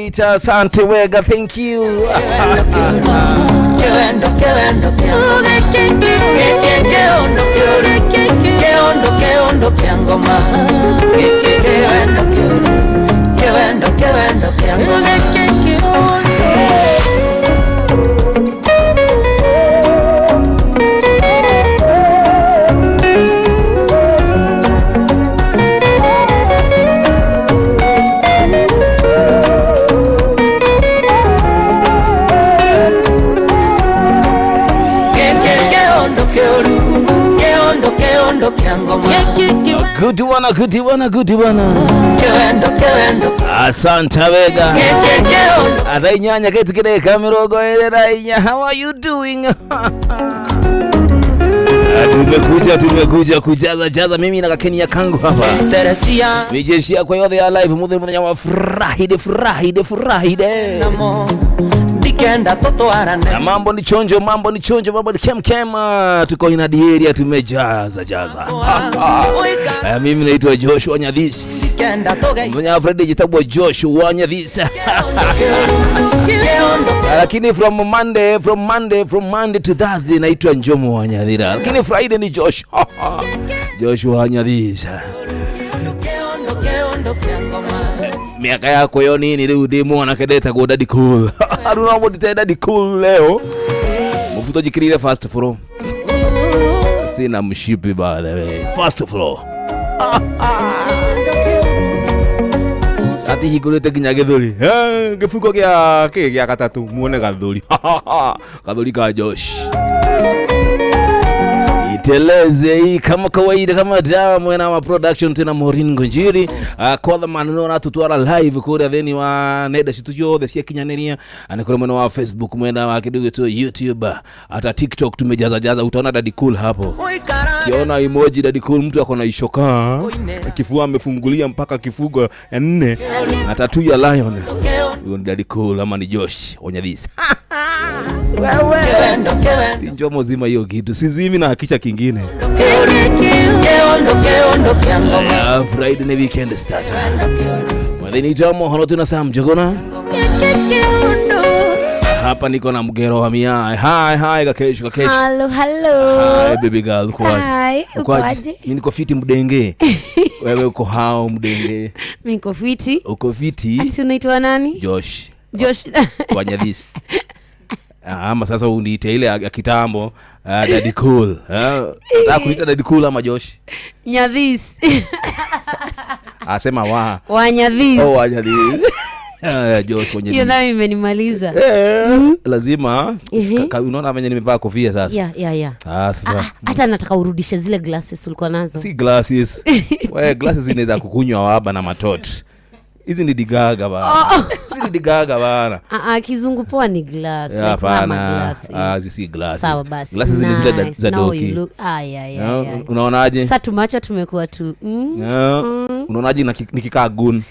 Peter, asante wega, thank you. Kĩwendo kĩwendo kĩa ngoma Gĩkĩ kĩũndũ kĩũru Kĩũndũ kĩũndũ kĩa ngoma Gĩkĩ kĩwendo kĩũru Kĩwendo kĩwendo kĩa ngoma. Gĩkĩ kĩũndũ kĩũru Kĩũndũ kĩũndũ kĩa ngoma. Good one, good one, good one. Kĩwendo kĩwendo. Asante wega. Gĩkĩ kĩũndũ. Thaa 8 ketu kideka 24. How are you doing? Tumekuja, tumekuja kujaza jaza, mimi na kakenia kangu hapa. Teresia. Mijeshi yako yothe ya live muthe muthenya wa Friday, Friday, Friday. Namo ndikenda tũtwarane. Na mambo ni chonjo, mambo ni chonjo, mambo ni kem kem. Tuko ina area, tumejaza jaza. Mimi naitwa Joshua Nyathis. Ndikenda tũgeithie. Muthenya wa Friday jitagwo Joshua Nyathis. Lakini from Monday to Thursday naitwa Njomo wa Nyathira. Lakini Friday ni Joshua Nyathis. Miaka yako yo nini riu ndi mwanake ndetagwo Daddy Cool. Riu no mũndĩte Daddy Cool leo. Mũbuto njikirire first floor. Sina mshipi, by the way. First floor. Cati hingũrĩte nginya gĩthũri. Gĩbuko gĩa kĩ gĩa gatatũ muone gathũri. Gathũri ka Josh. Iteleze hii kama kawaida, kama dawa, mwena wa production tena Maureen Ngonjiri, kwa man no ratutwara live kuria thini wa nenda citu ciothe cia kinyanĩria, nĩ kũrĩ mwena wa Facebook, mwena wa kĩndũ gĩtwo YouTube, hata TikTok tumejaza jaza. Utaona Daddy Cool hapo, kiona emoji Daddy Cool, mtu ako na ishoka kifua amefungulia mpaka kifugo ya nne na tattoo ya lion. Huyo ni Daddy Cool ama ni Josh Onyadhisa. Wewe Njomo, zima hiyo kitu, sizimi na hakisha kingine. Yeah, Friday ni weekend starter. Mwathani Jomo hono tuna Sam Jogona. Hapa niko na mgero wa mia. Hi hi, Kakesho, Kakesho. Hello, hello. Hi baby girl, uko aje? Hi, uko Uko aje? aje? Mimi niko fiti, mdenge. Wewe uko hao, mdenge? Mimi niko fiti. Uko fiti? Ati unaitwa nani? Josh. Josh. Wanyadhis. Ama sasa uniite ile ya kitambo, Daddy Cool. Nataka kuita Daddy Cool ama Josh? Nyadhis. Asema wa. Wanyadhis. Oh, Wanyadhis. Josh Wanyadhis. Hiyo nayo imenimaliza. Eh, lazima unaona venye nimevaa kofia sasa. Yeah. Ah, sasa Ah, hata nataka urudishe zile glasses ulikuwa nazo. Si glasses. We, glasses inaweza kukunywa waba na matot. Hizi ni digaga bana. Hizi ni digaga bana. Ah, ah, kizungu poa ni glass. Yeah, Like mama hapana. glasses. Ah, hizi si glasses. Sawa basi. Glasses ni zile Nice. za Now doki. you look. Ah, yeah, yeah. Unaonaje? Sasa tumacho tumekuwa tu. Yeah. Unaonaje nikikaa gun?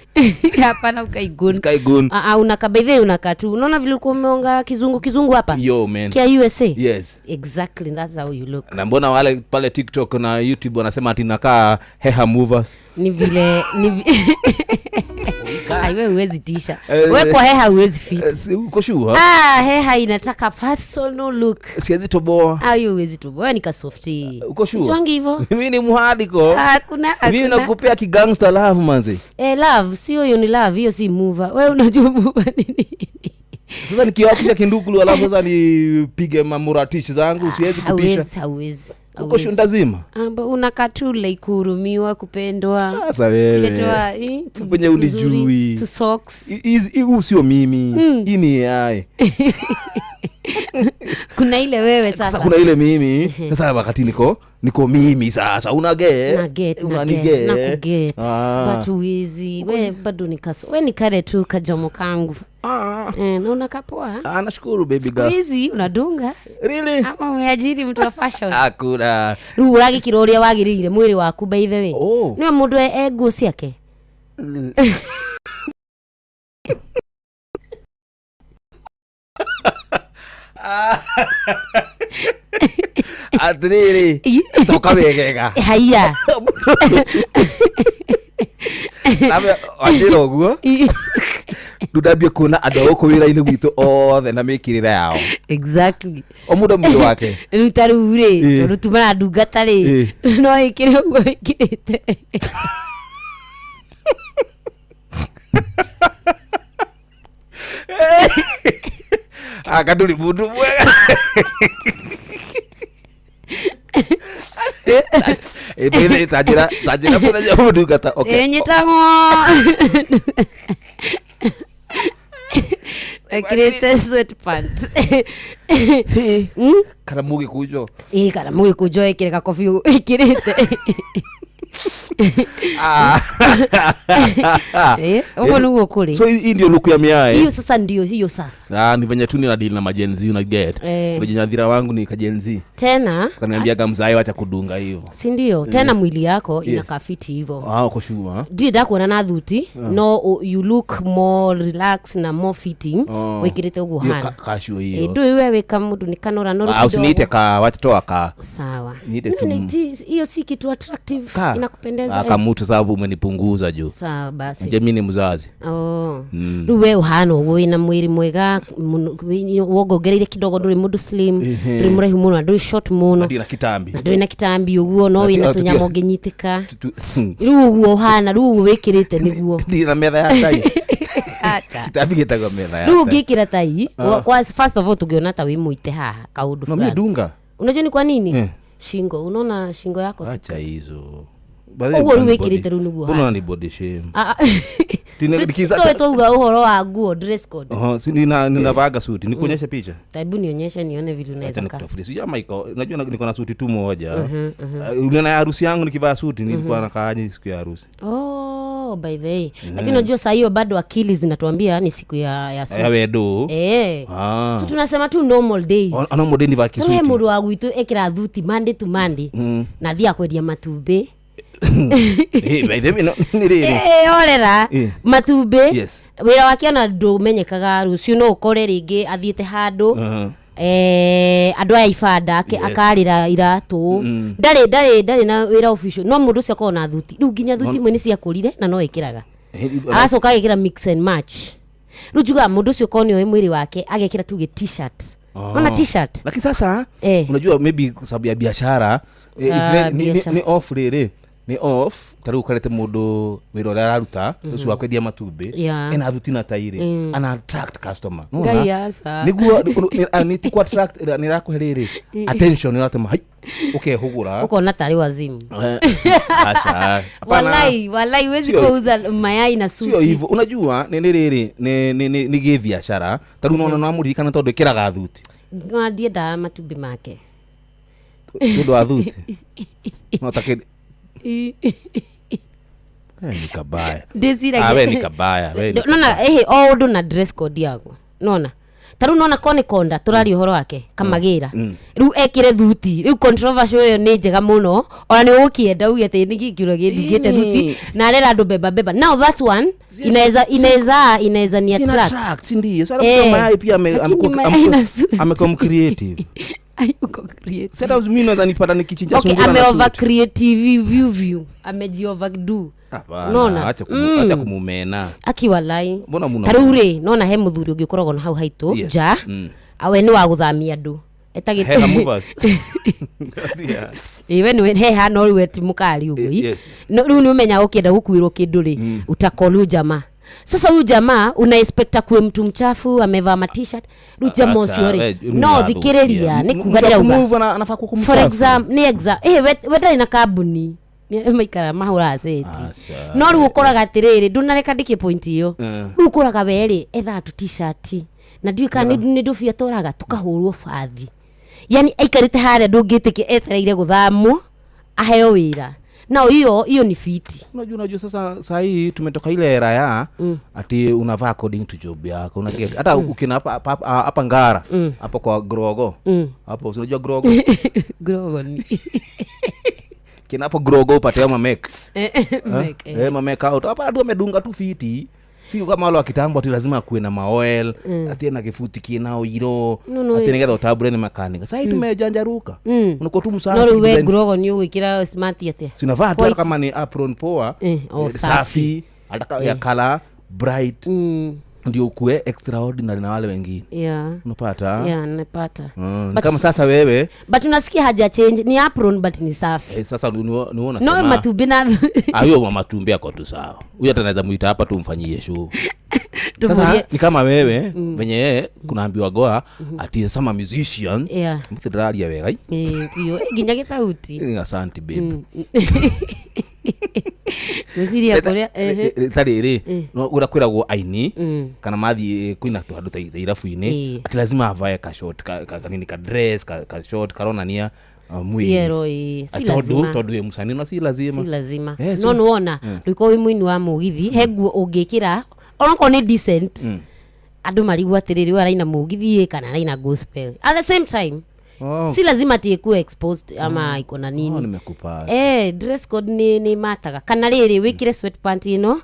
Hapana, ukaigun. Sikai gun. Ah, ah, unakaa, by the way, unakaa tu. Unaona vile ulikuwa umeonga kizungu kizungu hapa? Yo man. Kia USA. Yes. Exactly, that's how you look. Na mbona wale pale TikTok na YouTube wanasema ati nakaa heha movers? Ni vile ni Ai, wewe huwezi tisha. Eh, We kwa heha huwezi fit. Uko sure? Ah, heha inataka personal look. Siwezi toboa. Ah, hiyo huwezi tu. Wewe ni kasofti. Uko sure? Chwangi hivyo. Mimi ni mhadiko. Hakuna, Mimi hakuna. nakupea kigangster love, manzi. Eh, love, sio hiyo ni love, hiyo si mover. Wewe unajua mover nini? Sasa nikiwakisha kindukulu alafu sasa nipige mamuratishi zangu, siwezi kutisha. Hauwezi, hauwezi. Uko Hauwezi. sure ndazima? Ah, but unakaa tu like kuhurumiwa, kupendwa. Sasa wewe. Kuletewa, Venye tuzuri, unijui. tu socks. Huu sio mimi. Hii ni AI. Kuna ile wewe Sasa sasa. kuna ile mimi. Sasa wakati niko mimi sasa una get. Na get, na Unani get, get. na kuget. Ah. But huwezi. We bado ni kaso. We ni kale tu kajomo kangu. Ah. Eh, na unakaa poa. Ah, nashukuru baby Siku girl. hizi unadunga Really? ama umeajiri mtu wa fashion? Hakuna. Rĩu ũragĩkĩra ũrĩa wagĩrĩire mwĩrĩ waku, by the way. Oh. Nĩwe mũndũ e nguo ciake. Atiriri. Toka wegega. Haiya. Nawe wanjĩra ũguo. Rĩu ndambie kuona andũ a gũkũ wĩra-inĩ gwitũ othe na mĩkĩrĩre yao. Exactly. O mũndũ mwĩrĩ wake. Rĩu ta rĩu rĩ, tondũ tuma na ndungata rĩ, no ĩkĩre ũguo ĩkĩrĩte. Anga ndũrĩ mũndũ mwega. Ta njĩra mũthenya wa ndungata. Okay. Ĩnyitagwo ekĩrĩte sweatpant. Kana mũgĩkũnjo. Ĩ, kana mũgĩkũnjo ĩkĩre gakobi ĩkĩrĩte. Ũguo nĩguo kũrĩ. So hii ndio luku ya miae. Hiyo sasa ndio hiyo sasa. Ah, ni venye tu nina deal na majenzi una get. Venye nyadhira wangu ni kajenzi. Tena Kaniambiaga mzae wacha kudunga hiyo. Si ndio? Tena mwili yako inakaa fiti hivyo. Ah, uko sure. Ndirĩ ndakuona na thuti, no you look more relaxed na more fitting wĩkĩrĩte ũguo Hiyo hana. kashu hiyo. Ndũĩ we wĩ kamũndũ nĩ kanora noru Ah, kidogo. usiniite ka, wacha toa ka. Sawa. Niite No, tu hiyo si kitu attractive Ka. inakupendeza. Ah, kamutu sababu umenipunguza juu. Sawa basi. Nje mimi ni mzazi. Oh. Rĩu we ũhana ũguo wĩna mwĩrĩ mwega mũno, wongongereire kidogo, ndũrĩ mũndũ slim, ndũrĩ mũraihu mũno na ndũrĩ short mũno. Ndira kitambi. Na ndũrĩ na kitambi ũguo, no wĩna tũnyama ũngĩnyitĩka. Rĩu ũguo ũhana, rĩu ũguo wĩkĩrĩte nĩguo. Ndira metha ya tai. Acha. Kitambi gĩtagwo metha ya Rĩu tai. ũngĩkĩra tai, first of all tũngĩona ta wĩ mũite haha kaũndũ No mimi fulani. dunga. Unajua ni kwa nini? Shingo, unaona shingo yako si Acha hizo. Ũguo rĩu wĩkĩrĩte rĩu nĩguo Mbona ni body shame? Ah, ah. Tine- nikiza- Tuwe twauga ũhoro wa nguo dress code. Oho, si ninavaga suti. Nikuonyeshe picha. Hebu nionyeshe nione vile unaweza Acha kaa. nikutafutie. Sijui ama iko, unajua niko na suti tu moja. Unaona ya harusi yangu nikivaa suti nilikuwa nakaaje siku ya harusi. Oh, by the way. Lakini unajua saa hiyo bado akili zinatuambia ni siku ya suti. Ya wedo. So tunasema tu normal days. Ana modeni va Rĩu he kisuti. mũndũ wa gwitũ ekĩra thuti Monday to Monday na athiaga kwendia matumbĩ. Eh, by the way, no, ni rĩrĩ. Orera matumbĩ. Yes. Wĩra wake ona ndũmenyekaga, rũciũ no ũkore rĩngĩ athiĩte handũ. Andũ aya ibanda akarĩra iratũ. Ndarĩ na wĩra official, no mũndũ ũcio akoragwo na thuti. Rĩu nginya thuti imwe nĩ ciakũrire na no ĩkĩraga. Agacoka agekĩra mix and match. Rĩu njugaga mũndũ ũcio korwo nĩoĩ mwĩrĩ wake agekĩra tu gĩ t-shirt. Ona t-shirt. Lakini sasa unajua maybe kwa sababu ya biashara, it's very, Biashara. ni off rĩrĩ. Ni off ta rĩu ũkarete mũndũ wĩra ũrĩa araruta ũcio wa kwendia matumbĩ ena thuti na tairĩ, ana attract customer. Nĩwona? Ngai aca. Nĩguo, nĩ ti ku attract, nĩ ĩrakũhe rĩrĩ attention, nĩ ũratema hai ũkehũgũra. Ũkona tarĩ wazimu. Aca, hapana. Walai, walai huwezi kuuza mayai na Sio suti. hivyo. Unajua nĩ rĩrĩ, nĩ gĩbiacara. Ta rĩu nona namũririkana tondũ ĩkĩraga thuti. No, ndiendaga matumbĩ make. Nĩ ũndũ wa thuti. No ta kĩ- Ni kabaya. Ndĩciragia. Ah, we ni kabaya, we ni Nona, o ũndũ na dress code yaguo. Nona. Ta rĩu nona Koni Konda tũraria ũhoro wake kamagĩra. Rĩu ekĩre thuti. Rĩu controversial ĩyo nĩ njega mũno. Ona nĩ ũgũkĩenda uge atĩ nĩ gĩkĩro gĩndungĩte thuti na arera andũ beba beba. Now that one inaweza ni Ina attract. attract, si ndio? Sasa mayai pia Lakini mayai na suti. amekuwa creative. Hayuko creative. Sasa mimi naweza nipata nikichinja Okay, sungura na ame suti. over creative view view. Ameji overdo. Hapana, Nona. acha kumumena. Akiwalai. Mbona muna- Ta rĩu rĩ, nona he mũthuri ũngĩ ũkoragwo na hau haitũ nja. Awe nĩ wa gũthamia andũ. Etagĩtwo- Hera movers. Yeah. Ĩ, we nĩwe he hana rĩu we ti mũkari ũguo ĩ. Yes. No, rĩu nĩ ũmenyaga ũkĩenda gũkuĩrwo kĩndũ rĩ, utakol huyu jamaa. Sasa huyu jamaa una expect akuwe mtu mchafu amevaa ma t-shirt. Rĩu jamaa ũcio rĩ, no thikĩrĩria nĩ kuga ndĩrauga. Move anafaa kuwa For mchafu. exam, nĩ exam, we ndarĩ na kambuni. Nĩ maikara mahũraga ceti. Aca. No rĩu ũkoraga atĩrĩrĩ, ndũnareka ndĩkie point ĩyo. Rĩu ũkoraga we rĩ, ethaga tu t-shirt. Na ndiũĩ kana nĩ ndũbia tũraga tũkahũrwo bathi. Yani aikarĩte harĩa ndũngĩtĩkia etereire gũthamwo aheo wĩra. Nao hiyo ni fiti. Unajua sasa saa hii tumetoka ile era ya ati unavaa according to job yako, una get. Hata ukina hapa Ngara, hapo kwa Grogo. Hapo unajua Grogo? Grogo ni. Kina hapo Grogo upate hayo mamake. Make, Mamake out. Hapa watu wamedunga tu fiti. Si kama wale wa kitambo ati lazima kuwe na maoil, ati na kifuti kina oiro, No, no, ati nigetha utambure ni makanika. Sasa hii tumejanjaruka. Unakuwa tu msafi. No rĩu we design. Grogo nĩ ũgwĩkĩra smart atĩa? Si unavaa tu White. kama ni apron poa, Oh, safi. safi, hata ya color bright. Ndio ukue extraordinary na wale wengine. Yeah. Unapata? Yeah, napata. Ni But- kama sasa wewe But unasikia haja change ni apron but ni safi. Sasa niona No sema matumbi na Ah, huyo mama tumbi ako tu sawa. Huyo hata naweza muita hapa tumfanyie show. Sasa Tumurie. ni kama wewe venye kunaambiwa goa ati sama musician Yeah. mthiraria wega. Eh, biũ. Eh, nginya gĩthauti. Asante babe. Gwĩciria kũrĩa ehe. Ta rĩrĩ ũrĩa kwĩragwo aini kana mathiĩ kwĩna tũhandũ ta irabu-inĩ ati lazima avae ka short kanini ka dress ka short karonania mwĩrĩ. Ciero, ĩ, si Ah, tondũ lazima. tondũ wĩ mũcani na si lazima. Si lazima. Eh, No nĩwona ndũkorwo wĩ mũini wa mũgithi he nguo ũngĩkĩra onakorwo nĩ decent andũ marigwo atĩrĩrĩ ũyũ araina mũgithi ĩ, kana araina gospel at the same time. Oh. Si lazima ati ikuwe exposed ama iko na Oh, nini. nimekupata. Eh, dress code nĩ mataga kana rĩrĩ wĩkĩre sweatpant ĩno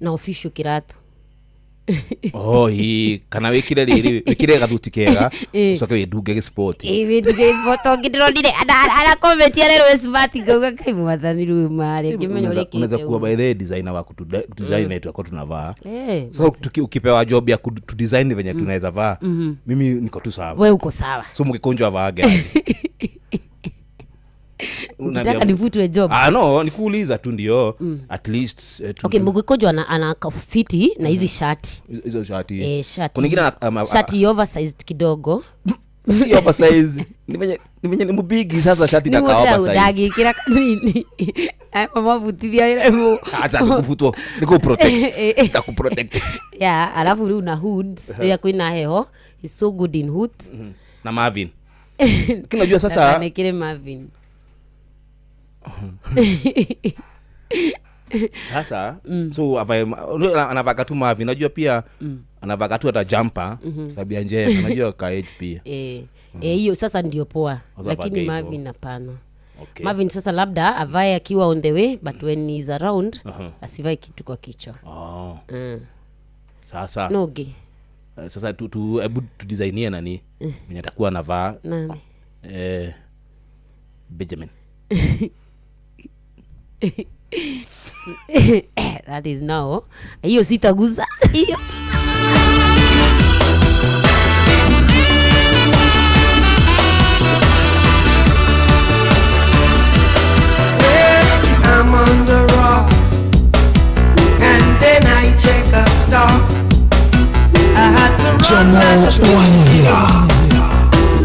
na official kĩratũ. Oh, ĩ, kana wĩkĩre rĩrĩ wĩkĩre gathuti kega ũcoke wĩndunge gĩspoti. Ĩ, wĩnduge sport ũngĩ ndĩronire ara comment arerwo smart ngauga kai mwathani rĩu marĩ ngĩmenya ũrĩa Unaweza ĩkĩte kuwa ũguo. by the way designer wa kutudesign yetu tunavaa. Eh, Sasa ukipewa job ya kutudesign venye tunaweza vaa, mimi niko tu sawa. we uko sawa. So mkikonjwa vaage aje? Ukitaka nivutwe job. Ah, no, nikuuliza tu ndio at least Okay, Mugikojo ana kafiti na hizi shati. Hizo shati. Eh, shati. Kuna ingine Shati oversized kidogo. Si oversize, ni venye ni mbigi sasa shati na ka oversize. Ndagĩkĩra kanini. Aya mabutithia wĩra Acha nikufutwa, nikuprotect, nitakuprotect. Yeah, alafu rĩu na hoods rĩrĩa kwĩna heho is so good in hoods. Na Marvin, lakini unajua sasa Ndakanekĩre Marvin. Sasa so anavaga tu Marvin, unajua pia anavaga tu hata jumper sabia njema, unajua ka age pia. Eh, eh, hiyo sasa ndio poa. Sasa Lakini avage hivyo. Marvin hapana. Okay. Marvin sasa labda avae akiwa on the way but when he's around asivae kitu kwa kichwa. Oh. Sasa Noge. Sasa tu hebu tudesignie nani mwenye atakuwa anavaa. Nani? Benjamin. That is now hiyo sitaguza hiyo. I'm on the rock, and then I check a star. I had to run Jomo like a Wanyira.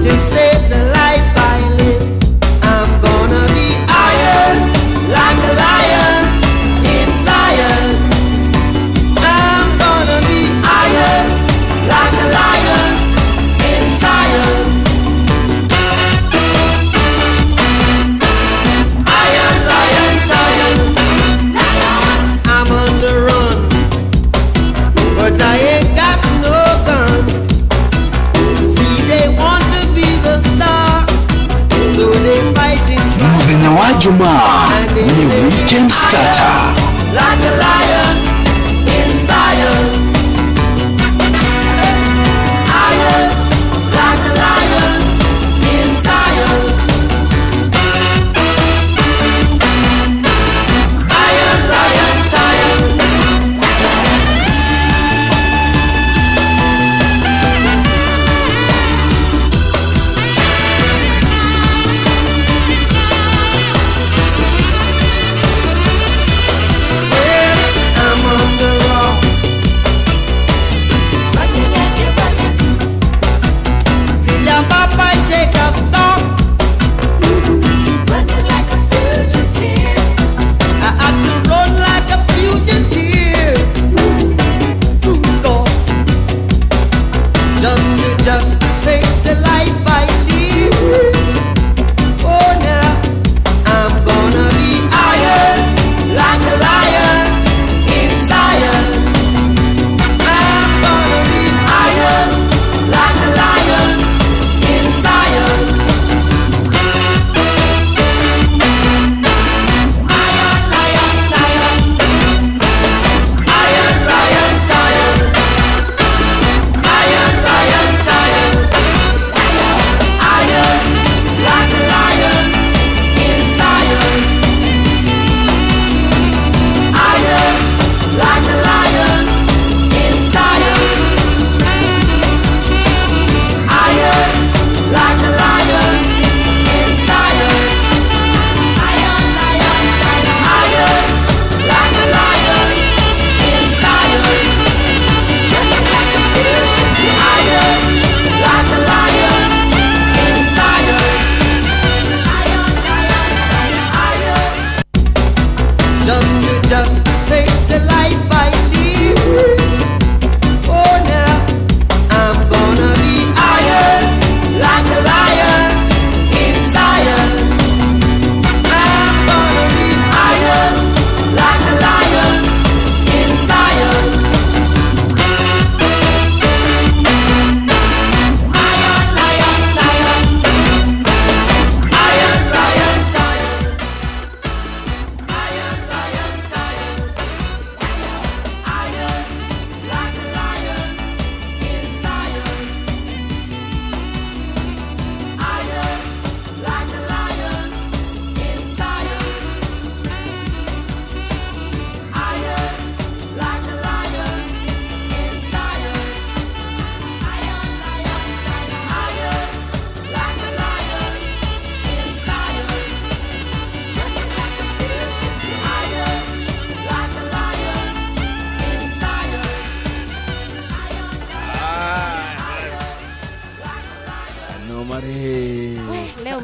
to save the life I live. I'm gonna be iron like a lion in Zion. I'm gonna be iron like a lion in Zion. Iron, lion, Zion. I'm on the run, but I ain't got no gun. See, they want to be the star, so they fight in Muthenya wa Jumaa ni weekend starter. like a lion in Zion. Iron, like a lion in Zion. Iron, lion, Zion.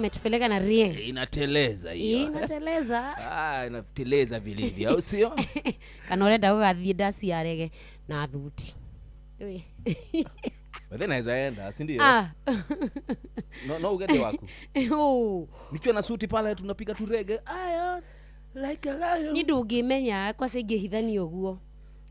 Ametupeleka na rien. Inateleza hiyo. Inateleza. Ah, inateleza vilivyo, au sio? Kana urenda gũgathiĩ ndaci ya rege na thuti. But naweza enda, si ndio? Ah. No, no ugende waku. Oh. Nikiwa na suti pale tunapiga tu reggae. Iron like a lion. Ni ndũngĩmenya kwaca ingĩhithania ũguo.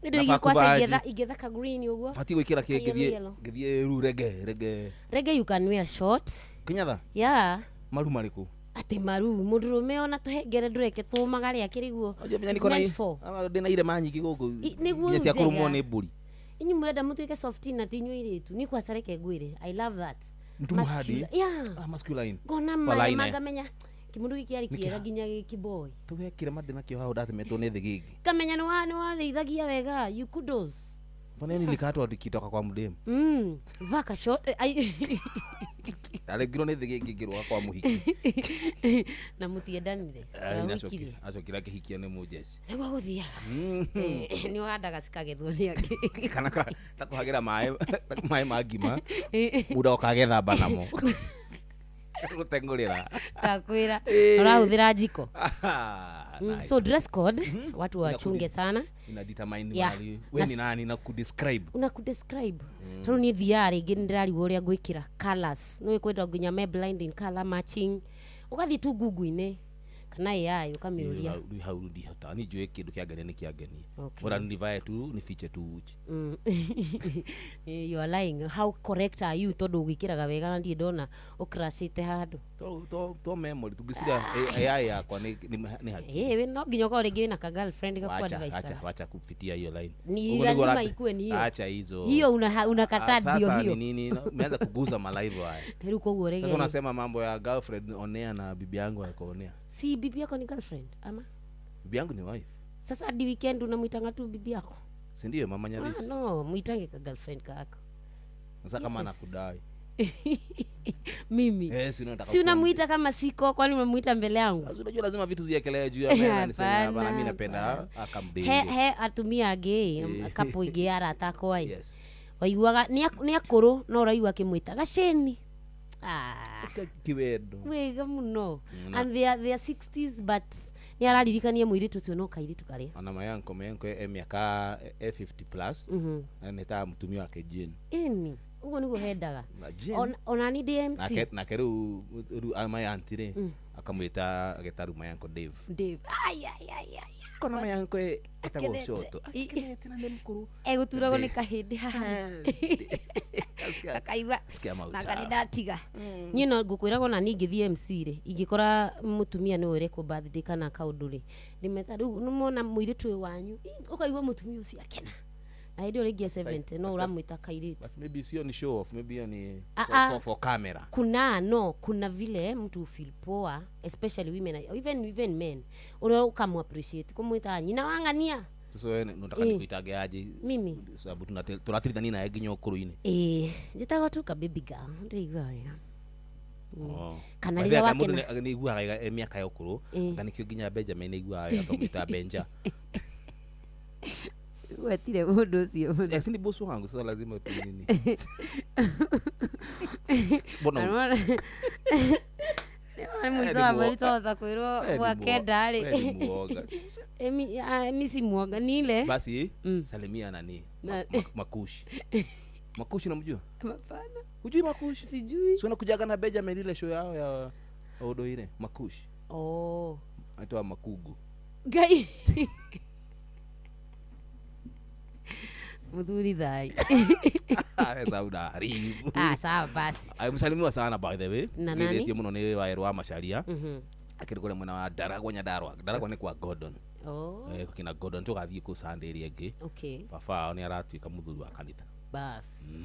Nĩ Nafaa ndũngĩ kwaca kũvaa ingĩthaka green ũguo. Batiĩ gwĩkĩra kĩ Yellow, ngĩthiĩ yellow. ngĩthiĩ rĩu reggae reggae. Reggae you can wear short. Kinyatha Yeah. maru marĩkũ? Atĩ maru mũndũrũme ona tũhengere ndũreke tũmagare akĩrĩ guo. Unajua menya It's niko na meant for. ama ndĩna irema nyingĩ gũkũ. Nĩguo Nginya cia kũrũmwo njega. nĩ mbũri. Inyuĩ mũrenda mũtuĩke soft na ti inyuĩ airĩtu. Niĩ kwaca reke ngwĩre. I love that. Mtu muhadi. Yeah. Ah, masculine. Ngona Walai maya naye. mangamenya kĩmũndũ gĩkĩ arĩ kĩega nginya gĩkĩboy. Tũgekire mandĩ nakĩo hau ndatemetwo nĩ thĩgĩngĩ. Kamenya nĩ wa nĩ warĩithagia wega. You kudos. Mbona nilikatwa ndikitoka kwa mdemu? Vaka short. Aregirwo nĩ thĩgĩngĩ ngĩrũga kwa mũhiki. Na mũtiendanire. Ah, Wahikire. Acokire akĩhikia nĩ mũjeci. Nĩguo gũthiaga. Nĩ ũhandaga cikagethwo nĩ angĩ. Kana ta kũhagĩra maĩ maĩ ma ngima mũndũ oka agethamba namo. Gũteng'ũrĩra. Ndakwĩra. Ũrahũthĩra njiko. Ah, nice. So dress code watu wachunge sana. Ina determine Yeah. mahali we ni nani na kudescribe. Una kudescribe. Tondũ niĩ thiaga rĩngĩ nĩ ndĩrarigwo ũrĩa ngwĩkĩra colours. Nĩ kwenda nginya me blinding colour matching. Ũgathiĩ tu Google-inĩ kana AI ũkamĩũria. Rĩu hau ndihota ni njũĩ kĩndũ kĩangenia nĩ kĩangenia. Okay. Bora nivae tu nifiche tu uchi. You are lying. How correct are you tondũ ũgĩkĩraga wega na ndirĩ ndona ũcrashĩte handũ. To memory tungĩciria AI yakwa nĩ haki. Eh, we no nginya ũkorwo rĩngĩ wĩna ka girlfriend gaku Wacha, advisor. acha, wacha kupitia hiyo line. Ni Huko ndiko lazima urapi- ikue ni hiyo. Acha hizo. Hiyo unakataa Ah, ndio sasa hiyo. ni nini? Umeanza kuguza malaivu haya. Rĩu koguo Sasa rege. unasema mambo ya girlfriend onea na bibi yangu akaonea. Si bibi yako ni girlfriend ama? Bibi yangu ni wife. Sasa hadi weekend unamwitanga tu bibi yako? Si ndio mama Ah, Nyarisi? no, mwitange ka girlfriend kako. Sasa kama anakudai. Mimi. Eh, si unataka. Si unamuita kama siko, kwani umemuita mbele yangu? Sasa unajua lazima vitu ziekelee juu ya meza niseme hapana mimi napenda Hapana. akamdenge. He atumia angĩ kapo ingĩ arata akwa ĩ. Yes. Waiguaga nĩ akũrũ no ũraigua akĩmwĩta gacĩni. Ah. Sikia kiwendo. Wega mũno. And they are 60s but nĩ araririkania mũirĩtu ũcio no kairĩtu karĩa. Ona mayanko mayanko e miaka e 50 plus. Na nĩ mutumia wake Jane. Ĩni ũguo nĩguo hendaga. Na Jane. Ona ni ndĩ MC. Nake rĩu rĩu my auntie rĩ akamwĩta ageta rĩu my uncle Dave. Dave. Ai ai ai ai. Kona my uncle etagwo Akenete. Coto. Akenete na nĩ mũkũrũ. Egũturagwo nĩ kahĩndĩ haha. Akaigua Sikia mauta. nanga nĩ ndatiga. Niĩ no ngũkwĩraga ona niĩ ingĩthiĩ MC rĩ ingĩkora mũtumia nĩwe ũrekwo birthday kana kaũndũ rĩ ndĩmeta rĩu nĩmwona mũirĩtu ũyũ wanyu Ĩ, ũkaigua mũtumia ũcio akena na hĩndĩ ĩyo rĩngĩ e 70 no ũramwĩta kairĩtu. Basi maybe sio ni show off, maybe hiyo ni Ah, for, ah. for camera. Kuna no kuna vile mtu feel poa especially women even men ũrĩa ũkamũ appreciate kũmwĩta nyina wang'ania. Sasa wewe unataka nikuitage aje? Mimi Sababu tunatirithania naye nginya ũkũrũ-inĩ. Ĩĩ njĩtagwo tu ka baby girl ndĩraigua wega. Oh. Kana By the rĩrĩa way, mũndũ wakena nĩ aiguaga wega e mĩaka ya ũkũrũ nga nĩkĩo nginya Benjamin aiguaga wega tũmwĩta Benja. Wetire mũndũ ũcio mũno. Eh, si ni bosi wangu sasa lazima tu nini. Mbona Nĩ mũico wa mweri twahota kwĩrwo mwakenda wewe rĩ. ni muoga. Mi si muoga ni ile. Basi salimia nani? Makushi. Makushi unamjua? Hapana. Hujui Makushi? Sijui. Si unakujaga na Benjamin ile show yao ya Odo ile Makushi. Oh. Anaitwa Makugu. Ngai. Muthuri thai. Sasa unaharibu. Ah, sawa basi. Msalimiwa sana by the way. Na nani? Ngeithĩtio mũno nĩ Waerũ wa Macharia. Akĩrĩ kũrĩa mwena wa Ndaragwa Nyandarua. Ndaragwa nĩ kwa Gordon. Oh. Eh, kina Gordon tũgathiĩ kũ Sunday ĩrĩa ĩngĩ. Okay. Baba wao nĩ aratuĩka mũthuri wa kanitha. Bas.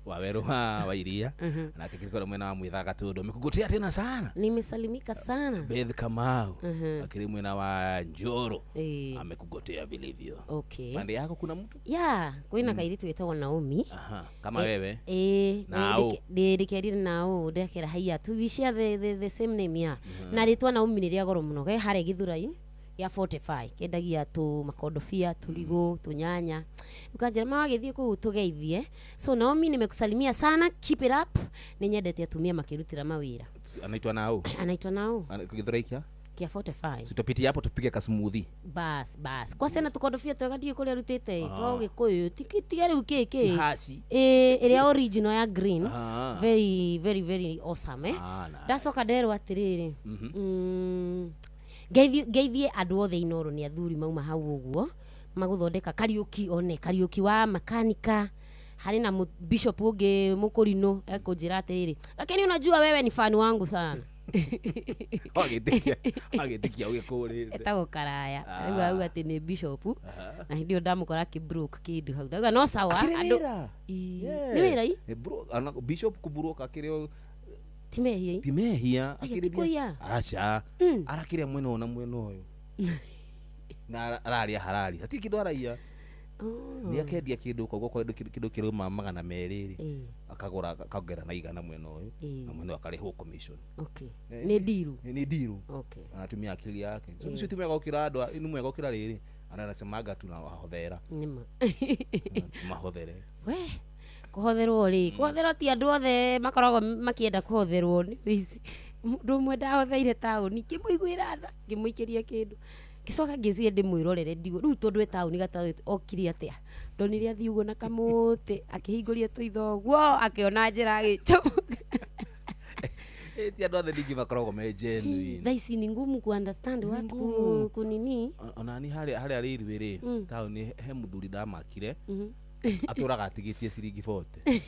Wawerũ wa Iria. Nake kĩrĩ kũrĩa mwena wa Mwithaga tondũ amekugotea tena sana. Nimesalimika sana. Beth Kamau akĩrĩ mwena wa Njoro amekugotea vilivyo. Okay. Pande yako kuna mtu? Yeah, kwĩna kairĩtu getagwo Naomi. Aha, kama wewe. Ĩĩ, Nao. ndĩkerire nao ndekera haiya tu we share the same name ya. Na rĩtwa Naomi nĩ rĩa goro mũno ge harĩa Gĩthũrai Gĩa 45 kĩendagia tũ makondobia, tũrigũ, tũnyanya. Ukanjĩra mawagĩthiĩ kũu tũgeithie. So Naomi, nimekusalimia sana, keep it up. Nĩ nyendete atumia makĩrutĩra mawĩra. Anaitwa nao? Anaitwa nao. Githurai kia? Kĩa 45. Si tutapitia hapo tupige ka smoothie. Bas bas, kwa ciana tũkondobia twega, ndiũĩ kũrĩa arutĩte twa ũgĩkũyũ, tiga rĩu kĩ Haci. Ĩ, ĩrĩa original ya green. Ah. Very very very awesome, eh? Ah, nice. Ndacoka nderwo atĩrĩrĩ, ngeithie andũ othe Inoro, nĩ athuri mauma hau ũguo magũthondeka Kariũki, one Kariũki wa makanika, harĩ na bishop ũngĩ mũkũrinũ ekũnjĩra atĩrĩrĩ, lakini unajua wewe ni fan wangu sana. Agĩtĩkia agĩtĩkia ũgĩkũrĩte. Etagwo Karaya. Rĩu auga atĩ nĩ bishop, na hĩndĩ ĩyo ndamũkora akĩbroke kĩndũ hau, ndauga no sawa. Akĩrĩ andũ wĩra. Ii, Yeah. nĩ wĩra i. Eh, bro, bishop kũburoka akĩrĩ o Ti mehia i. Ti mehia. Aya, akĩrĩ ti kũiya. Aca, arakĩrĩa mwena ũyũ na mwena ũyũ na ararĩa harari, hatirĩ kĩndũ araiya. Oh. Nĩ akendia kĩndũ koguo kwa kĩndũ kĩrauma 200 rĩ, Ĩ, akagũra akongera na 100 mwena ũyũ na mwena ũyũ akarĩhwo commission. Okay, nĩ ndiru. Nĩ ndiru. Anatumia akili yake, so ũcio ti mwega gũkĩra andũ nĩ mwega gũkĩra rĩrĩ anasemaga tunawahothera. Nĩma. Mahothere. We kũhotherwo rĩ, kũhotherwo ti andũ othe makoragwo makĩenda kũhotherwo. Nĩ ici mũndũ ũmwe ndahotheire taũni, ngĩmũiguĩra tha, ngĩmũikĩria kĩndũ, ngĩcoka ngĩciria ndĩmwĩrorere ndigwo rĩu tondũ e taũni gatagatĩ okire atĩa, ndonire athiĩ ũguo na kamũtĩ akĩhingũria tũitho ũguo akĩona njĩra agĩcomoka. Eh, ti andũ othe ningĩ makoragwo me genuine. Thaa ici ni ngumu ku understand Ni watu ngumu. kunini. Onani harĩa rĩirwe rĩ taũni he mũthuri ndamakire atũraga atigĩtie ciringi 40.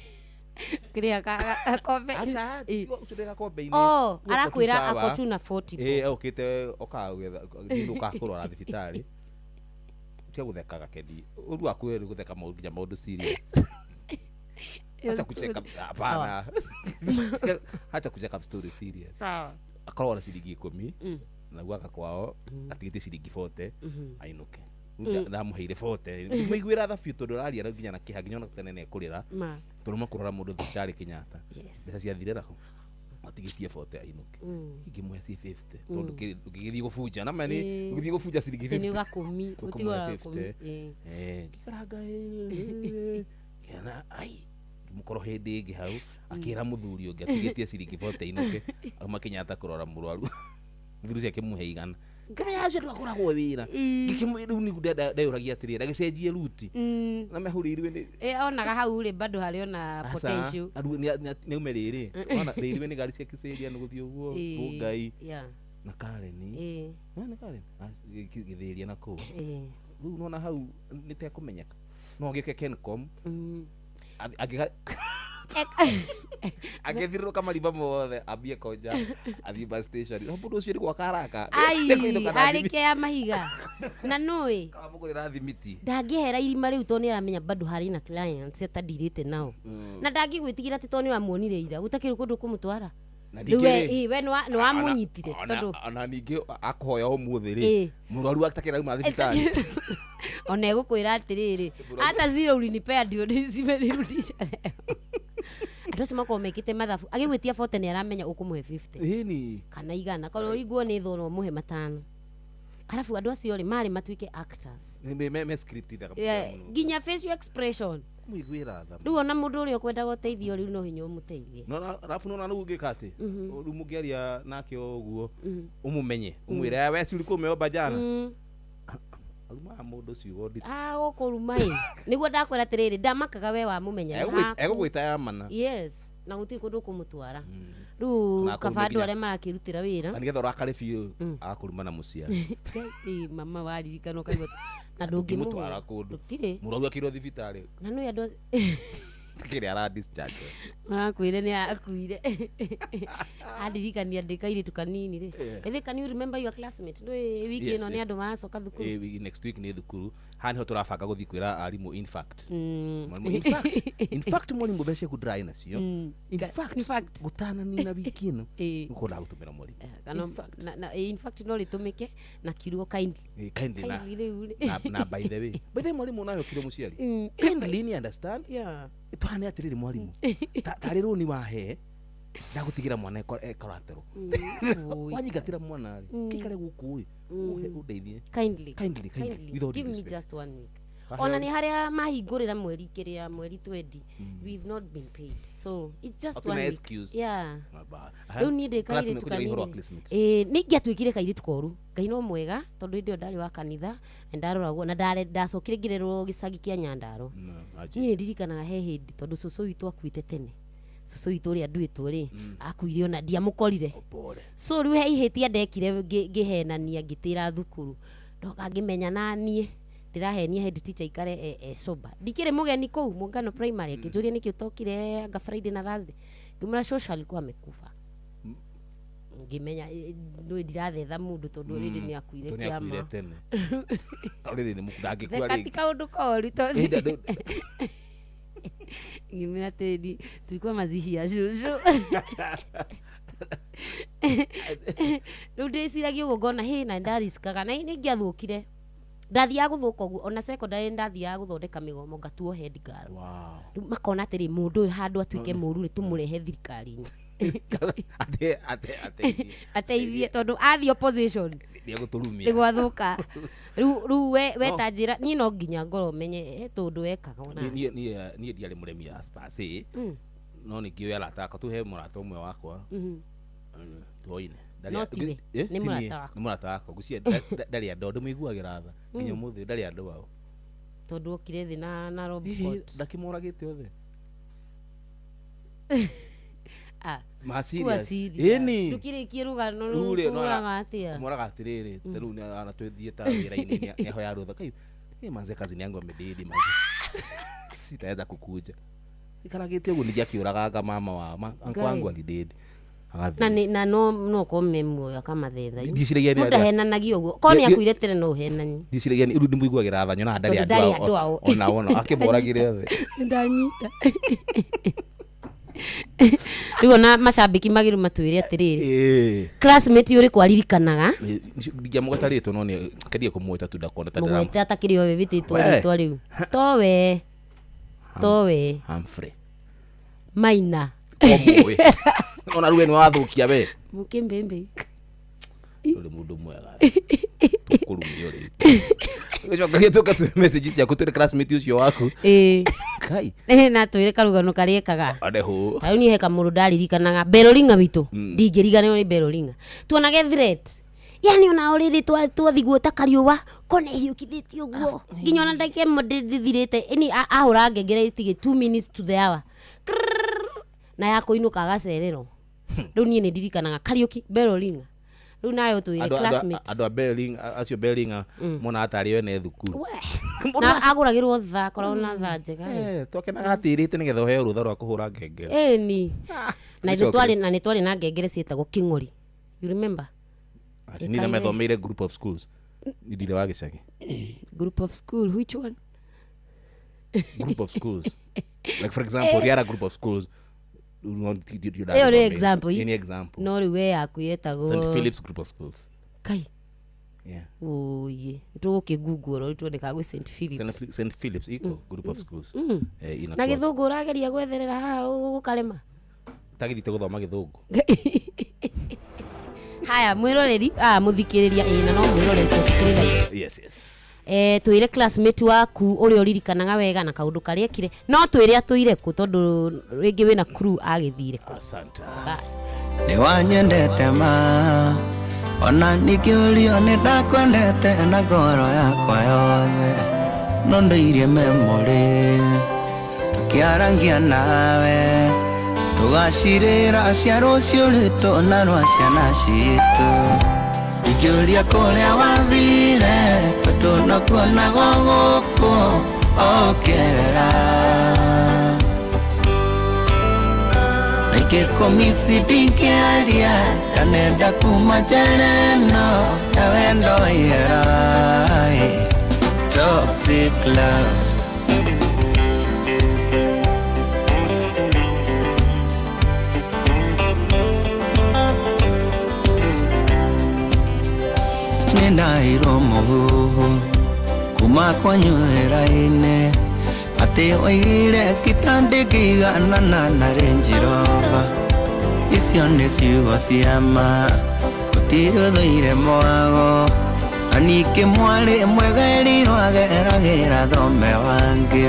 Kĩrĩa gakombe? Aca. Ĩ. Ũcio ndĩ gakombe-inĩ. Oh, Ũguo tu arakwĩra sawa. ako tu na 40. Ĩ, okĩte okaga gwetha nĩ ũkaga kũrwara thibitarĩ, tia gũtheka gakeni ũru waku nĩ gũtheka maũndũ nginya maũndũ serious. Acha kucheka, hapana, acha kucheka story serious. Sawa. Akoragwo na ciringi 10 naguo aka kwao atigĩtie ciringi 40 ainũke. Rĩu ndamũheire 40, mũiguĩra tha biũ tondũ araria rĩu nginya na kĩeha, nginya ona tene nĩ ekũrĩra tondũ makũrora mũndũ thibitarĩ Kenyatta. Mbeca ciathire nakũ atigĩtie 40 ainũke, ingĩmũhe ci 50 tondũ ndũngĩgĩthiĩ gũbunja na ma nĩ ũgĩthiĩ gũbunja ciringi Nĩ 50. gakũmi. Ũkũmũhe Ũtigũra 50. gakũmi. Ĩ. Eh, ngĩkaranga ngĩona ai ngĩmũkorwo hĩndĩ ĩngĩ hau akĩra mũthuri ũngĩ atigĩtie ciringi 40 ainũke auma Kenyatta kũrora mũrwaru, mũthuri ũcio akĩmũhe 100, ngĩra yacio andũ akoragwo wĩra. Ngĩkĩmwĩra rĩu nĩguo ndeyũragia atĩrĩrĩ, ndagĩcenjie ruti na mehũrĩirwe nĩ Ĩ, onaga hau rĩ bado harĩ ona potential. Nĩ aume rĩrĩ ona rĩrĩ nĩ ngari cia kĩcĩria nĩ gũthiĩ ũguo Rongai na Karen. Nĩ Karen. Ah, gĩthĩria na kũu. Rĩu nona hau nĩ tekũmenyeka no agĩũke Kencom angĩthirũrũka marima mothe ambie konja athiĩ bus station, no mũndũ ũcio nĩ gwaka haraka. Ai. Nĩ kũinũka na thimiti. Arĩke ya mahiga na nũĩ Aramũgũrĩra thimiti. Ndangĩehera irima rĩu tondũ nĩ aramenya bado harĩ na clients atandirĩte nao, na ndangĩgwĩtigĩra atĩ tondũ nĩ ũramuonire ira gũtakĩrĩ kũndũ kũmũtwara. Na Rĩu ningĩ we rĩ, ĩ, we nĩ wamũnyitire tondũ ona ningĩ akũhoya ũmũthĩ rĩ, mũrwaru atakĩrauma thibitarĩ. Ona egũkwĩra atĩrĩrĩ, hata zero ulinipea ndio zimenirudisha leo. Andũ acio makoragwo mekĩte mathabu, agĩgwĩtia 40 nĩ aramenya ũkũmũhe 50 Ĩni. kana 100, kana ũringwo nĩ thono ũmũhe 5. Arabu andũ acio rĩ marĩ matuĩke actors. Me script ithaka. Yeah, nginya facial expression. Mũiguĩra tha. Rĩu ona mũndũ ũrĩa ũkwendaga ũteithio rĩu no hinya ũmũteithie. No arabu nona rĩu ũngĩka atĩ rĩu mũngĩaria nake o ũguo ũmũmenye ũmwĩre we si ulikuwa umeomba jana, arumaga mũndũ ciugo nditũ. Agũkũruma ĩ, nĩguo ndakwĩra atĩrĩrĩ, ndamakaga we wamũmenya nĩ haku. Egũgwĩta ya mana. Yes, na gũtirĩ kũndũ kũmũtwara rĩu. Kana Kaba andũ akũrume arĩa marakĩrutĩra wĩra. Na nĩgetha ũrakare biũ agakũruma na mũciari. Ĩ, mama waririkana ũkaigua na ndũngĩmũtwara ndũngĩmũhũra. Kũndũ. Gũtirĩ. Mũrwaru akĩrwo thibitarĩ. Na nĩ andũ kĩrĩa ara discharge. Marakwĩre nĩ akuire, andirikania ndĩ kairĩtu kanini rĩ. Ĩthĩ, can you remember your classmate? Ndũĩ wiki Yes, ĩno nĩ yeah. andũ maracoka thukuru. Eh, next week nĩ thukuru, haha nĩho tũrabanga gũthiĩ kwĩra arimũ, in fact. Mwalimu, in fact mwalimu mbeca ciaku ndĩrarĩ nacio, in fact, In fact. gũtananina wiki ĩno ngũkorwo ndagũtũmĩra mwalimu. Kana In fact. na, in fact no rĩtũmĩke na kiugo kindly. Eh, kindly na, Kindly rĩu rĩ. na by the way mwalimu nawe ũkire mũciari kindly ni understand. Tuhane atĩrĩrĩ mwalimu, tarĩ rũni wahe Ndagũtigĩra mwana collateral. Oi. Wanyingatĩra mwana rĩ, kĩikare gũkũ ĩ, ũndeithie. Kindly. Kindly, kindly, Kindly. with all due Give me respect. just one week. Ona nĩ harĩa mahingũrĩra mweri kĩrĩa mweri 20, we've not been paid, so it's just Hatina one week. excuse. Yeah. Aha. Rĩu niĩ ndĩ Classmate, kairĩtu kũnjĩra ũhoro wa kanini. classmate. Ĩĩ, nĩ ingĩatuĩkire kairĩtu koru. Ngai no mwega tondũ hĩndĩ ĩyo ndarĩ wa kanitha na ndaroragwo na ndacokire ngĩrerwo gĩcagi kĩa Nyandaro. No, aje. Niĩ ndirikanaga he hĩndĩ tondũ cũcũ witũ akuĩte tene, cũcũ witũ ũrĩa nduĩtwo rĩ, akuire ona ndiamũkorire. Pole. So rĩu he ihĩtia ndekire, ngĩhenania ngĩtĩra thukuru, ndoka ngĩmenya naniĩ ndĩrahenia head teacher ikare e sober. Ndikĩrĩ mũgeni kũu Mũngano Primary, akĩnjũria nĩkĩ ũtokire anga Friday na Thursday, ngĩmwĩra cũcũ alikuwa amekufa. Ngĩmenya nĩ ndirathetha mũndũ tondũ already nĩ akuire. Tondũ nĩ akuire Kĩama. tene. Already nĩ ndangĩkua Theka ti rĩngĩ. kaũndũ koru tondũ Ĩ, ngĩmwĩra atĩrĩri, tulikuwa mazishi ya cũcũ. Rĩu ndĩciragia ũguo ngona hĩ na ndaricikaga na nĩ ingĩathũkire, ndathiaga gũthũka ũguo. Ona secondary ndathiaga gũthondeka mĩgomo, ngatuo head girl. Rĩu makona atĩrĩ, mũndũ ũyũ handũ atuĩke mũru rĩ, tũmũrehe thirikari-inĩ. Ate ateithie. Ateithie tondũ athiĩ opposition nĩ egũtũrumia. Nĩ gwathũka. Rĩu we ta njĩra, niĩ no nginya ngorwo menye he tũndũ wekaga ona. Niĩ ndiarĩ mũremi as per se, no nĩ ngĩũĩ arata akwa tu. He mũrata ũmwe wakwa tuoine. No tiwe, nĩ mũrata waku. Nĩ mũrata wakwa. Ngwĩciria ndarĩ andũ, ndĩmũiguagĩra tha nginya ũmũthĩ. Ndarĩ andũ ao. Tondũ okire thĩ na robot. Ndakĩmoragĩte othe. Ah, Ma kuwa serious. serious. Ĩni. Ndũkĩrĩkie rũgano. Rĩu rĩ, no Rũraga atĩa? Kũmoraga atĩrĩrĩ, ta rĩu ona twĩthiĩ ta wĩra-inĩ, nĩahoya rũtha kai. "Eh, manze, kazini yangu amededi, manze sitaweza kukuja." Ikaragĩte ũguo ningĩ akĩũraganga mama wa uncle Ngai. wangu alidedi. Na na no korwo me muoyo akamathetha. Ndiciragia Mũndũ ahenanagia ũguo korwo nĩ akuire tene, no ũhenanie. Ndiciragia rĩu ndĩmũiguagĩra tha, nyonaga ndarĩ Tondũ ndarĩ andũ ao. Ona ona akĩmoragire othe. Ndanyita. Rĩu ona macambĩki magĩrĩ matwĩre atĩrĩrĩ, classmate ũrĩkũ aririkanaga? Ndingĩamũgweta rĩtwa, no nĩ kendie kũmwĩta tu ndakona ta ndĩram Mũgwete atakĩrĩ o wĩvĩtĩtwo We. rĩtwa rĩu towe. Humphrey. Maina. Komũĩ ona rĩu we nĩ wathũkia we. Mũkĩmbĩmbĩ. Ũrĩ mũndũ mwega, tũkũrumio rĩu. Gũcokeria tũka twĩ message ciaku, twĩre classmate ũcio waku. Ĩĩ. Kai. Na twĩre karũgano karĩa ekaga. Adeho. Tarĩu niĩ he kamũndũ ndaririkanaga, Berolinga witũ. Ndingĩriganĩrwo nĩ Berolinga. Tuonage threat yani ona rĩrĩ twathiguo ta kariũa kona ĩhiũkithĩtie ũguo nginya ona ndagĩka ĩmwe ndĩthirĩte ĩni ahũra ngengere ĩtige 2 minutes to the hour. Krrrr, na ya kũinũka agacererwo. Rĩu niĩ nĩ ndirikanaga Kariũki Berolinga. Rĩu nayo twĩre classmates. Andũ a Belling acio, Bellinga monaga tarĩ ene thukuru. We. Na agũragĩrwo thaa, koragwo na thaa njega ĩ. Eh, twakenaga atĩrĩte nĩgetha ũheo rũtha rwa kũhũra ngengere. Ĩni na ithuĩ Nĩcoke. twarĩ na nĩ twarĩ na ngengere ciĩtagwo kĩng'ori, you remember? Acio nĩ methomeire group of schools, ndirĩ wa gĩcagi. Group of school, which one? Group of schools, like for example Riara group of schools. Ĩyo nĩ example. Any example. No rĩu we yaku yetagwo? St Philip's group of schools. Kai. Yeah. Oye, tũgũkĩngunguo rĩu tuonekaga gwĩ St Philip. St Philip's iko group of schools. Na Inakuwa gĩthũngũ ũrageria gwetherera haha ũkarema. Tagithite gũthoma gĩthũngũ. Haya, mwĩroreri, mũthikĩrĩria, ĩ na no mwĩroreri tũthikĩrĩria. Yes. Twĩre classmate waku ũrĩa ũririkanaga wega na kaũndũ karĩa ekire. No twĩre atũire kũ, tondũ rĩngĩ wĩna crew agĩthire kũ. Asante. Bas. Nĩ wanyendete ma ona ningĩũrio nĩ ndakwendete na ngoro yakwa yothe, no ndũirie memory tũkĩarangia nawe, tũgacirĩra cia rũciũ rwitũ na rwa ciana citũ. Ingĩũria kũrĩa wathire, tondũ no kuonagwo gũkũ ũkĩerera nikĩkũmisi, ndingĩaria ndanenda kuma njera ĩno ya wendo wa ihera. Toxic love. Nĩndaheirwo mũhuhu kuma kwanyu wĩra-inĩ atĩ oigire kitandĩkĩiganana na Range Rover. Icio nĩ ciugo cia ma gũtirĩ ũthũire mwago na ningĩ mwarĩ mwega erirwo ageragĩra thome wangĩ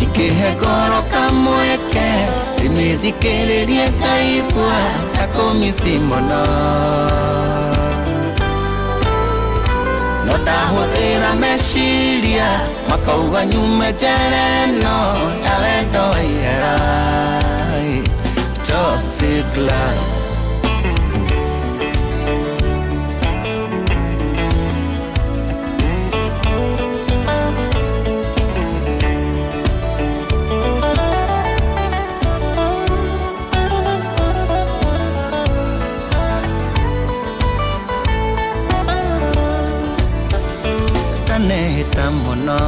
ikĩhe ngoro kamweke ndĩmĩthikĩrĩrie ngaigua ta kũmici mũno no ndahũthĩra meciria makauga nyume njera ĩno ya wendo wa ihera. Toxic love. Ndanehĩta mũno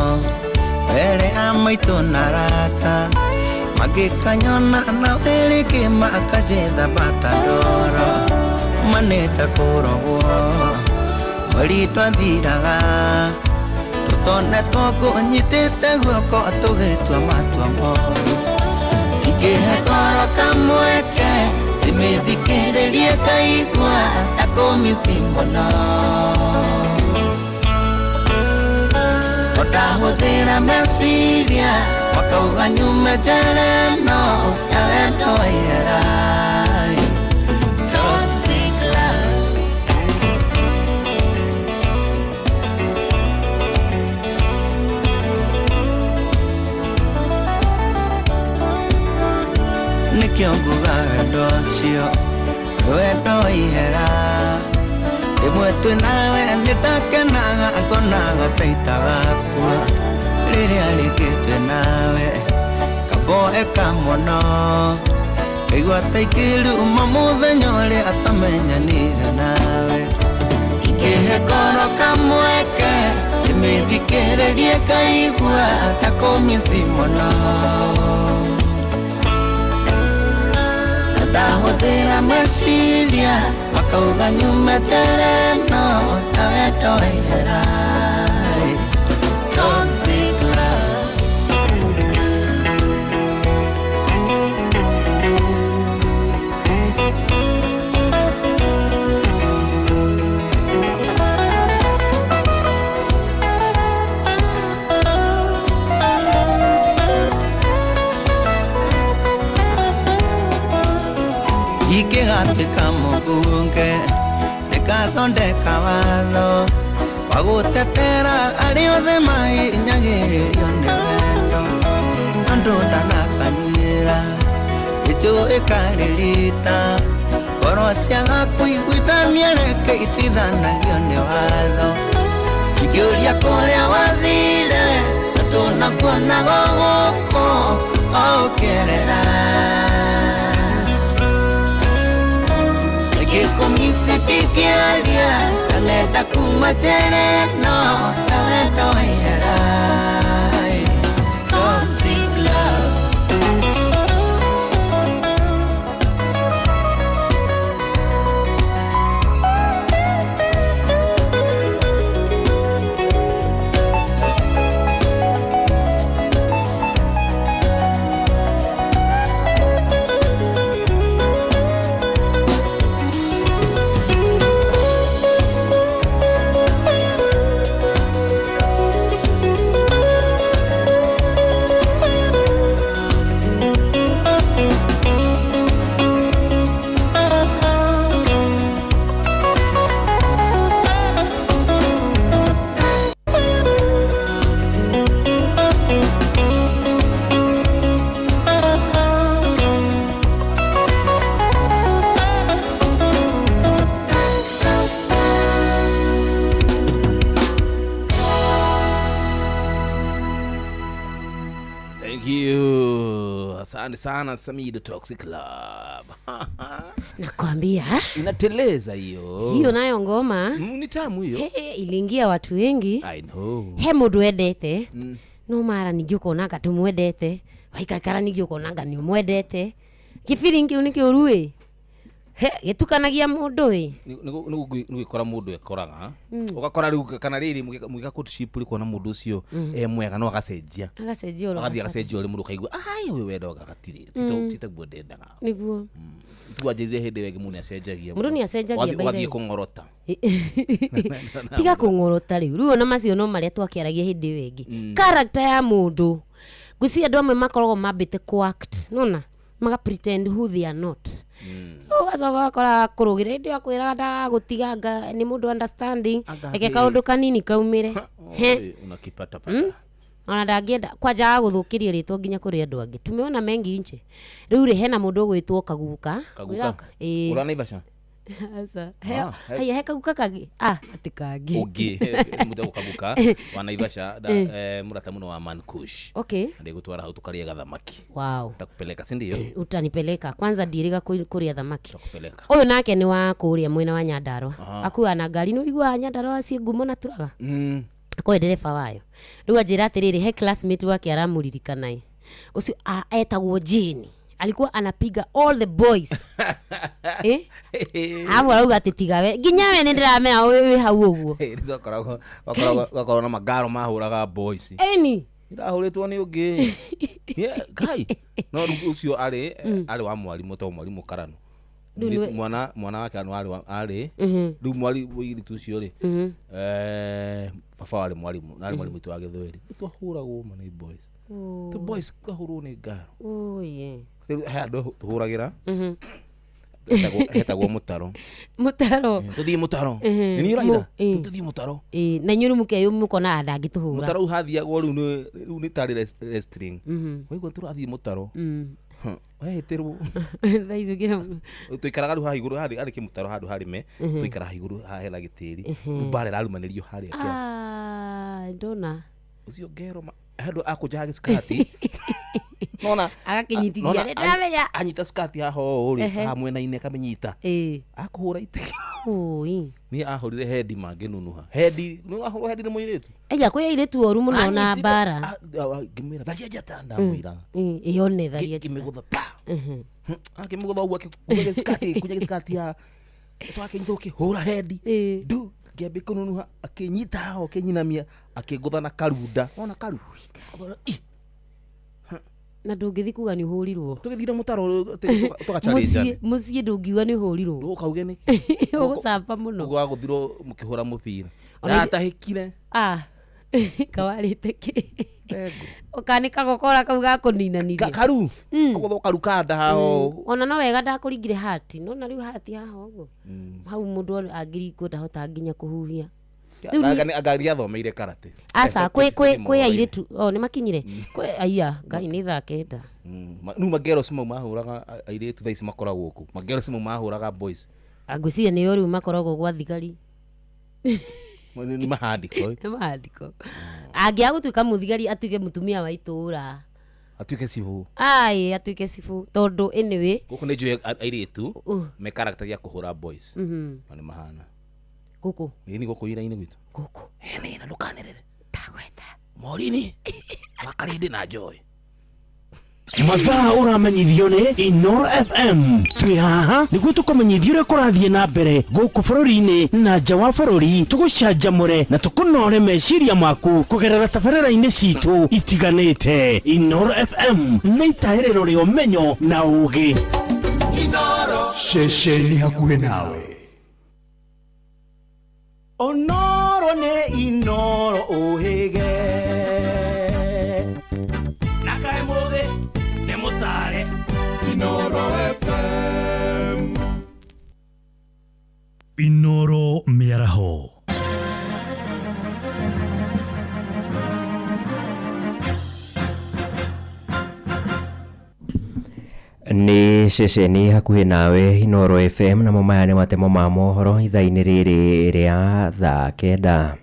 mbere ya maitũ na arata magĩkanyona na wĩrĩkĩ makanjĩtha bata ndoro manĩte kũrogwo mweri twathiraga tũtonetwo ngũnyitĩte guoko tũgĩtua matua moru ingĩhe ngoro kamweke ndĩmĩthikĩrĩrie ngaigua ta kũmici mũno ndahũthĩra meciria makauga nyume njera ĩno ya wendo wa ihera. Toxic love. Nĩkĩo nguga wendo ũcio nĩ wendo wa ihera rĩmwe twĩ nawe nĩndakenaga ngonaga ta itagakua rĩrĩa rĩngĩ twĩ nawe kamboeka mũno ngaigua ta ingĩruma mũthenya ũrĩa tamenyanire nawe ingĩhe ngoro kamweke ndĩmĩthikĩrĩrie ngaigua ta kũmici mũno ndahũthĩra meciria makauga nyume njera ĩno ya wendo wa ihera. Toxic love. Ingĩgatuĩka mũmbunge ndĩgathondeka watho wa gũtetera arĩa othe mahinyagĩrĩrio nĩ wendo andũ ndanakanyuĩra ĩnjũĩ karĩrita ngoro ciaga kũiguithania reke ituithanagio nĩ watho ingĩũria kũrĩa wathire tondũ nakuonaga gũkũ o ũkĩerera Ngĩkũmici ndingĩaria ndanenda kuma njera ĩno ya wendo wa ihera. Toxic love. Thank you. Asante sana Sammy the Toxic Love. Nakwambia Inateleza hiyo. Hiyo nayo ngoma. Ni tamu hiyo. He, iliingia watu wengi. I know. He mundu wendete. No mara ningĩ ũkonaga tumwendete. Waikakara ningĩ ũkonaga nĩ ũmwendete. Kĩbiringi nĩ kĩũru ĩ. He, gĩtukanagia mũndũ ĩ. Nĩ gwĩkora mũndũ ekoraga, ũgakora rĩu kana rĩrĩ mũgĩka courtship rĩ, kuona mũndũ ũcio e mwega no agacenjia. Agacenjia oro. Agathiĩ agacenjia ũrĩ mũndũ ũkaigua ai ũyũ wendo gatirĩ titaguo ndendaga. Nĩguo. Tuanjĩrire hĩndĩ ĩyo ĩngĩ mũndũ nĩacenjagia. Mũndũ nĩacenjagia, by the Ũgathiĩ way. kũng'orota. Tiga kũng'orota rĩu rĩu ona macio no marĩa twakĩaragia hĩndĩ ĩyo ĩngĩ, character ya mũndũ, ngwĩciria andũ amwe makoragwo mambĩte kũ-act, nona maga pretend who they are not. Ũgacoka ũgakora kũrũgĩra hĩndĩ ĩyo akwĩraga ndagagũtiga anga nĩ mũndũ understanding. Anga Reke hĩ. kaũndũ kanini kaumĩre. He. Oi, unakipata pata. Ona ndangĩenda kwanja agũthũkĩrie rĩtwa nginya kũrĩ andũ angĩ, tumeona mengi nje. Rĩu rĩ, hena mũndũ ũgwĩtwo Kaguka. Kaguka. Ĩĩ. Ũra Naivasha? Aca. Ah, Haya, he kaguka kangĩ, ah, atĩ kangĩ. Ũngĩ mũtego Kaguka wa Naivasha mũrata mũno wa Mankush. Okay. Ndĩgũtwara hau tũkarĩe gathamaki. Wow. Takupeleka, si ndio? Utanipeleka kwanza, ndirĩga kũrĩa thamaki. Takupeleka. Ũyũ nake nĩ wa kũrĩa mwena wa Nyandarua, akuaga na ngari, nĩ ũiguaga Nyandarua ciĩ ngumo na turaga. Akorwo ndereba wayo. Rĩu anjĩra atĩrĩrĩ, he classmate wake aramũririkana ĩ, ũcio etagwo Jane, alikuwa anapiga all the boys, eh hapo arauga atĩ tiga we, nginya we nĩ ndĩramenya wĩ hau ũguo. Twakoragwo wakoragwo na magaro mahũraga boys. Eni. Irahũrĩtwo nĩ ũngĩ. Ngai no rĩu ũcio arĩ wa mwarimũ, to mwarimũ Karano. Rĩu nĩwe- Mwana wake ano arĩ rĩu mwarimũ mũirĩtu ũcio rĩ, baba warĩ mwarimũ na arĩ mwarimũ witũ wa gĩthweri. Twahũragwo ma nĩ boys, tũ boys twahũrwo nĩ ngaro. Oye. Rĩu he andũ tũhũragĩra hetagwo mũtaro. Mũtaro. Tũthiĩ mũtaro, nĩ niĩ ũraira. Tũthiĩ mũtaro. Ĩ, na inyuĩ rĩu mũkeyũ mũkona ndangĩtũhũra. Mũtaro rĩu hathiagwo rĩu rĩu nĩ tarĩ wrestling, waigua tũrathiĩ mũtaro wehĩtĩrwo. Thaa ici ũkĩra Tũikaraga rĩu haha igũrũ harĩ kĩmũtaro handũ harĩme, tũikara haha igũrũ haha hena gĩtĩri, rĩu mbara ĩrarumanĩrio harĩa kĩanda. Ah, ndona. Ũcio ngero handũ akũnjaga gĩskati nona. Agakĩnyitithia. Nona, Nĩ ndĩramenya. Anyita skati haha ũũ rĩ, haha mwena-inĩ akamĩnyita, Ĩ. akũhũra itĩ. Oi. Niĩ ahũrire hendi mangĩnunuha hendi, nĩ wahũrwo hendi nĩ mũirĩtu. Aya kwĩ airĩtu oru mũno na Anyitire- mbara. Ngĩmwĩra tharia njata, ndamwĩra. Ĩyo nĩ tharia. Ngĩmĩgũtha pa, akĩmĩgũtha ũguo, akĩkunya gĩskati, akĩkunya gĩskati haha, so akĩnyita, ũkĩhũra hendi. Ndu ngĩambia kũnunuha, akĩnyita haha, akĩnyinamia, akĩngũtha na karunda, wona karu. Ih, Na ndũngĩthi kuga nĩ ũhũrirwo. Tũgĩthire mũtaro tũgacarĩnjana. Mũciĩ mũciĩ ndũngiuga nĩ ũhũrirwo. Ũkauge nĩkĩ? Ũgũcamba mũno. Ũguo wagũthirwo mũkĩhũra mũbira. Ona Ndatahĩkire. Ah, kawarĩte kĩ ũkanĩ kagokora kau gakũninanirie. Karu kũgũthwo karu kanda haha ũũ. Ona no wega ndakũringire hati, nona rĩu hati haha ũguo hau mũndũ angĩringwo ndahota nginya kũhuhia. Anga athomeire karate. Aca, kwĩ airĩtu o nĩ makinyire kwĩ aya ngai nĩ thaa 9. Rĩu mageros mau mahũraga airĩtu thaa ici makoragwo kũ? Mageros mau mahũraga boys. Ngwĩciria nĩo rĩu makoragwo gwa thigari. Nĩ mahandiko. Nĩ maandĩko, angĩaga gũtuĩka mũthigari atuĩke mũtumia wa itũũra. Atuĩke cibũ. Ai, atuĩke cibũ, tondũ anyway. Gũkũ nĩ njũĩ airĩtu me character ya kũhũra boys na nĩ mahana. Gũkũ? Ĩni, gũkũ ira-inĩ gwitũ. Gũkũ. Ĩni, na ndũkanĩrĩre. Ndagweta. Morini wakarĩndĩ na Joy. Mathaa ũramenyithio nĩ Inoro FM. Twĩ haha nĩguo tũkũmenyithia ũrĩa kũrathiĩ na mbere gũkũ bũrũri-inĩ na nja wa bũrũri, tũgũcanjamũre na tũkũnore meciria maku kũgerera tabarĩra-inĩ citũ itiganĩte. Inoro FM nĩ itahĩrĩro rĩa ũmenyo na ũũgĩ. Ceceni hakuhĩ nawe. Onoro nĩ Inoro ũhĩge na kaĩ mũthĩ nĩ mũtare. Inoro FM. Inoro mĩaraho. Nĩ ceceni hakuhĩ nawe Inoro FM, namo maya nĩ matemo ma mohoro ithaa-inĩ rĩrĩ rĩa thaa 9.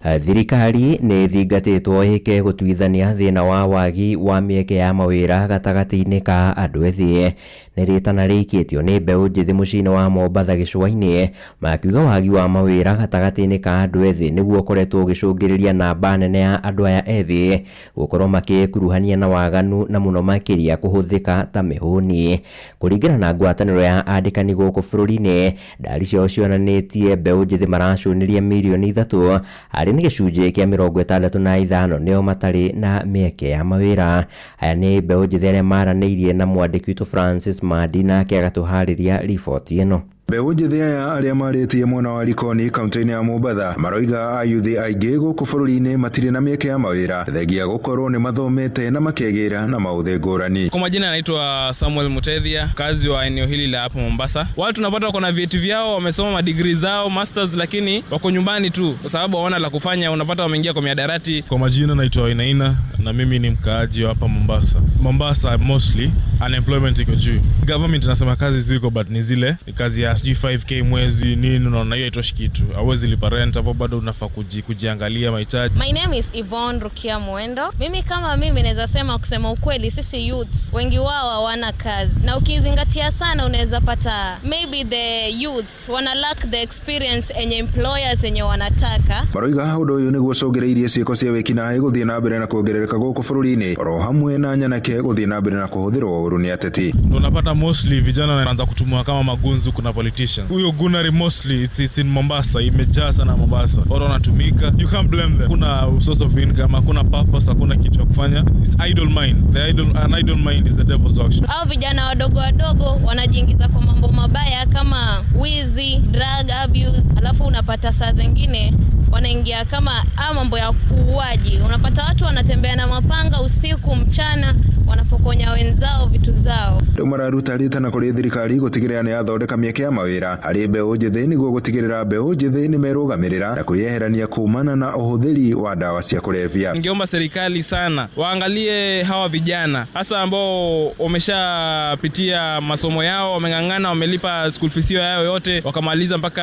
Thirikari nĩ ĩthingatĩtwo ĩke gũtuithania thĩna wa wagi wa mĩeke ya mawĩra gatagatĩ-inĩ ka andũ ethĩ. Nĩ rĩtana rĩikĩtio nĩ mbeũ njĩthĩ mũciĩ-inĩ wa Mombatha gĩcũa-inĩ, makiuga wagi wa mawĩra gatagatĩ-inĩ ka andũ ethĩ nĩguo ũkoretwo ũgĩcũngĩrĩria namba nene ya andũ aya ethĩ gũkorwo makĩkuruhania na waganu na mũno makĩria kũhũthĩka ta mĩhũni. Kũringana na ngwatanĩro ya andĩkani gũkũ bũrũri-inĩ, ndari ciao cionanĩtie mbeũ njĩthĩ maracũnĩria mirioni 3 harĩ nĩ gĩcunjĩ kĩa 65 nĩo matarĩ na mĩeke ya mawĩra. Aya nĩ mbeũ njĩthĩ arĩa maranĩirie na mwandĩki witũ Francis Mandi, nake agatũharĩria riboti ĩno. Mbeũ njĩthĩ aya arĩa marĩtie mwena wa Likoni kaunti-inĩ ya Mombatha maroiga ayuthi aingĩ gũkũ bũrũri-inĩ matirĩ na mĩeke ya mawĩra thengia gũkorwo nĩ mathomete na makegĩra na maũthĩ ngũrani. Kwa majina anaitwa Samuel Mutethia, kazi wa eneo hili la hapo Mombasa. Watu tunapata wako na vyeti vyao, wamesoma madigrii zao, masters, lakini wako nyumbani tu kwa sababu hawana la kufanya, unapata wameingia kwa miadarati. Kwa majina naitwa Inaina na mimi ni mkaaji wa hapa Mombasa. Mombasa mostly unemployment iko juu. Government inasema kazi ziko but ni zile kazi ya 5k mwezi nini, unaona hiyo haitoshi kitu. Hauwezi lipa rent hapo, bado unafaa kujiangalia mahitaji. My name is Yvonne Rukia Mwendo. Mimi kama mimi naweza sema, kusema ukweli, sisi youths wengi wao hawana kazi. Na ukizingatia sana unaweza pata maybe the youths wana lack the experience enye employers enye wanataka. Maroiga ũndũ ũyũ nĩguo ũcũngĩrĩirie ciĩko cia wĩkinaĩ gũthiĩ na mbere na kuongerereka gũkũ bũrũri-inĩ oro hamwe na nyanake gũthiĩ na mbere na kũhũthĩrwo ũru nĩ ateti. Unapata mostly vijana wanaanza kutumiwa kama magunzu, kuna politician. Huyo gunari mostly it's in Mombasa, imejaa sana Mombasa. Watu wanatumika, you can't blame them. Kuna source of income, hakuna purpose, hakuna kitu ya kufanya. It's idle mind. An idle mind is the devil's workshop. Hao vijana wadogo wadogo wanajiingiza kwa mambo mabaya kama wizi, drug abuse, alafu unapata saa zingine wanaingia kama mambo ya uuaji. Unapata watu wanatembea na mapanga usiku mchana, wanapokonya wenzao vitu zao. Rĩu mararuta rĩtana kũrĩ thirikari gũtigĩrĩra nĩ yathondeka mĩeke ya mawĩra harĩ mbeũ njĩthĩ nĩguo gũtigĩrĩra mbeũ njĩthĩ nĩ merũgamĩrĩra na kwĩyeherania kumana na ũhũthĩri wa dawa cia kulevya. Ningeomba serikali sana waangalie hawa vijana hasa ambao wameshapitia masomo yao, wameng'ang'ana, wamelipa school fees yao yote, wakamaliza mpaka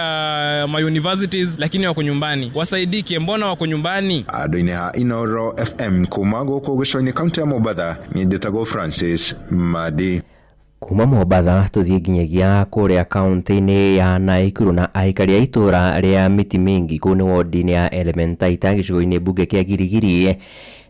ma universities, lakini wako nyumbani. Wasaidike, mbona wako nyumbani? Andũ-inĩ ha Inoro FM kuma gũkũ gĩcũa-inĩ kaunti ya Mombatha, niĩ njĩtagwo Francis Madi. Kuma Mombatha tũthiĩ nginyagia kũrĩa kaunti-inĩ ya Naikuru na aikari a itũra rĩa mĩtĩ mĩingĩ kũu nĩ wodi-inĩ ya Elementaita gĩcigo-inĩ mbunge kĩa Girigiri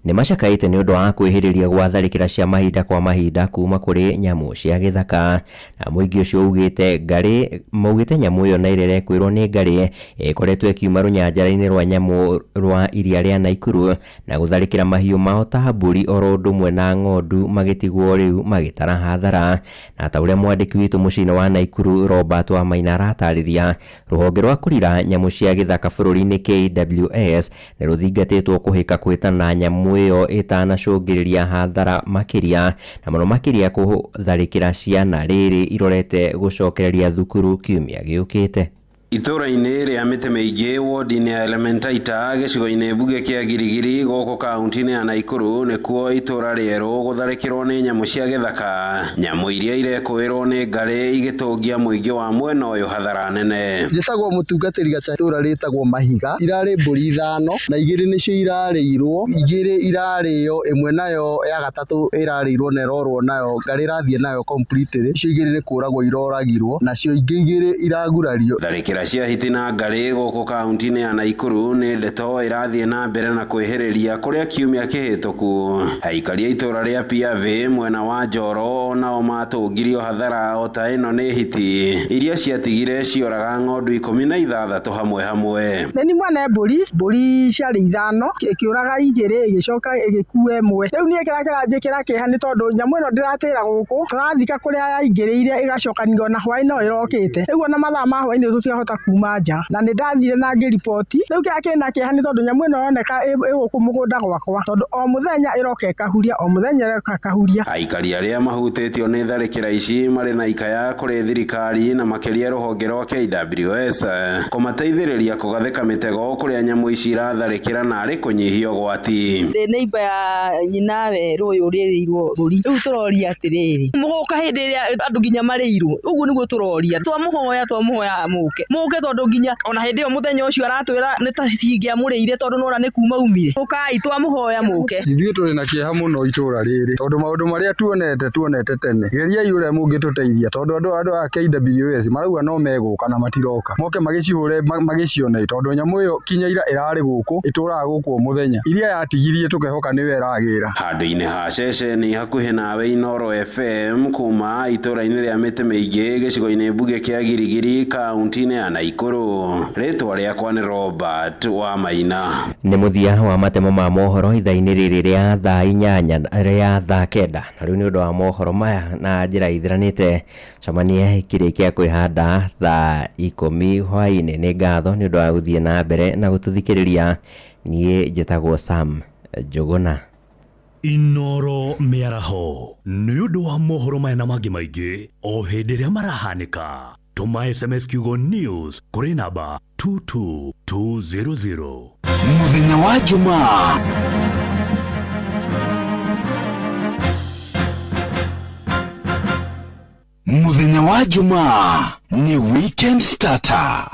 nĩ macakaĩte nĩ ũndũ wa kwĩhĩrĩria gwa tharĩkĩra cia mahinda kwa mahinda kuma kũrĩ nyamũ cia gĩthaka. Na mũingĩ ũcio ugĩte ngarĩ maugĩte nyamũ ĩyo na ĩrĩa ĩkwĩrwo nĩ ngarĩ ĩkoretwo ĩkiuma rũnyanjara-inĩ rwa nyamũ rwa iria rĩa Naikuru na gũtharĩkĩra mahiũ mao ta mbũri oro ũndũ ũmwe na ng'ondu magĩtigwo rĩu magĩtara hathara. Na ta ũrĩa mwandĩki witũ mũciĩ-inĩ wa Naikuru Robert Wamaina aratarĩria, rũhonge rwa kũrira nyamũ cia gĩthaka bũrũri-inĩ KWS nĩ rũthingatĩtwo kũhĩka kwĩtana nyamũ ĩyo ĩtanacũngĩrĩria hathara makĩria na mũno makĩria kũtharĩkĩra ciana rĩrĩ irorete gũcokereria thukuru kiumia gĩũkĩte. Itũra-inĩ rĩa mĩtĩ mĩingĩ wodi-inĩ ya Elementaita gĩcigo-inĩ mbunge kĩa Girigiri gũkũ kaunti-inĩ ya Naikuru nĩkuo itũra rĩerũ gũtharĩkĩrwo nĩ nyamũ cia gĩthaka. Nyamũ iria irekũĩrwo nĩ ngarĩ igĩtũngia mũingĩ wa mwena ũyũ hathara nene. Njĩtagwo mũtungatĩri gacha, itũra rĩtagwo Mahiga. Irarĩ mbũri 5 na 2 nĩcio irarĩirwo, 2 irarĩo, ĩmwe nayo ya gatatũ ĩrarĩirwo na ĩrorwo nayo, ngarĩ ĩrathiĩ nayo completely. Icio 2 nĩ kũragwo iroragirwo, nacio ingĩ 2 iragurario. Tharĩkĩra cia hiti na ngarĩ gũkũ kaunti-inĩ ya Naikuru nĩ ndeto ĩrathiĩ na mbere na kwĩhĩrĩria kũrĩa kiumia kĩhĩtũku. Aikari a itũra rĩa Piave mwena wa Njoro onao matũngirio hathara o ta ĩno nĩ hiti iria ciatigire cioraga ng'ondu 16 hamwe hamwe. Nĩ mwene mbũri ciarĩ 5 ĩkĩũraga 2 ĩgĩcoka ĩgĩkua 1. Rĩu niĩ kĩrĩa kĩranjĩkĩra kĩeha nĩ tondũ nyamũ ĩno ndĩratĩra gũkũ, tũrathika kũrĩa yaingĩrĩire ĩgacokanio na hwaĩ no ĩrokĩte. Rĩu ona mathaa ma hwaĩ-inĩ tũtiahota kuma nja, na nĩ ndathire na ngĩriboti. Rĩu kĩrĩa kĩna kĩeha nĩ tondũ nyamũ ĩno ĩroneka ĩ gũkũ mũgũnda gwakwa, tondũ o mũthenya ĩroka ĩkahuria, o mũthenya ĩroka ĩkahuria. Aikari arĩa mahutĩtio nĩ tharĩkĩra ici marĩ na ikaya kũrĩ thirikari na makĩria rũhonge rwa KWS kũmateithĩrĩria kũgathĩka mĩtego kũrĩa nyamũ ici iratharĩkĩra narĩ kũnyihia ũgwati. Ndĩ neighbor ya nyina werũ ũyũ ũrĩrĩirwo mbũri. Rĩu tũroria atĩrĩrĩ, mũgoka hĩndĩ ĩrĩa andũ nginya marĩirwo, ũguo nĩguo tũroria. Twamũhoya mũke. Mũke tondũ nginya ona hĩndĩ ĩyo mũthenya ũcio aratwĩra nĩ ta cingĩamũrĩire tondũ nona nĩ kuma umire. Ũkai twamũhoya mũke. Ithuĩ tũrĩ na kĩeha mũno itũra rĩrĩ tondũ maũndũ marĩa tuonete tuonete tene. Geriai ũrĩa mũngĩtũteithia tondũ andũ andũ a KWS marauga no megũka na matiroka. Moke magĩcihũre magĩcione tondũ nyamũ ĩyo kinya ira ĩrarĩ gũkũ ĩtũraga gũkũ o mũthenya. Iria yatigirie tũkehoka nĩyo ĩragĩra. Handũ-inĩ ha ceceni hakuhĩ nawe Inooro FM kuma itũra-inĩ rĩa mĩtĩ mĩingĩ gĩcigo-inĩ mbunge kĩa Girigiri kaunti-inĩ ya Naikuru. Rĩtwa rĩakwa nĩ Robert Wamaina. Nĩ mũthia wa matemo ma mohoro ithaa-inĩ rĩrĩ rĩa thaa inyanya rĩa thaa kenda na rĩu nĩ ũndũ wa mohoro maya na njĩra ithiranĩte cemania kĩrĩkia kwĩhanda thaa 10 hwaĩ-inĩ. Nĩ ngatho nĩ ũndũ wa gũthiĩ na mbere na gũtũthikĩrĩria. Niĩ njĩtagwo Sam Njũgũna. Inooro mĩaraho nĩ ũndũ wa mohoro maya na mangĩ maingĩ o hĩndĩ ĩrĩa marahanĩka. Tũma SMS kiugo news kũrĩ namba 22200. Mũthenya wa Jumaa Mũthenya wa Jumaa ni Weekend Starter.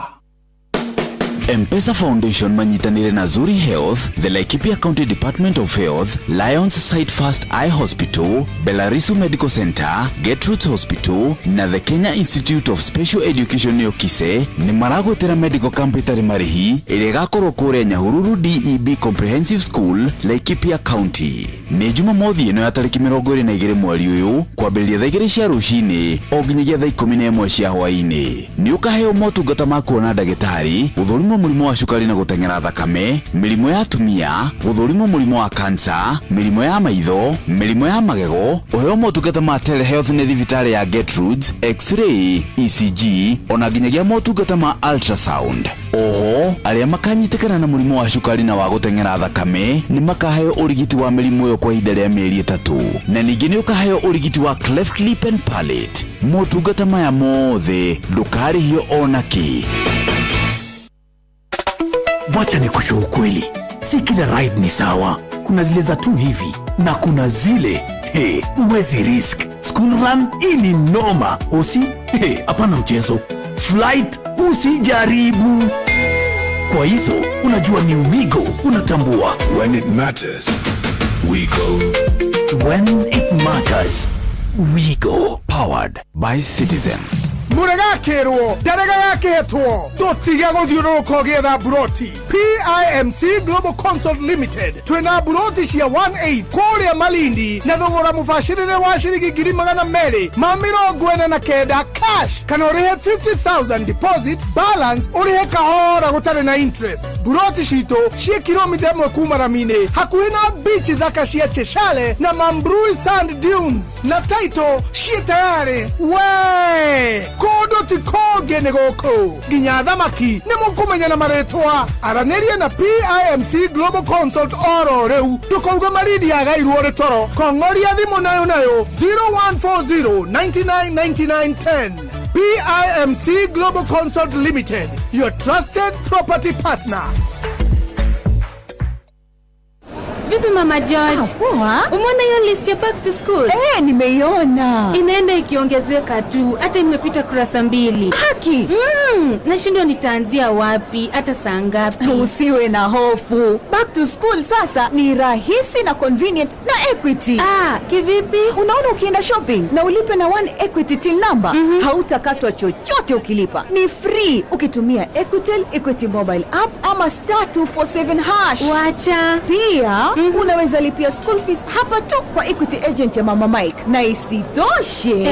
M-Pesa Foundation manyitanire na Zuri Health, the Laikipia County Department of Health, Lions Sight First Eye Hospital, Belarisu Medical Center, Gertrude's Hospital na the Kenya Institute of Special Education Yokise nĩ maragwetera medical camp ĩtarĩ marĩhi ĩrĩa ĩgakorwo kũrĩa Nyahururu DEB Comprehensive School, Laikipia County. Nĩ Jumamothi ĩno ya tarĩki 22 mweri ũyũ kwambĩrĩria thaa 2 cia rũcinĩ o nginyagia thaa 11 cia hwaĩ-inĩ. Nĩ ũkaheo motungata ma kuona ndagĩtarĩ, gũthũrimwo mũrimũ wa cukari na gũteng'era thakame, mĩrimũ ya atumia, gũthũrimwo mũrimũ wa kansa, mĩrimũ ya maitho, mĩrimũ ya magego, ũheo motungata ma telehealth nĩ thibitarĩ ya Gertrudes, X-ray, ECG ona nginyagia motungata ma ultrasound. Oho, arĩa makanyitĩkana na mũrimũ wa cukari na wa gũteng'era thakame nĩ makaheo ũrigiti wa mĩrimũ ĩyo kwa ihinda rĩa mĩeri 3, na ningĩ nĩ ũkaheo ũrigiti wa cleft lip and palate. Motungata maya mothe ndũkarĩhio ona kĩ. Wacha nikushe ukweli, si kila ride ni sawa. Kuna zile za tu hivi na kuna zile hey, huwezi risk. School run hii ni noma. Usi hey, hapana mchezo. Flight usijaribu. Kwa hizo unajua ni Wigo, unatambua. When it matters, we go. When it matters, we go. Powered by Citizen. Mũregakĩrwo ndarega gakĩhetwo tũtige gũthiũrũrũka ũgĩetha mburoti. PIMC Global Consult Limited twĩna mburoti cia 18 kũrĩa Malindi na thogora mũbacĩrĩre wa ciringi 249,000 cash kana ũrĩhe 50,000 deposit balance ũrĩhe kahora gũtarĩ na interest. Mburoti citũ ciĩ kilomita 1 kuma rami-inĩ hakuhĩ na beach thaka cia Cheshale na Mambrui Sand Dunes na title ciĩ tayarĩ. We kũndũ ti kũngĩ nĩ gũkũ nginya thamaki nĩ mũkũmenya na marĩtwa. Aranĩria na PIMC Global Consult oro rĩu ndũkauge Malindi yagairwo rĩ toro. Kong'oria thimũ nayo nayo 0140 99 99 10. PIMC Global Consult Limited, your trusted property partner. Vipi Mama George? Poa. Umeona hiyo list ya back to school? Nimeiona. Inaenda ikiongezeka tu, hata imepita kurasa 2. Haki. Nashindwa nitaanzia wapi, hata saa ngapi? Usiwe na hofu. Back to school sasa ni rahisi na convenient na Equity. Kivipi? Unaona ukienda shopping na ulipe na One Equity till number, hautakatwa chochote ukilipa. Ni free ukitumia Equitel, Equity mobile app ama *247#. Wacha. Pia unaweza lipia school fees hapa tu kwa Equity agent ya Mama Mike. Na isitoshe,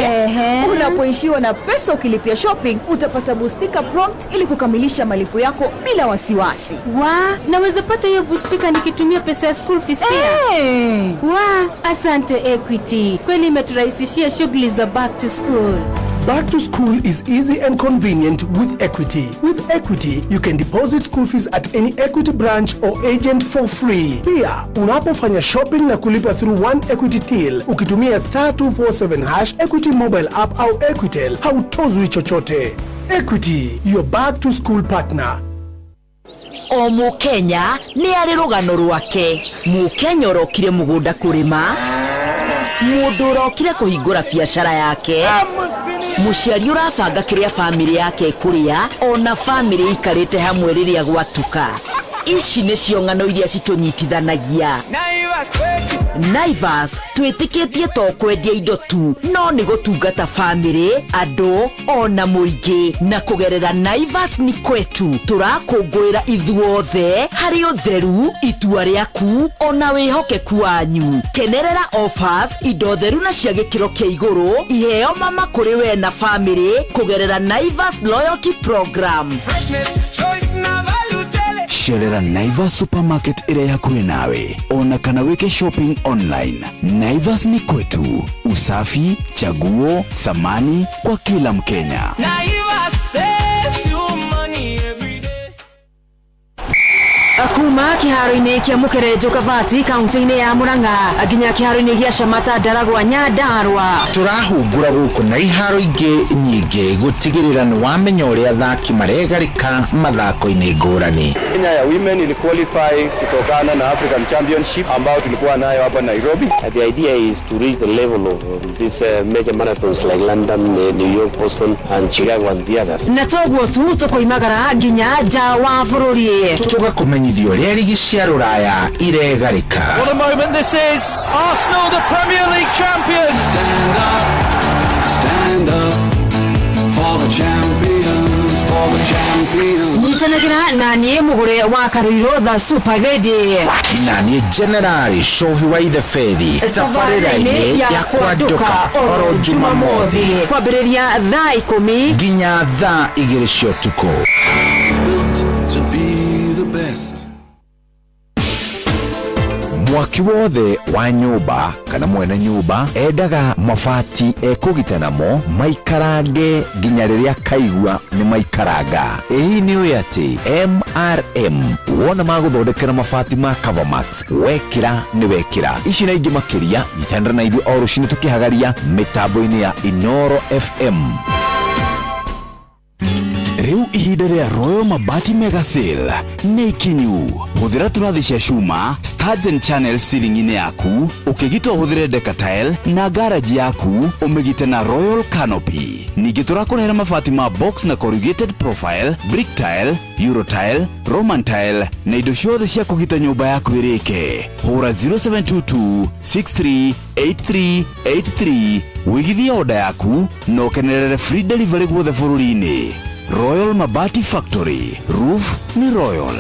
unapoishiwa na pesa ukilipia shopping, utapata bustika prompt ili kukamilisha malipo yako bila wasiwasi. Wa, naweza pata hiyo bustika nikitumia pesa ya school fees pia? Wa, asante Equity. Kweli imeturahisishia shughuli za back to school. Back to school is easy and convenient with Equity. With Equity, you can deposit school fees at any Equity branch or agent for free. Pia, unapofanya shopping na kulipa through One Equity Till, ukitumia *247# Equity mobile app au Equitel, hautozwi chochote. Equity, your back to school partner. O Mũkenya nĩ arĩ rũgano rwake. Mũkenya ũrokire mũgũnda kũrĩma, mũndũ ũrokire kũhingũra biacara yake, Mũciari ũrabanga kĩrĩa bamĩrĩ yake ĩkũrĩa, ona bamĩrĩ ikarĩte hamwe rĩrĩa gwatuka. Ici nĩcio ng'ano iria citũnyitithanagia. Naivas twĩtĩkĩtie to kwendia indo tu, no nĩ gũtungata bamĩrĩ, andũ ona mũingĩ. Na kũgerera Naivas ni kwetu tũrakũngũĩra ithuothe harĩ ũtheru, itua rĩaku ona wĩhokeku wanyu. Kenerera offers, indo theru na cia gĩkĩro kĩa igũrũ, iheo mama kũrĩ we na bamĩrĩ kũgerera Naivas Loyalty Program. Cerera Naivas Supermarket ĩrĩa hakuhĩ nawe, ona kana wĩke shopping online. Naivas ni kwetu, usafi, chaguo, thamani kwa kila Mkenya. Naivas saves you money every day. Kuma kĩharo-inĩ kĩa Mũkerenjo Kabati kaunti-inĩ ya Murang'a nginya kĩharo-inĩ gĩa Shamata Ndaragwa Nyandarua. Tũrahungura gũkũ na iharo ingĩ nyingĩ gũtigĩrĩra nĩ wamenya ũrĩa athaki maregarĩka mathako-inĩ ngũrani. Kenya ya women ili qualify kutokana na African Championship ambao tulikuwa nayo hapa Nairobi. The idea is to reach the level of these major marathons like London, New York, Boston and Chicago and the others. Na toguo tu, tũkoimagara nginya nja wa bũrũri. Tũgakũmenyithia ũrĩa rigi cia rũraya iregarĩka. What a moment this is! Arsenal, the Premier League champions! Stand up, stand up for the champions, for the champions. Nyitanagĩra na niĩ mũgũre wa Karũirũ, the Super Lady, na niĩ Jenerali Cohi wa Ithe Bethi, tabarĩra-inĩ ya Kwandũka oro Jumamothi kwambĩrĩria thaa 10 nginya thaa 2 cia ũtukũ. To be the best. Mwaki wothe wa nyũmba kana mwene nyũmba endaga mabati ekũgita namo maikarange nginya rĩrĩa kaigua nĩ maikaranga. Ĩĩ, nĩ ũĩ atĩ MRM wona magũthondekera mabati ma Covermax, wekĩra nĩ wekĩra. Ici na ingĩ makĩria, nyitanĩra na ithuĩ o rũcinĩ tũkĩhagaria mĩtambo-inĩ ya Inoro FM. Rĩu ihinda rĩa Royal Mabati Mega Sale nĩ ikinyu. Hũthĩra tũrathi cia cuma, studs and channels ceiling-inĩ yaku, ũkĩgita ũhũthĩre Decatile, na garaji yaku ũmĩgite na Royal Canopy. Ningĩ tũrakũrehera mabati ma box na corrugated profile, brick tile, Eurotile, Roman tile na indo ciothe cia kũgita nyũmba yaku ĩrĩke. Hũra 0722 638383 wĩigithie oda yaku na ũkenerere free delivery guothe bũrũri-inĩ. Royal Mabati Factory, roof ni royal.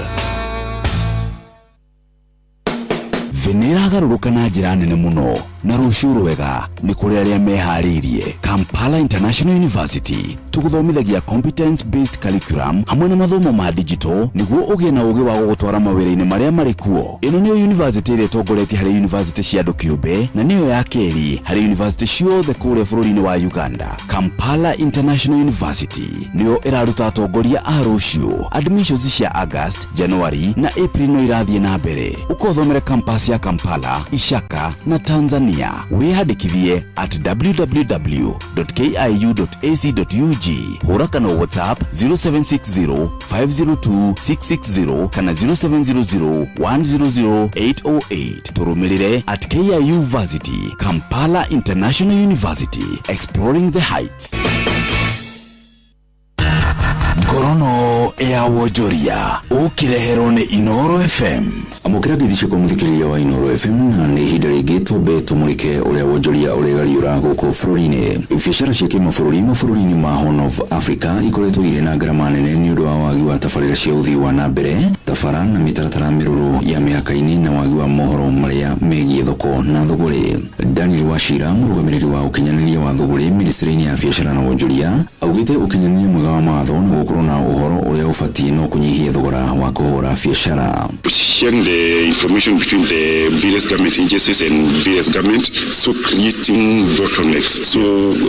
Thĩ nĩ ĩragarũrũka na njĩra nene mũno, na rũciũ rwega nĩ kũrĩ arĩa meharĩirie. Kampala International University tũgũthomithagia competence based curriculum hamwe na mathomo ma digital nĩguo ũgĩe na ũgĩ wa gũgũtwara mawĩra-inĩ marĩa marĩ kuo. Ĩno nĩyo university ĩrĩa ĩtongoretie harĩ university cia andũ kĩũmbe, na nĩyo ya kerĩ harĩ university ciothe kũrĩa bũrũri-inĩ wa Uganda. Kampala International University nĩyo ĩraruta atongoria a rũciũ. Admissions cia August, January na April no irathiĩ na mbere. Ũkothomere campus ya Kampala, Ishaka na Tanzania. Wĩyandĩkithie at www.kiu.ac.ug. Hũra kana WhatsApp 0760 502 660 kana 0700 100 808. Tũrũmĩrĩre at KIU Varsity. Kampala International University, exploring the heights. Ngorono ya wonjoria ũkĩreherwo nĩ Inoro FM. Amũkĩra ngeithi kwa mũthikĩrĩria wa Inoro FM, na nĩ ihinda rĩngĩ twambe tũmũrĩke ũrĩa wonjoria ũregariũra gũkũ bũrũri-inĩ. Biacara cia kĩmabũrũri mabũrũri-inĩ ma Horn of Africa ikoretwo irĩ na ngarama nene nĩ ũndũ wa wagi wa tabarĩra cia ũthii wa na mbere, tabara na mĩtaratara mĩrũrũ ya mĩhaka-inĩ, na wagi wa mohoro marĩa megiĩ thoko na thũgũrĩ. Daniel Wachira, mũrũgamĩrĩri wa ũkinyanĩria wa thũgũrĩ ministry-inĩ ya biacara na wonjoria, augĩte ũkinyanĩria mwega wa mawatho na gũkorwo na ũhoro ũrĩa ũbatiĩ no kũnyihie thogora wa kũhũra biacara. Sharing the information between the various government agencies and various government, so creating bottlenecks. So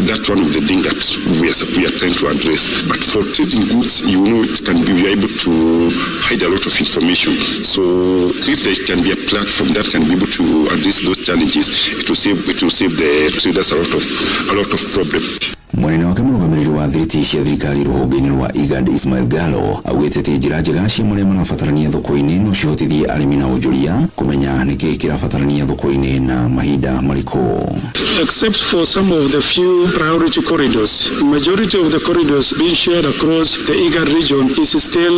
that's one of the things that we are trying to address. But for trading goods, it can be, we are able to hide a lot of information. So if there can be a platform that can be able to address those challenges, it will save the traders a lot of problem. Mwena wake mũrũgamĩrĩri wa thiriti cia thirikari rũhonge-inĩ rwa IGAD Ismail Galo augĩte atĩ njĩra njega cia marĩa marabatarania thoko-inĩ no cihotithie arĩmi na onjoria kũmenya nĩkĩĩ kĩrabatarania thoko-inĩ na mahinda marĩkũ. Except for some of the few priority corridors, majority of the corridors being shared across the IGAD region is still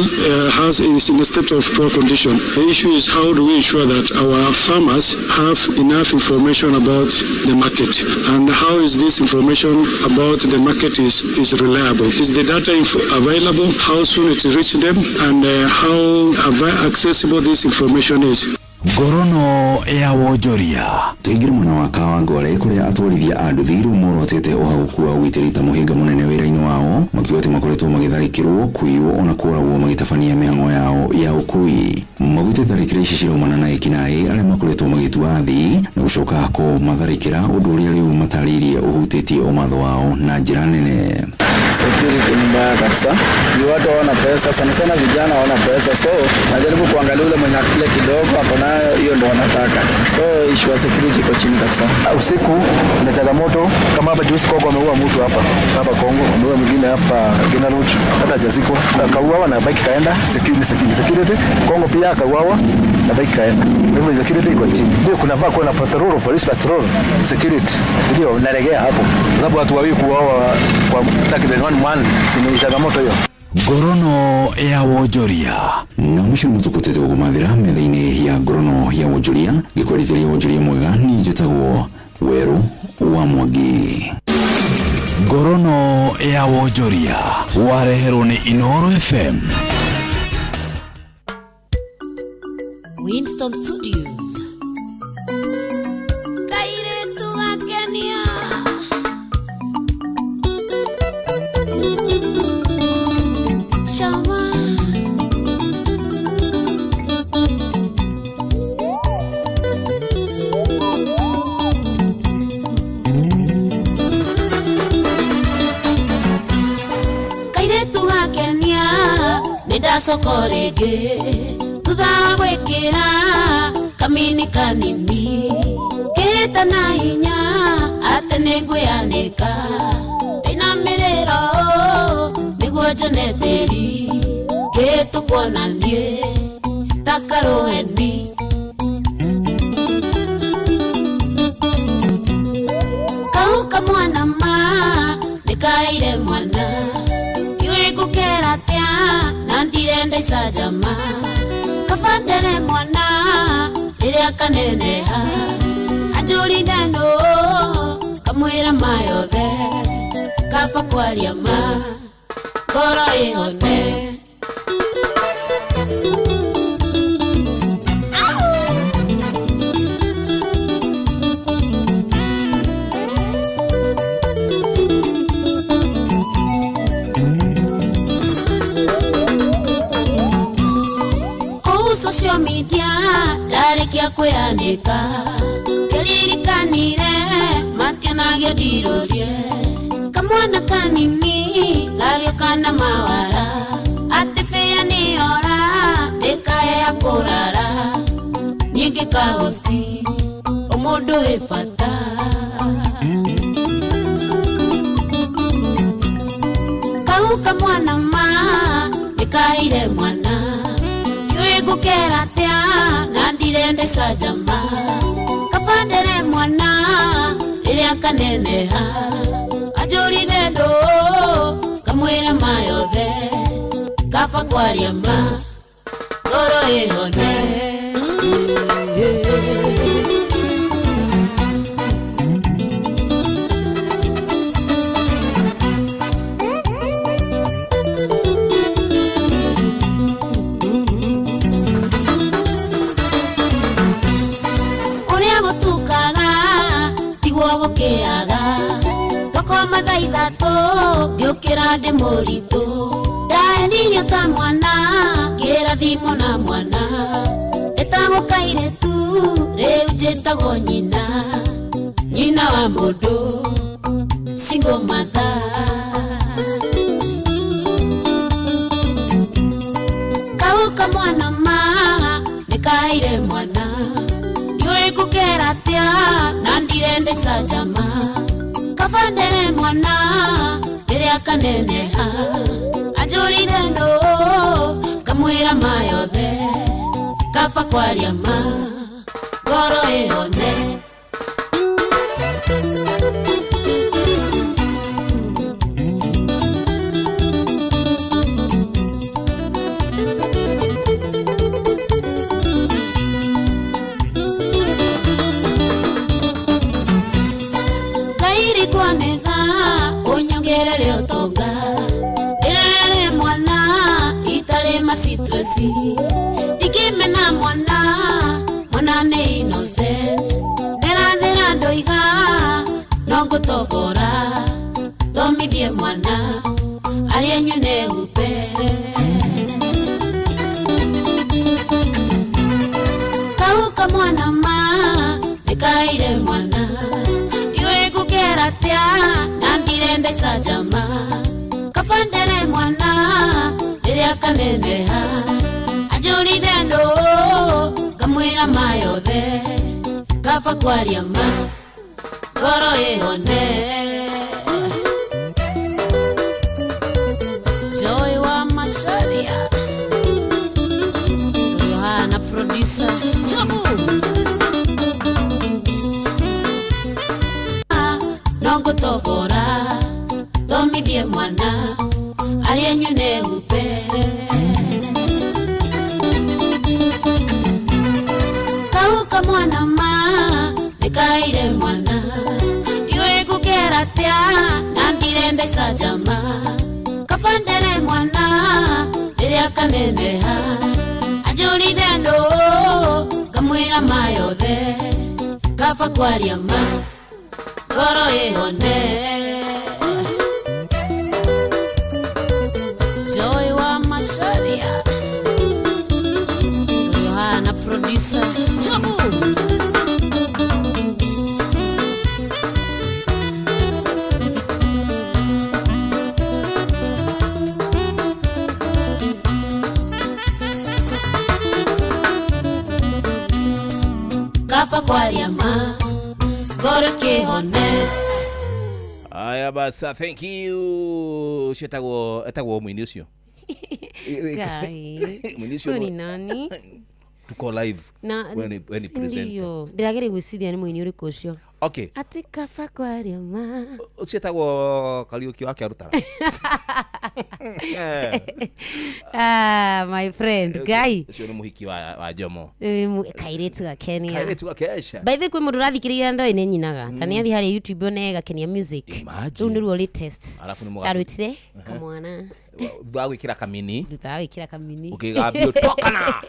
is in a state of poor condition. The issue is how do we ensure that our farmers have enough information about the market, and how is this information about the market is reliable? Is the data available? How soon it reaches them, and how accessible this information is? Ngorono ya wonjoria. Tũingĩre mwena wa Kawangware kũrĩa atwarithia a nduthi rĩu morotete ũhagũku wa ũgitĩri ta mũhĩnga mũnene wĩra-inĩ wao, makiuga atĩ makoretwo magĩtharĩkĩrwo, kũiywo ona kũragwo magĩtabania mĩhang'o yao ya ũkui. Maugĩte tharĩkĩra ici ciraumana na ekinaĩ arĩa makoretwo magĩtua athii na gũcoka kũmatharĩkĩra, ũndũ ũrĩa rĩu matarĩirie ũhutĩtie ũmatho wao na njĩra nene. Security ni mbaya kabisa. Ni watu hawana pesa, sana sana vijana hawana pesa, so najaribu kuangalia ule mwenye akili kidogo ako nayo, hiyo ndo wanataka. So issue ya security iko chini kabisa. Usiku kuna changamoto kama hapa juzi Kongo wameua mtu hapa hapa Kongo, wameua mwingine hapa Gina Road, hata hajazikwa, akauawa na bike kaenda. Security Kongo pia akauawa na bike kaenda. Kwa hivyo security iko chini. Ndio kunafaa kuwa na patrol, police patrol, security ndio naregea hapo, sababu watu wawili kuuawa kwa takriban 1 month ni changamoto hiyo. Ngorono ya wonjoria. Na mũico nĩ tũkũtete gũkũmathĩra metha-inĩ ya ngorono ya wonjoria ngĩkwarithĩria wonjoria mwega niĩ njĩtagwo Werũ wa Mwangi. Ngorono ya wonjoria wareherwo nĩ Inooro FM. Winston Studios. Kairetu gakenia. Shama. Kairetu gakenia nĩndacoko rĩngĩ thutha wa gwĩkĩra kamini kanini kĩhĩta na hinya atĩ nĩngwĩanĩka ndĩna mĩrĩro nĩguo njone tĩri kĩhĩtũkwo na niĩ ta karũheni. Kau kamwana ma nĩkaheire mwana ndiũĩ ngũkera atĩa na ndirenda icanjama kabandere mwana rĩrĩa kaneneha anjũrire nũ kamwĩra ma yothe kaba kwaria ma ngoro ĩhone. Social media ndarĩkia kwĩanĩka kĩririkanire mationagio ndirũrie kamwana kanini gagĩũka na mawara atĩ bĩa nĩyora ndĩkaea kũrara nyingĩ kahosti ũmũndũ wĩ bata. Kau kamwana ma nĩkaheire mwana ngũkera atĩa na ndirenda icanjama kabandere mwana rĩrĩa kaneneha anjũrire ndũ kamwĩra ma yothe kaba kwaria ma ngoro ĩhone. Gũkĩaga tokoma thaa ithatũ ngĩũkĩra ndĩ mũritũ ndaenirio ta mwana ngĩrathimwo na mwana ĩtagwo kairĩtu rĩu njĩtagwo nyina nyina wa mũndũ single mother. Kau kamwana ma nĩkaheire mwana ndiũĩ ngũkera atĩa na ndirenda icanjama. Kabandere mwana rĩrĩa kaneneha anjũrire nũ kamwĩra ma yothe kaba kwaria ma ngoro ĩhone. Kairi kwanetha unyongerere utonga ndirere mwana itari masitresi ndikimena mwana mwana ni innocent ndirathira ndoiga no ngutobora thomithie mwana arie nyone hupe. Kauka mwana ma nikaire mwana ndiũĩ ngũkera atĩa na mbire mbeca njama kabandere mwana rĩrĩa kaneneha anjũrire ndũ ngamwĩra ma yothe kaba kwaria ma ngoro ĩhone. Joy wa Macharia Yohana producer Jobu nongutobora thomithie mwana arie nyone hupe. Kauka mwana ma nikaire mwana ndiũĩ ngũkera atĩa na mbire mbeca njama kabandere mwana rĩrĩa kaneneha anjũrire ndũ ngamwĩra ma yothe kaba kwaria ma ngoro ĩhone. Joy wa Macharia Yohana producer Jobu. Kaba kwaria ma ngoro kĩhone. Aya basa, thank you. Ũcio etagwo mũini ũcio. Ngai. Mũini ũcio Huyu ni nani? Tuko live. Na Wewe ni presenter. Ndio. Ndĩrageria gwĩciria nĩ mũini ũrĩkũ ũcio. Okay. Ati kaba kwaria ma. Ũcio etagwo Kariũki wa Kĩarutara. Ah, my friend, Ngai. Ũcio nĩ mũhiki wa Jomo. Kairĩtu gakenia. Kairĩtu gakesha. By the way, kwĩ mũndũ ũrathikĩrĩria ndoĩ nĩ nyinaga. Ta nĩ athiĩ harĩa YouTube one Gakenia Music. Imagine. Rĩu nĩruo latest. Alafu nĩ mũgatu. Ndarwĩtire kamwana. Thutha wa gwĩkĩra kamini. Thutha wa gwĩkĩra kamini. Ũkĩgambio tokana.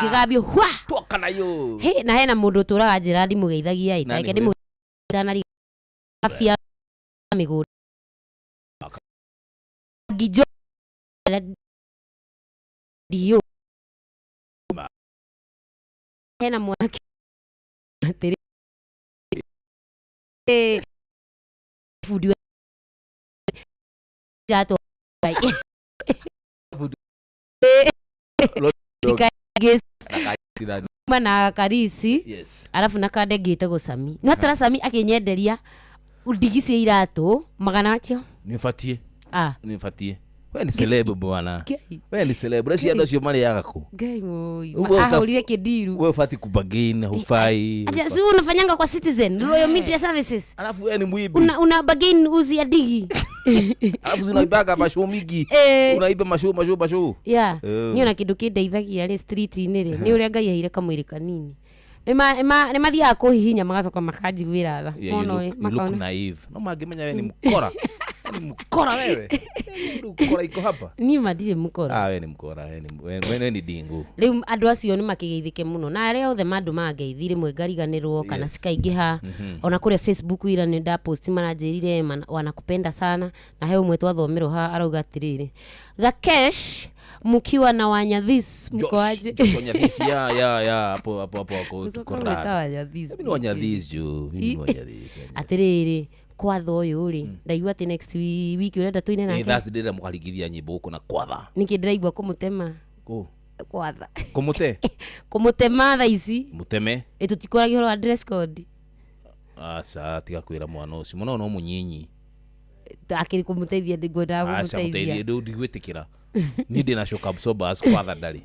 Ngĩgambio hwa. Tokana yo. He, na hena mũndũ ũtũraga njĩra ndimũgeithagia ĩ. Nani Tareke ũyũ? ndimũgeithagia afia mĩgũnda. Ngijo dio. Hena mwanake atĩrĩ bundi wa iratũ kuma na Karisi. Yes. Alafu na kande ngĩtagwo Sami no tara Sami akĩnyenderia ndigi cia iratũ magana macio. Nĩ ũbatiĩ. Ah. Nĩ ũbatiĩ. We ni celeb bwana. Ngai. We ni celeb. Ũreciria andũ acio marĩaga kũ? Ngai moi. Wewe Ahũrire kĩndiru. Wewe ũbatiĩ kubagain, hufai. Acha si unafanyanga kwa Citizen Royal Media Services. Alafu wewe ni mwibi. Una bargain uzi ya digi. Alafu unaibaga mashow mingi. Unaiba mashow mashow mashow. Yeah. Niĩ ona kĩndũ kĩndeithagia rĩ street-inĩ rĩ nĩ ũrĩa Ngai aheire kamwĩrĩ kanini. Nĩ mathiaga kũhihinya magacoka makanjiguĩra tha. Yeah, you look, you look naive. No mangĩmenya wewe ni mkora. Wewe ni mkora wewe. Mkora iko hapa. Niĩ ma ndirĩ mkora. Ah, wewe ni mkora, wewe ni dingu. Rĩu andũ acio nĩ makĩgeithĩke mũno na arĩa othe mandũ mangeithi rĩmwe ngariganĩrwo kana cikaingĩha. Ona kũrĩa Facebook ira nĩ ndaposti maranjĩrire wanakupenda sana na he ũmwe twathomerwo haha arauga atĩrĩrĩ Gakesh mkiwa na Wanyathis mko aje? Josh Wanyathis, ya ya ya hapo hapo hapo hapo tuko Ũcoka rada. Wanyathis. Mimi ni Wanyathis jo, mimi ni Wanyathis. Atĩrĩrĩ kwatha ũyũ rĩ ndaigua atĩ next week ũrenda tũine nake. Thaa ndĩrenda mũkarigithia nyĩmbo gũkũ na kwatha. Nĩkĩ ndĩraigua kũmũtema? Kũ? Kwatha. Kũmũte? Kũmũtema thaa ici. Mũteme. Ĩ tũtikũragia ũhoro wa dress code. Aca tiga kwĩra mwana ũcio mwana ũyũ no mũnyinyi. Akĩrĩ kũmũteithia ndingwendaga Aca kũmũteithia. mũteithie ndigwĩtĩkĩra niĩ ndĩna shock absorbers kwatha ndarĩ.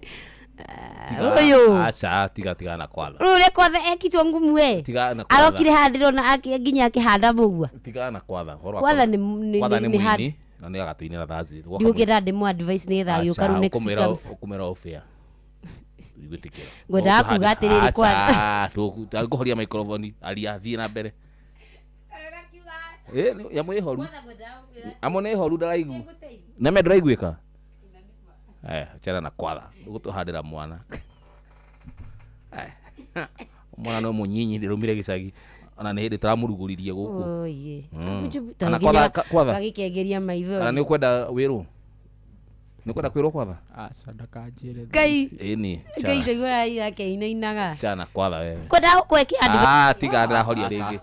Ũyũ. Aca tiga tiga na kwatha. Rĩu ũrĩa kwatha ekitwo ngumu e Tiga na kwatha. arokire haha ndĩrona nginya akĩhanda mũgua. Tiga na kwatha. Ũhoro wa Kwatha nĩ kwatha nĩ nĩ hard. mũini na nĩ agatũinĩra Thursday. Ndigũkĩenda ndĩmũ advice nĩgetha agĩũka rĩu next week Ũkũmwĩra off air. Ndigwĩtĩkĩra. Ngwendaga kuga atĩrĩrĩ kwatha. Aca ngũhoria microphone aria thiĩ na mbere. Eh yamwe ĩhoru. Amo nĩ ĩhoru ndaraigu. Neme ndũraiguĩka? Eh, achana na kwatha. Ũgũtũhandĩra mwana. Mwana no mũnyinyi ndĩraumire gĩcagi. Ona nĩ hĩndĩ tũramũrugũririe gũkũ. Oye. Kana kwatha kwatha. Gagĩkengeria maitho. Kana nĩ ũkwenda wĩrwo? Nĩ ũkwenda kwĩrwo kwatha? Aca ndakanjĩre. Ngai. Ĩni. Ngai ndaigua yake inainaga. Chana kwatha wewe. Kwendaga gũkwĩkĩra Ah, tiga ndĩrahoria rĩngĩ.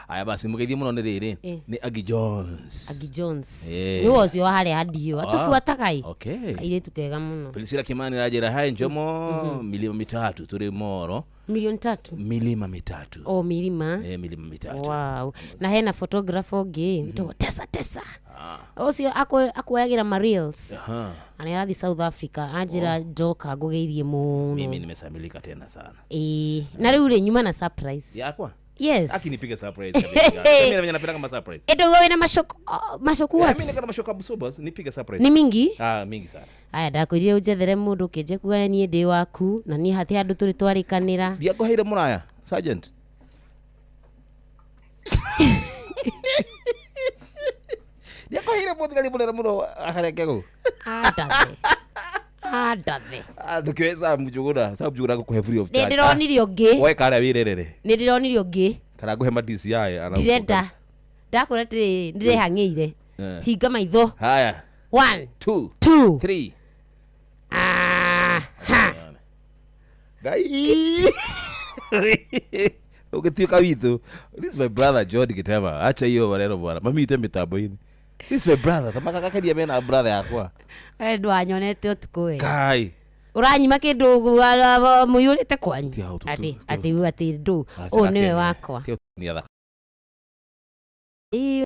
Aya basi mũgeithie mũno nĩ rĩrĩ nĩ Aggie Jones. Aggie Jones. Eh. Nĩwe ũcio wa harĩa handio atũbuataga ĩ. Okay. Kairĩtu kega mũno. Priscilla Kimani arajĩra hai Njomo milima mitatu tũrĩ Moro. Milioni tatu. Milima mitatu. O milima. Eh, milima mitatu. Wow. Na hena photographer ũngĩ wĩtagwo Tesa Tesa. Ũcio akuoyagĩra ma reels. Aha. Na nĩ arathiĩ South Africa anjĩra njoka ngũgeithie mũno. Mimi nimesamilika tena sana. Ĩĩ. Na rĩu rĩ nyuma na surprise. Yakwa? Yes. Akinipiga surprise kabisa. Mimi na napenda kama surprise. Endo wewe na mashoku mashoku what? Mimi niko na mashoku absorbers, nipige surprise. Ni mingi? Ah, mingi sana. Aya ndakwĩrire ũnjethere mũndũ ũkĩnje kuga niĩ ndĩ waku na niĩ hatirĩ handũ tũrĩ twarĩkanĩra. Ndiakũheire mũraya, sergeant. Ndiakũheire mũthigari mũnene mũno harĩa kegũ. Andathe. Andathe. Ndũkĩoe Sam Njuguna, Sam Njuguna ngũkũhe free of charge. Nĩ ndĩronire ũngĩ. Woe karĩa wĩrerere. Nĩ ndĩronire ũngĩ. Kana ngũhe ma DCI ana. Ndirenda. Ndakwĩra atĩrĩrĩ ndĩrehang'ĩire. Hinga maitho. Haya. 1 2 2 3. Aha. Ngai. Ũgĩtuĩka witũ. This is my brother John Gitema. Acha hiyo maneno bwana. Mami ite mitambo-inĩ. This is my brother. Tamaka gakenia mena brother yakwa. We ndwanyonete ũtukũ we. Kai. Ũranyima kĩndũ mũiyũrĩte kwanyu. Atĩ atĩ atĩ ndũ. Ũyũ nĩwe wakwa. Nĩ athaka. Ĩĩ.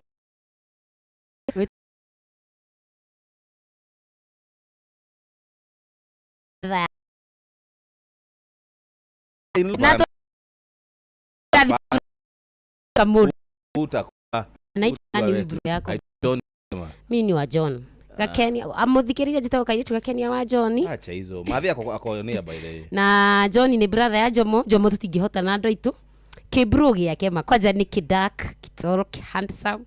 Na mi ni wa John. Gakenia amuthikiririe njitagwo kairĩtu Gakenia wa John. Acha hizo. Mathi akonia by the way. Na John nĩ brother ya Jomo. Jomo tũtingĩhota na andũ aitũ. Kĩbro gĩake ma kwanja nĩ kĩ dark, kĩtoro, kĩ handsome.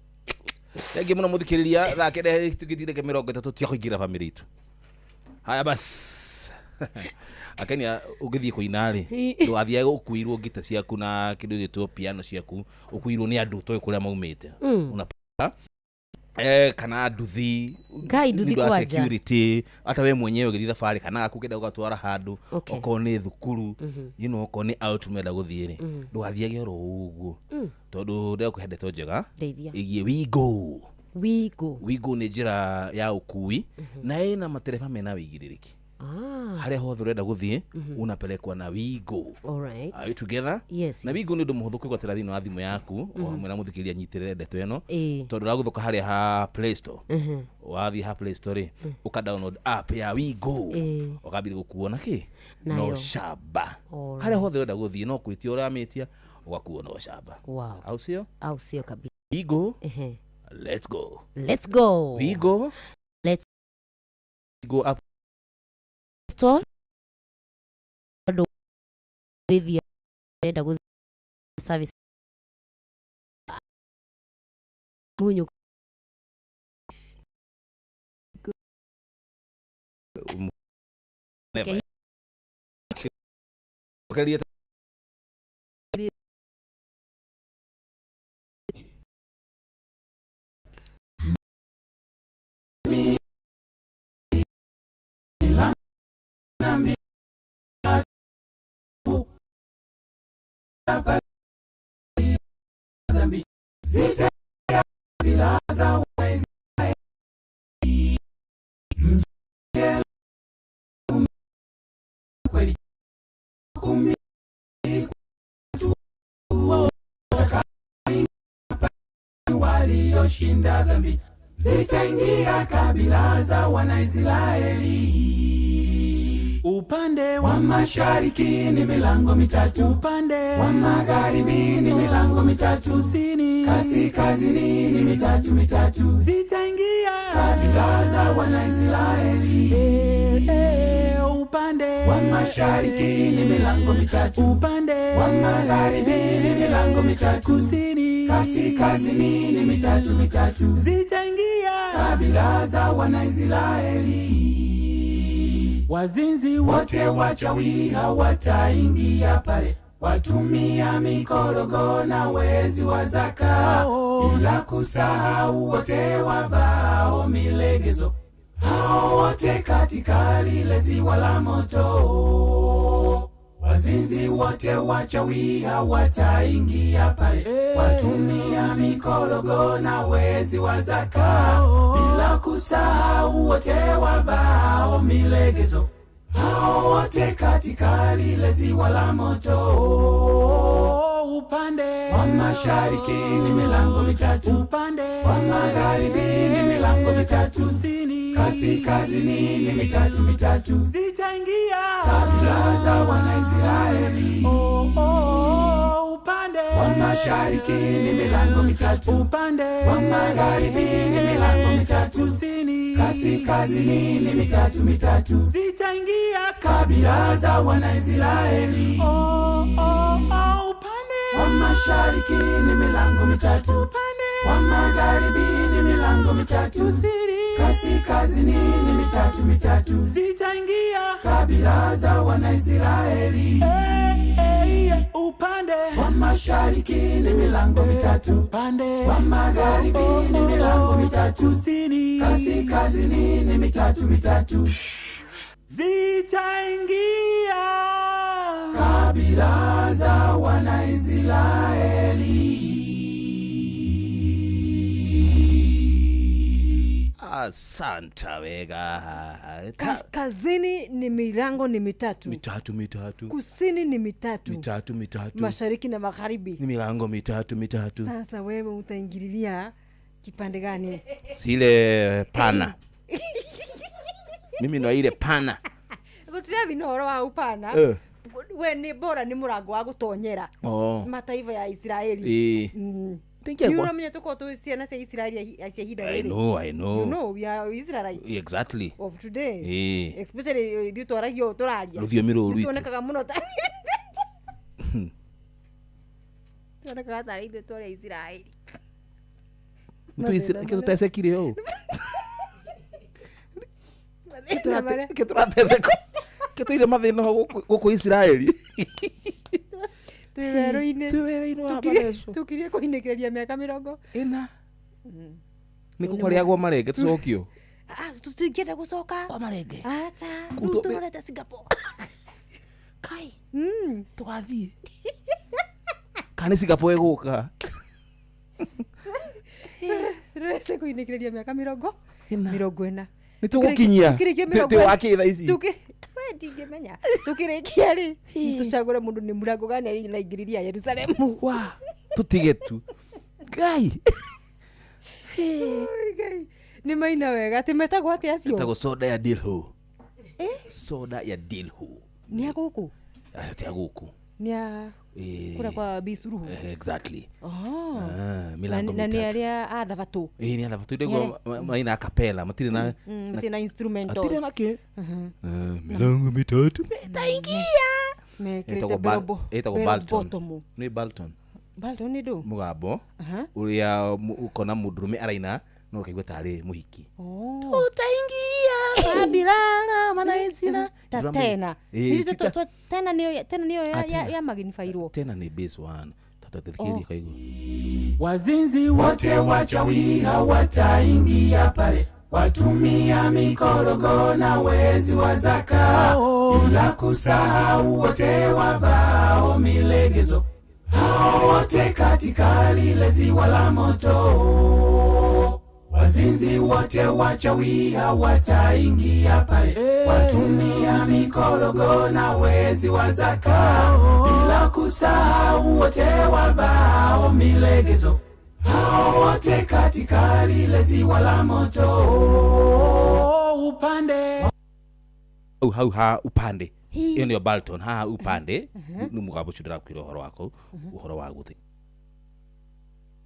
Thengiũ mũno mũthikĩrĩria thaa kenda tũgĩtindĩke 30 tia kũingĩra bamĩrĩ itũ. Haya basi. Akenia ũngĩthiĩ kũina rĩ ndũgathiage ũkuirwo ngita ciaku na kĩndũ gĩtwo piano ciaku ũkuirwo nĩ andũ ũtoĩ kũrĩa maumĩte. Unapata kana nduthi. Ngai nduthi kwanja. Security hata we mwenyewe ũgĩthiĩ thabarĩ kana gaku ũkĩenda gũgatwara handũ okorwo nĩ thukuru you know okorwo nĩ out mwenda gũthiĩ rĩ ndũgathiage oro ũguo tondũ ndĩrakũhe ndeto njega ĩgiĩ WeGo. WeGo. WeGo nĩ njĩra ya ũkui na ĩna matereba mena wĩigĩrĩrĩki. Harĩa hothe ũrenda gũthiĩ unapelekwa na WeGo. All right. Are we together? Yes. Na WeGo nĩ ũndũ mũhũthũ kwĩgwatĩra thĩinĩ wa thimũ yaku o hamwe na mũthikĩrĩria anyitĩrĩre ndeto ĩno tondũ ũragũthũka harĩa ha Play Store. Wathiĩ ha Play Store rĩ ũka download app ya WeGo ũkambĩrĩria gũkuo na kĩ no shamba. Harĩa hothe ũrenda gũthiĩ no kwĩtia ũramĩtia ũgakuo no shamba. Wow. Au sio? Au sio kabisa. WeGo. Let's go. Let's go. WeGo. Let's go up. Store. Andũ thithia renda gũthiĩ service munyu Never. Kweli kumi. walioshinda dhambi. Zitaingia kabila za Wanaisraeli. Upande wa mashariki ni milango mitatu, upande wa magharibi ni milango mitatu, kusini kaskazini ni mitatu mitatu. Zitaingia kabila za Wanaisraeli. Upande wa mashariki ni milango mitatu, upande wa magharibi ni milango mitatu, kusini kaskazini ni mitatu mitatu. Zitaingia kabila za Wanaisraeli. Wazinzi wote wachawi hawataingia pale, watumia mikorogo na wezi wa zaka, bila kusahau wote wavao milegezo, hao wote katika lile ziwa la moto. Wazinzi wote wachawi hawataingia pale, watumia mikorogo na wezi wa zaka, bila kusahau wote wavao milegezo, hao wote katika lile ziwa la moto. Upande wa mashariki ni milango mitatu, upande wa magharibi ni milango mitatu, kusini kaskazini ni mitatu mitatu. Zitaingia kabila za Wanaisraeli. Upande wa mashariki ni milango mitatu, upande wa magharibi ni milango mitatu, kusini kaskazini ni mitatu mitatu. Zitaingia kabila za Wanaisraeli. Upande wa mashariki ni milango mitatu, upande wa magharibi ni milango mitatu, kusini kaskazini ni mitatu mitatu. Zitaingia kabila za Wanaisraeli. Upande wa mashariki ni milango mitatu, upande wa magharibi ni milango mitatu, kusini kaskazini ni mitatu mitatu. Zitaingia kabila za Wanaisraeli. Asanta wega. Kaskazini ni milango ni mitatu. Mitatu mitatu. Kusini ni mitatu. Mitatu mitatu. Mashariki na magharibi ni milango mitatu mitatu. Sasa wewe utaingililia kipande gani? Sile pana. Mimi ndo ile pana. Gutira thina wa upana. We ni bora ni murango wa gutonyera. Mataifa ya Israeli. Ni uramenya tuko tu ciana cia Israeli cia ihinda rĩrĩ. I know. You know we are Israelites. Exactly. Of today. Especially ithuĩ twaragia tũraria. Rũthiomi rũrũ rwitũ. Tuonekaga mũno ta. Tuonekaga ta ithuĩ twarĩ Israeli. Mtu Israeli tũtecekire ũũ. Tũrateceka. Tũire mathĩna gũkũ Israeli. Twĩ werũ-inĩ. Twĩ werũ-inĩ wa Mareco. Tũkirie kũinĩkĩrĩria mĩaka 40. Nĩ kũrĩagwo marenge tũcokio. Tũtingĩenda gũcoka. Kwa marenge. Aca. Rĩu tũrorete Singapore. Kai. Tũgathiĩ. Kana nĩ Singapore ĩgũka. Tũrorete kũinĩkĩrĩria mĩaka 40. Nĩ tũgũkinyia. Twĩ wa kĩ thaa ici? Ndingĩmenya. Tũkĩrĩkia rĩ, tũcagũre mũndũ nĩ mũrango gani araingĩrĩria Yerusalemu. Wa, tũtige tu. Ngai. Ngai. Nĩ maina wega. Atĩ metagwo atĩa acio? Metagwo soda ya Dilho. Soda ya Dilho. Nĩ a gũkũ? Ti a gũkũ. Nĩ a kũrĩa kwa Bisuruhu. Exactly. Milango mitatu. Na nĩ arĩa a thabatũ. Nĩ a thabatũ. Ndiguo maina a cappella, matirĩ na matirĩ na instrumentals. Matirĩ na kĩ. Milango mitatu. Metaingia. Mekĩrĩte berobo. Ĩtagwo Balton. Nĩ Balton. Balton nĩ ndũ? Mũgambo ũrĩa ũkona mũndũrũme araina no ũkaigua tarĩ mũhiki. Tutaingia kabilala manaisira. Ta tena. Tena niyo tena niyo ya magnified. Tena ni base one. Tatathikiri kaigua. Wazinzi wote wachawi hawataingia pale, watumia mikorogo na wezi wa zaka, bila kusahau wote wavao milegezo, hao wote katika lile ziwa la moto. Wazinzi wote wachawi hawataingia pale, watumia mikorogo na wezi wa zaka, bila kusahau wote wavao milegezo, Hao wote katika lile ziwa la moto. Upande hau ha upande iyo niyo Balton ha upande ni mugabo ucio ndirakwira uhoro wako uhoro wa guthi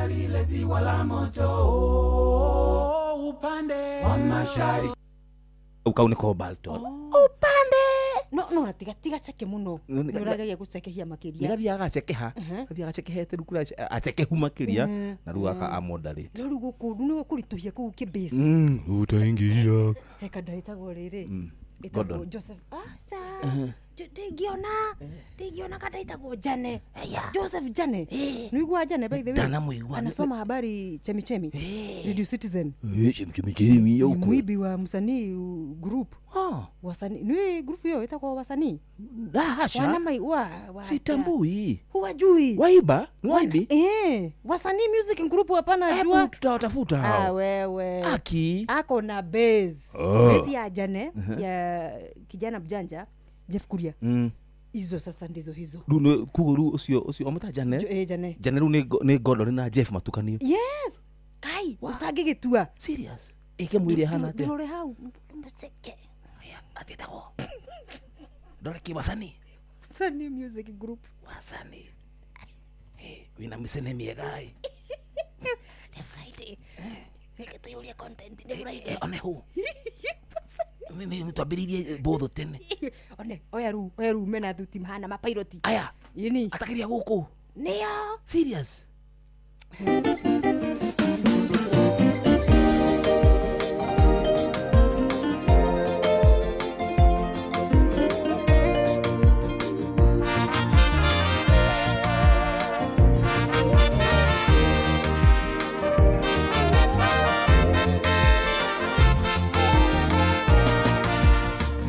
lile ziwa la moto. Upande wa mashariki kau niko Balton. Upande no no tiga cheke muno nurageria gucekehia makiria nigathiaga gacekeha gathiaga gacekehete rĩu kũrĩa acekehu makiria na rĩu aka amoderate no rĩu gũkũ nĩ kũritũhia kũu kĩbase utaingia heka ndaĩtagwo rĩrĩ ĩtagwo Joseph aca ndingĩona kadaitagwo Jane Joseph Jane nĩũiguaga Jane by the way anasoma habari chemichemi Radio Citizen chemichemi ni mwibi wa msanii group wasanii ni group hiyo itakuwa wasanii hasha sitambui huwajui waiba ni waibi wasanii music group hapana jua tutawatafuta hao wewe aki ako na base base ya Jane ya kijana mjanja Jeff Kuria izo sasa ndizo hizo rĩu kugo rĩu ucio omta Jane Jane Jane rĩu ni Gordon na Jeff matukanio yes kai utangĩgĩtua serious ike mwiri hana atia ndũrore hau mũceke atĩtagwo ndore ki wasanii Wasanii music group wasanii wina misene miega ni Friday reke tuyurie content ni Friday one hu mimi twambĩrĩirie botho tene one oya rĩu mena thuti mahana mapiloti aya ini atakiria gũkũ nĩo serious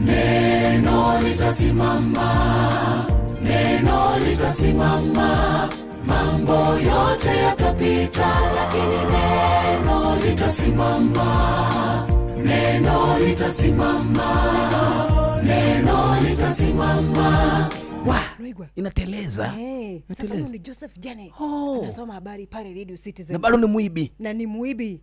Neno litasimama, neno litasimama, mambo yote yatapita, lakini neno litasimama, neno litasimama, neno litasimama. Inateleza. Sasa ni Joseph Jane anasoma habari pale Radio Citizen na bado ni muibi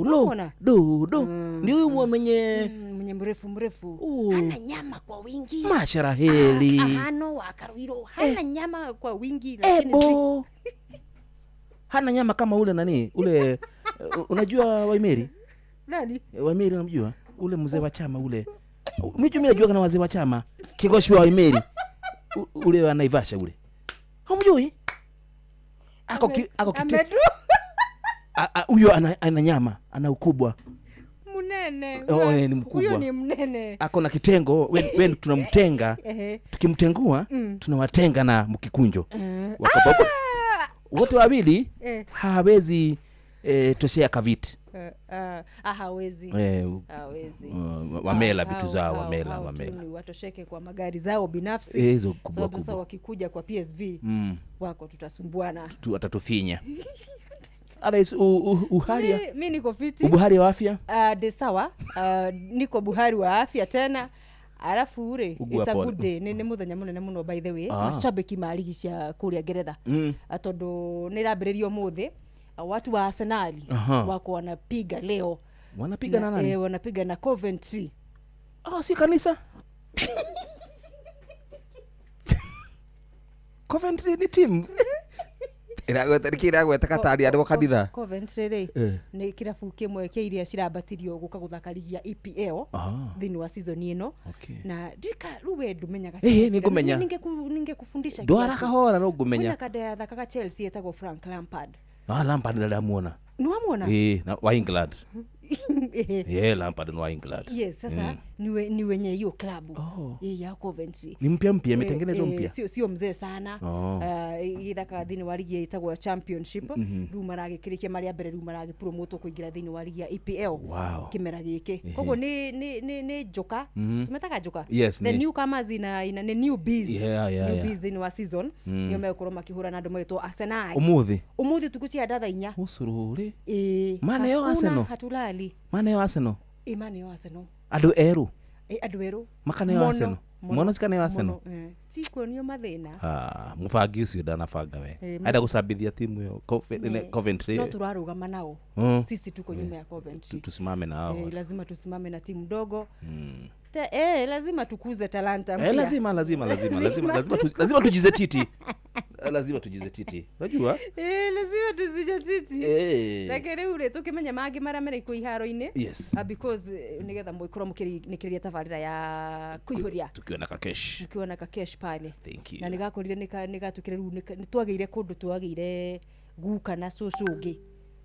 lo do ni huyu mwenye mrefu mrefu hana nyama kwa wingi masharaheli hano wakaruiro hana nyama kwa wingi lakini ebo hana nyama kama ule nani ule unajua Waimeri nani Waimeri unamjua ule mzee wa chama ule mimi najua kana wazee wa chama Kigoshi wa Waimeri ule wa Naivasha ule humjui ako huyo ana nyama ana ukubwa mnene ni mkubwa huyo ni mnene ako na kitengo we tunamtenga tukimtengua tunawatenga na mkikunjo wote wawili hawezi toshea kaviti hawezi wamela vitu zao wamela watosheke kwa magari zao binafsi hizo kubwa kubwa. Sasa wakikuja kwa PSV wako tutasumbuana watatufinya. Otherwise uharia mimi niko fiti. Ubuhari wa afya? De sawa. Niko buhari wa afya tena. Alafu ure it's a good day. Ni muthenya munene muno by the way. Mashabiki marigicia kuria Ngeretha. Tondu ni rambiririo muthi. Watu wa Arsenal wako wanapiga leo. Wanapiga na nani? Wanapiga na Coventry. Si kanisa. Coventry ni team. Iragweta katari andu kanitha. Coventry ri ni kirabu kimwe kia iria cirambatirio guka guthaka ligi ya EPL thiini wa season ino. Na ndika ruwe ndumenyaga. Ningumenya. Ningekufundisha. Ndwara kahora no ngumenya. Kwina kada yathakaga Chelsea etagwo Frank Lampard. Lampard ndamuona. Niwamuona? Na wa England. Lampard ni wa England. Yes, sasa ni wenye hiyo klabu ya Coventry. Ni mpya imetengenezwa mpya. Sio mzee sana. Ithaka thini wa ligi itagwo Championship. Riu maragikirikia maria mbere riu maragipromote kuingira thini wa ligi ya EPL. Kimera giki. Koguo ni njoka. Tumetaga njoka. Yes, the newcomers ina ni new bees. New bees thini wa season. Nio megukorwo makihura na andu magitwo Arsenal. Umuthi tukucia ndatha inya. Usururi. Maana yo Arsenal. Hatulali. Maana yo Arsenal. Maana yo Arsenal. Andu eru. Andu eru. Makana yo Arsenal. Mwana ũcio kana nĩ wa Arsenal? Mũno, eh. Cikuonio mathĩna. Ah, mũbangi ũcio ndanabanga we. Eh, Arenda gũcambithia timu ĩyo Coventry. No turarũgama nao. Sisi tuko nyuma ya Coventry. Tusimame na hao. Eh, lazima tusimame na timu ndogo. Eh, lazima tukuze talanta Eh, mpya. lazima lazima lazima lazima lazima lazima tujize titi. Lazima tujize titi. Unajua? Eh, lazima tuzijatiti. Eh. Reke rĩu rĩ tũkĩmenya mangĩ marĩa marĩ kũ iharo-inĩ. Yes. Ah, because nĩgetha mũkorwo mũkĩrĩkĩrĩria tabarĩra ya kũihũria Tukiona kakesh. mkiona ka cash pale. Thank you. Na nĩgakorire nĩgatuĩkire rĩu nĩtwagĩire kũndũ twagĩire guka na cũcũ ũngĩ.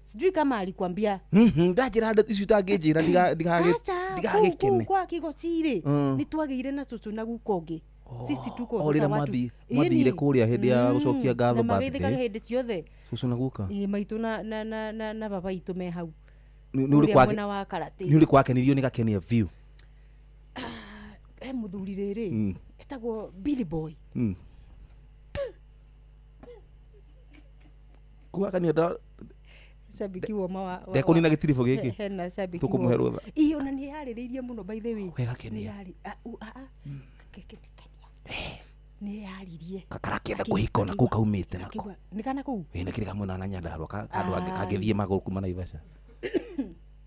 Sijui kama alikwambia Ndanjĩra ndeto icio itangĩnjĩra Aca, kũu ndigagĩkene. kwa Kĩgoci-rĩ nĩtwagĩire na cũcũ na guka ũngĩ. Sisi tuko O sasa rĩrĩa watu mwathire Ĩni. kũrĩa hĩndĩ ya gũcokia ngatho na mageithĩkaga birthday. hĩndĩ ciothe. Cũcũ na guka. Ĩ maitũ na baba itũ me hau. Nĩ ũrĩ Kũrĩa kwake mwena wa karate. nĩ ũrĩ kwakenirio nĩ gakenia view. He mũthuri rĩrĩ etagwo Billy Boy. Kuga nda Shabiki woma wa ndekũnina gĩtiribũ gĩkĩ. Hena shabiki Tũkũmũhe woma. rũtha. Ĩ ona nĩ yarĩrĩirie mũno by the way. We gakenia. Nĩ yarĩ- a, u, a, a. Kenia. Nĩ yaririe. Karakĩenda kũhika ona kũu kaumĩte nako. Akĩigua nĩ kana kũu? Ĩ nĩ kĩrĩ kamwena na Nyandarua kandũ Ai. kangĩthiĩ magũrũ kuma Naivasha.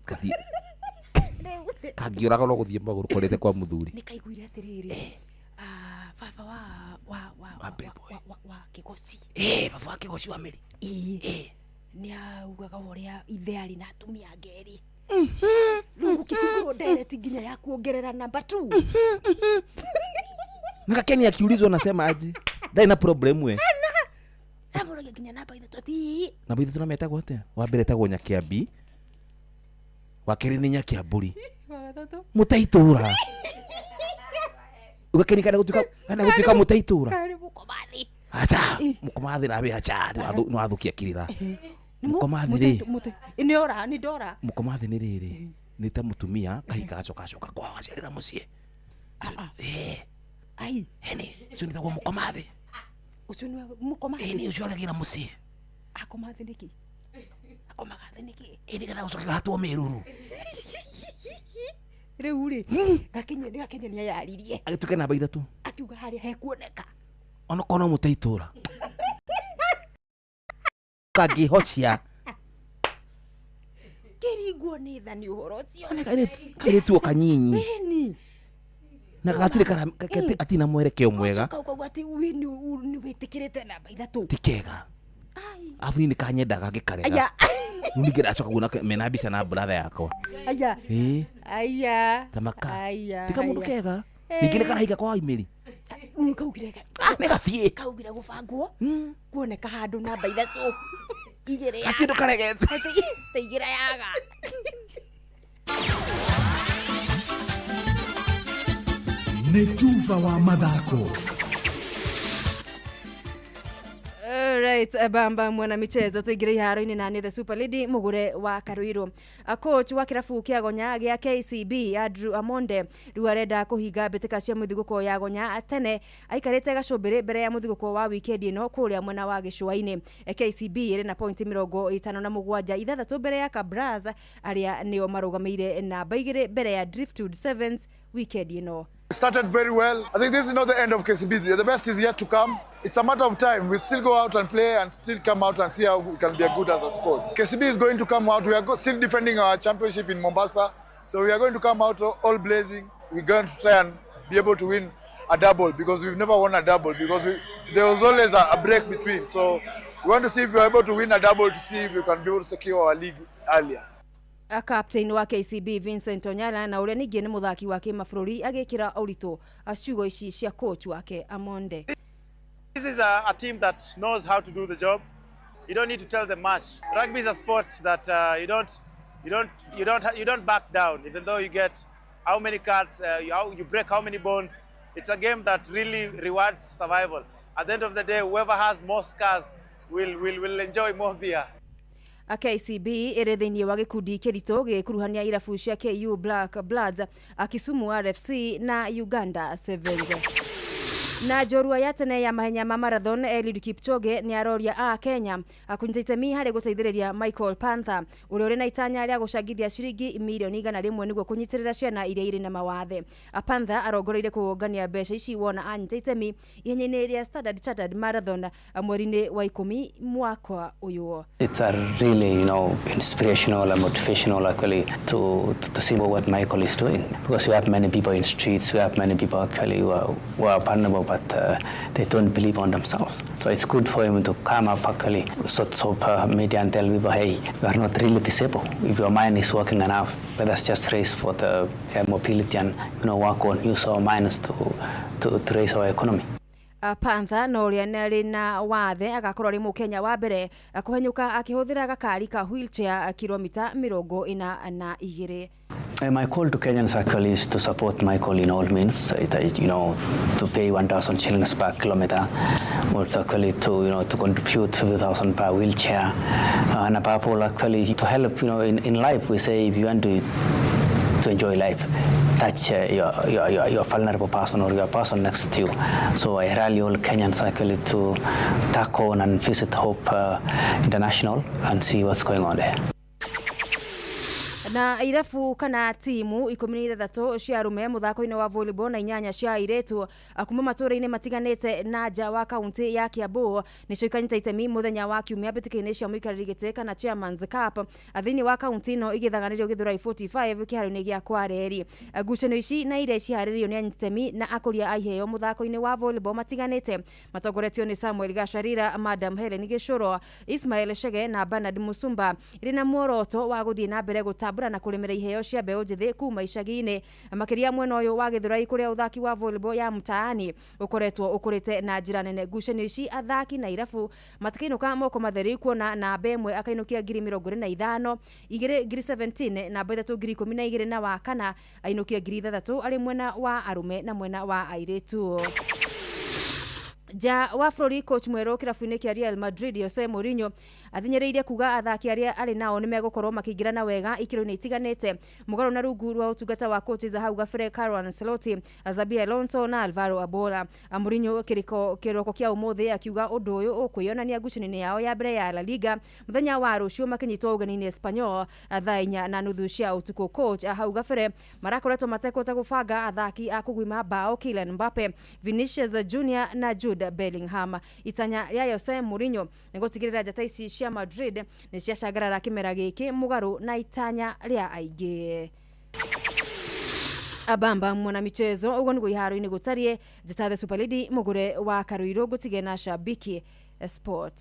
Kathiĩ kangĩũraga no gũthiĩ magũrũ korete kwa mũthuri. Nĩ kaiguire atĩrĩrĩ. Ah, baba wa Kĩgoci. Eh, baba wa Kĩgoci wa Mĩri. Ĩĩ. Nĩ augaga ũrĩa ithe arĩ na atumia angĩ erĩ. Rĩu gũkĩhingũrwo direct nginya ya kuongerera namba 2. Na Gakenia akiulizwa anasema aje? Ndarĩ na problem we. Amũragia nginya namba ithatũ ati Namba ithatũ na metagwo atĩa? Wa mbere etagwo Nyakĩambi. Wa kerĩ nĩ Nyakĩambũri. wa gatatũ. Mũteitũra. Gakeni kana gũtuĩka kana gũtuĩka mũteitũra. Karĩ mũkomathi. Acha, mũkomathi nawe acha, nĩ wathũkia kĩrĩra. Mũkomathi rĩ, Nĩ ora, nĩ ndora. mũkomathi nĩ rĩrĩ, nĩ ta mũtumia kahika gacoka gacoka kwao gaciarĩra mũciĩ. Ai. Heni, ũcio nĩtagwo mũkomathi. Ũcio nĩ mũkomathi. Ĩni ũcio aragĩra mũciĩ. Akomathi nĩkĩ? Akomaga thĩ nĩkĩ? Ĩ nĩgetha gũcoke gahatwo mĩruru. Rĩu rĩ, Gakenia nĩ Gakenia nĩ ayaririe. Agĩtuĩke namba ithatũ. Akiuga harĩa hekuoneka. Onokorwo no mũteitũra. Kangĩhocia. Kĩringwo nĩ tha nĩ ũhoro ũcio. Kairĩtu o kanyinyi. Ĩni. Na gatirĩ gatirĩ na mwerekeo mwega. Ũcoka ũkauga atĩ we nĩ wĩtĩkĩrĩte namba ithatũ. Ti kega. Arabu niĩ nĩ kanyendaga ngĩkarega. Aya. Rĩu ningĩ ndacoka kuona mena mbica na brother yakwa. Aya. Ĩĩ. Aya. Ta maka. Aya. Ti kamũndũ aya. kega. Ningĩ nĩ karahika kwa Waimĩri. Rĩu kaugire nĩ gathiĩ. Kaugire gũbangwo. Kuoneka handũ namba ithatũ. Igĩrĩ yaga. Gatirĩ karegete. Ta igĩrĩ yaga. Nĩ tuba wa mathako. Alright, bamba mwana michezo tuingire iharo-inĩ na nĩ the super lady mũgũre wa Karuiru. Coach wa kĩrabu kĩa Gonya gĩa KCB Andrew Amonde rĩu arenda kũhinga mbĩtĩka cia mũthigũko ya Gonya tene aikarĩte gacũmbĩrĩ mbere ya mũthigũko wa wikendi ĩno kũrĩa mwena wa gĩcũa-inĩ. KCB ĩrĩ na pointi 57 ithathatũ mbere ya Kabras arĩa nĩo marũgamĩire namba igĩrĩ mbere ya Driftwood Sevens wikendi ĩno. Started very well. I think this is not the end of KCB. The best is yet to come. It's a matter of time. We still go out and play and still come out and see how we can be good as a squad. KCB is going to come out. We are still defending our championship in Mombasa. So we are going to come out all blazing. We're going to try and be able to win a double because we've never won a double because there was always a break between. So we want to see if we are able to win a double to see if we can be able to secure our league earlier. Captain wa KCB Vincent Onyala na ũrĩa ningĩ nĩ mũthaki wa kĩmabũrũri agĩkĩra ũritũ ciugo ici cia coach wake Amonde. This is a team that knows how to do the job. You don't need to tell them much. Rugby is a sport that you don't back down, even though you get how many cards, you break how many bones. It's a game that really rewards survival. At the end of the day, whoever has more scars will enjoy more beer. KCB ĩrĩ thĩinĩ wa gĩkundi kĩritũ gĩkuruhania irabu cia KU Black Bloods, Kisumu RFC na Uganda Sevens. Na njorua ya tene ya mahenya ma marathon Eliud Kipchoge nĩ aroria a Kenya kũnyita itemi harĩ gũteithĩrĩria Michael Panther ũrĩa ũrĩ na itanya rĩa gũcangithia ciringi mirioni 100 nĩguo kũnyitĩrĩra ciana iria irĩ na mawathe. Panther arongoreire kũũngania mbeca ici wona anyita itemi ihenya-inĩ rĩa Standard Chartered Marathon mweri-inĩ wa 10 mwaka ũyũ. It's a really, you know, inspirational and motivational actually to see what Michael is doing, because we have many people in streets, we have many people actually who are vulnerable, but they don't believe on themselves. So it's good for him to come up actually sorts of media and tell people, hey, you are not really disabled. If your mind is working enough, let us just raise for the mobility and, you know, work on use our minds to raise our economy. Panther no ũrĩa arĩ na wathe agakorwo arĩ mũkenya wa mbere kũhenyũka akĩhũthĩra gakari ka wheelchair kilomita 42. My call to Kenyans actually is to support Michael in all means, you know, to pay 1,000 shillings per kilometer, or to actually to, you know, to contribute 50,000 per wheelchair, and above all actually to help, you know, in life we say if you want to enjoy life, touch your vulnerable person or your person next to you. So I rally all Kenyans actually to tack on and visit Hope International and see what's going on there. Na irabu kana timu 16 cia arume muthako-inĩ wa volleyball na 8 cia airĩtu kuma matũũra-inĩ matiganĩte na nja wa kaunti ya Kiambu nĩcio ikanyita itemi mũthenya wa kiumia mbĩtĩka-inĩ cia mũikarĩri gĩtĩ kana Chairman's Cup thĩinĩ wa kaunti ĩno igĩthaganĩrio Gĩthũrai 45 kĩharo-inĩ gĩa Kwareri. Ngucanio ici na iria ciharĩrĩirio nĩ anyiti itemi na akũria a iheo mũthako-inĩ wa volleyball matiganĩte matongoretio nĩ Samuel Gacharira, Madam Helen Gĩcũro, Ismail Chege na Bernard Musumba, irĩ na muoroto wa gũthiĩ na mbere gũtambũra na kũrĩmĩra iheo cia mbeũ njĩthĩ kuma icagi-inĩ makĩria mwena ũyũ wa Gĩthũrai kũrĩa ũthaki wa volleyball ya mtaani ũkoretwo ũkũrĩte na njĩra nene. Ngucanio ici athaki na irabu matikainũka moko matheri kuona namba ĩmwe akainũkia ngiri 25, igĩrĩ ngiri 17, namba ithatũ ngiri 12 na wa kana ainũkia ngiri 6 arĩ mwena wa arume na mwena wa airĩtu. Ja wa bũrũri coach mwerũ kĩrabu-inĩ kĩa Real Madrid Jose Mourinho athinyĩrĩirie kuga athaki arĩa arĩ nao nĩ megũkorwo makĩingĩrana wega ikĩro-inĩ itiganĩte mũgarũ na rungu rwa ũtungata wa coaches hau gabere Carlo Ancelotti, Xabi Alonso na Alvaro Abola. Mourinho kĩroko kĩa ũmũthĩ akiuga ũndũ ũyũ ũkwĩyonania ngucanio-inĩ yao ya mbere ya La Liga mũthenya wa rũciũ makĩnyitwo ũgeni-inĩ Espanyol thaa 4:30 cia ũtukũ. Coach hau gabere marakoretwo matekũhota gũbanga athaki a kũguima bao Kylian Mbappe, Vinicius Junior na Jude Bellingham. Itanya rĩa Jose Mourinho nĩ gũtigĩrĩra njata ici cia Madrid nĩ ciacangarara kĩmera gĩkĩ mũgarũ na itanya rĩa aingĩ. Abamba mwana michezo ũguo nĩguo iharo-inĩ gũtariĩ. Njata the Super Lady mũgũre wa Karuirũ ngũtige na Shabiki Sport.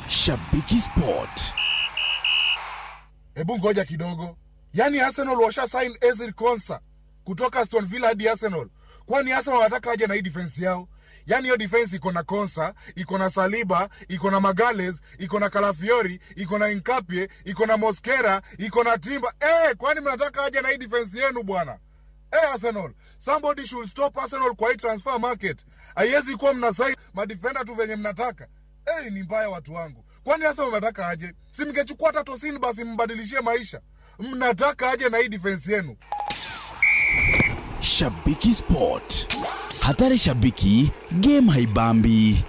Shabiki Sport. Hebu ngoja kidogo. Yaani Arsenal washa sign Ezri Konsa kutoka Aston Villa hadi Arsenal. Kwani Arsenal wanataka aje na hii defense yao? Yaani hiyo defense iko na Konsa, iko na Saliba, iko na Magales, iko na Calafiori, iko na Nkapie, iko na Mosquera, iko na Timba. Kwani mnataka aje na hii defense yenu bwana? Arsenal, somebody should stop Arsenal kwa hii transfer market. Haiwezi kuwa mna sign madefender tu venye mnataka. Ni mbaya watu wangu. Kwani Arsenal mnataka aje? Si mngechukua hata Tosin basi mbadilishie maisha. Mnataka aje na hii defense yenu? Shabiki Sport. Hatari shabiki, game haibambi.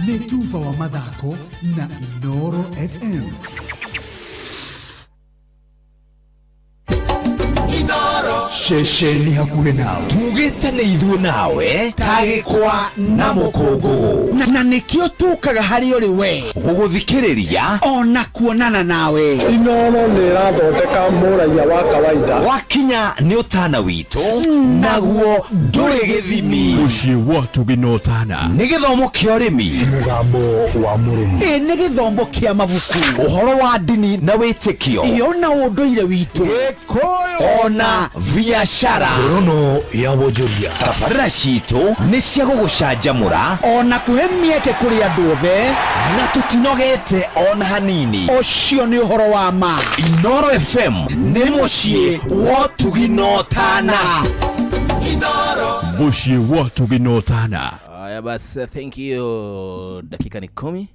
Nĩ tuba wa mathako na Inooro FM. Ceceni hakuhĩ nawe tugĩte nĩ ithuĩ nawe tagĩkwa na mũkũngũgũ na nĩkĩo tũkaga harĩ ũrĩ we gũgũthikĩrĩria ona kuonana nawe. Inooro nĩ ĩrathondeka mũraiya wa kawaida. Wakinya nĩ ũtana witũ naguo ndũrĩ gĩthimi. Mũciĩ wa tũgĩnotana nĩ gĩthomo kĩa ũrĩmi, mũgambo wa mũrĩmi, nĩ gĩthomo kĩa mabuku, ũhoro wa ndini na wĩtĩkio, iyo na ũndũire witũ, ona biashara rono ya wonjoria. Tabarĩra citũ nĩ cia gũgũcanjamũra ona kũhe mĩeke kũrĩ andũ othe, na tũtinogete ona hanini. Ũcio nĩ ũhoro wa ma. Inooro FM nĩ mũciĩ wa tũginotana. Mũciĩ wa tũginotana. Aya basi, thank you. Dakika ni 10.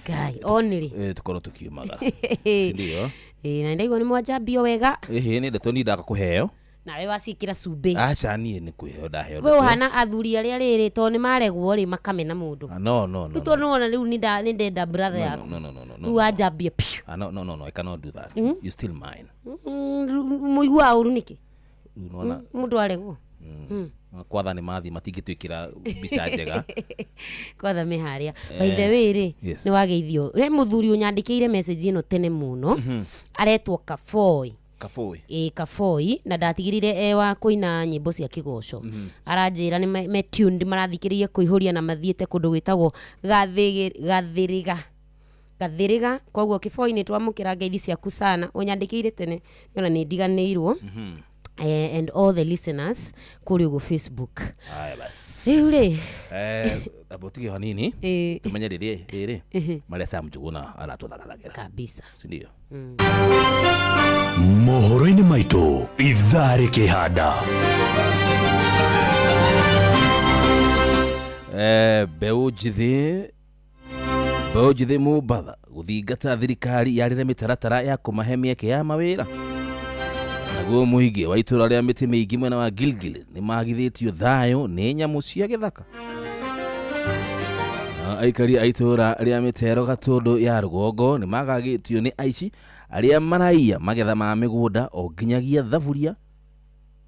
Guy, only. Tukorwo tukiumaga. Si ndio? Na ndaigua nĩ mwanjambio wega. Ĩhĩ nĩ ndeto ni ndaka kũheo. Nawe waciĩkĩra cumbĩ. Aca niĩ nĩ kwĩheo ndaheo. We ũhana athuri arĩa rĩrĩ to nĩ maregwo rĩ makamena mũndũ. No no no. Rĩu tondũ nĩwona rĩu nĩ ndenda brother yaku. No no no no. Rĩu wanjambia piũ. No no no no, I cannot do that. You still mine. Mũiguaga ũru nĩkĩ? Unaona mũndũ aregwo. Kwatha nĩ mathi matingĩtwĩkĩra mbica njega. Kwatha me harĩa. By the way rĩ, nĩ wageithio. He mũthuri ũnyandĩkĩire message ĩno tene mũno. Aretwo Kaboi. Kaboi. Ĩ Kaboi na ndatigirire e wa kũina nyĩmbo cia kĩgoco. Aranjĩra nĩ me tuned marathikĩrĩria kũihũria na mathiĩte kũndũ gwĩtagwo Gathĩrĩga. Gathĩrĩga koguo Kĩboi nĩ twamũkĩra ngeithi ciaku sana. Ũnyandĩkĩire tene ona nĩ ndiganĩirwo. And all the listeners kũrĩ ũguo Facebook. Haya basi. Rĩu rĩ. Abo tige hanini. Tumenye rĩrĩ rĩrĩ. Marĩa Sam Njuguna aratũthagathagĩra. Kabisa. Si ndio? Mohoro-inĩ maitũ ithaa rĩkĩhanda. Mbeũ njĩthĩ Mombatha gũthingata thirikari yarĩre mĩtaratara ya kũmahe mĩeke ya mawĩra. Naguo mũingĩ wa itũra rĩa mĩtĩ mĩingĩ mwena wa Gilgil nĩ magithĩtio thayũ nĩ nyamũ cia gĩthaka. Aikari a itũra rĩa mĩtero Gatũndũ ya rũgongo nĩ magagĩtio nĩ aici arĩa maraiya magetha ma mĩgũnda o nginyagia thaburia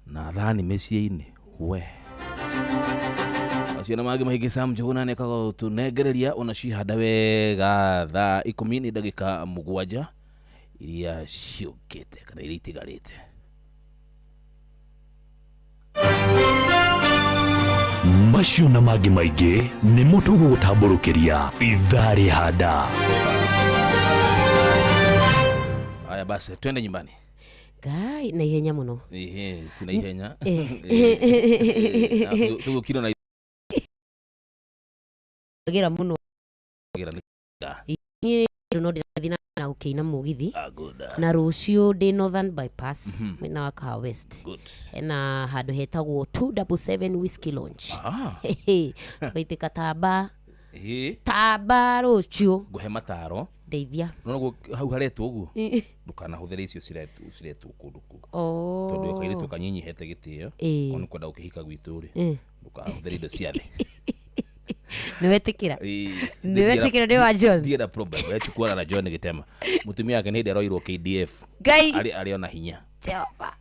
na thani mĩciĩ-inĩ. We acio na mangĩ maingĩ Sam Njuguna nĩ akagũtũnengereria ona cihanda wega thaa 10 nĩ ndagĩka 7 iria ciũkĩte kana iria itigarĩte. Macio na mangĩ maingĩ nĩmo tũgũgũtambũrũkĩria ithaa rĩhanda. Haya basi twende nyumbani. Ngai na ihenya mũno. Ehe, tuna ihenya. Tugũkirwo na gira mũno. Gira Niĩ no ndĩrathiĩ na gũkĩina mũgithi. Na rũciũ ndĩ Northern Bypass mwena wa Kahawa West. Hena handũ hetagwo 277 Whiskey Lounge. Twaitĩka taba. Taba rũciũ. Ngũhe mataro. Ndeithia. No noguo hau haretwo ũguo. Ndũkanahũthĩre icio ciretwo kũndũ kũu. Tondũ kairĩtu kanyinyihete gĩtĩo. Ona kwenda gũkĩhika gwitũ rĩ. Ndũkahũthĩre indo cia thĩ. Niwetikira. Niwetikira nĩ wa John. Ndienda problem. Wechukua na John gĩtema. Mũtumia wake nĩ hĩndĩ aroirwo KDF. Ngai. Arĩ ona hinya. Jehova.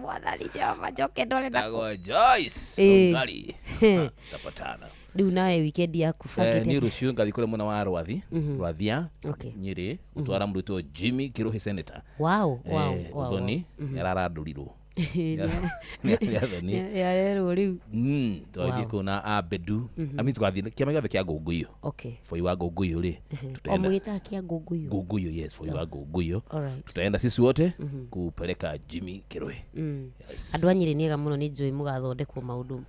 Mwathani Jehova njoke ndore na Tagwo Joyce. Ngari. Tapatana. Rĩu nawe weekend yaku bangĩte. Niĩ rũciũ ngathiĩ kũrĩa mwena wa Rwathi. Rwathia. Nyĩrĩ gũtwara mũrutwo Jimmy Kĩrũhĩ senator. Wow, wow, wow. Thoni nĩararandũrirwo. Yarerwo rĩu. Twathiĩ kũu na Abedu. Ami twathiĩ kĩama gĩothe kĩa Ngũngũyũ. Bũi wa Ngũngũyũ rĩ. O mũgĩtaga kĩa Ngũngũyũ. Ngũngũyũ, yes, bũi wa Ngũngũyũ. Tutaenda sisi wote kupeleka Jimmy Kĩrũhĩ. Andũ a Nyĩrĩ nĩega mũno nĩ njũĩ mũgathondekwo maũndũ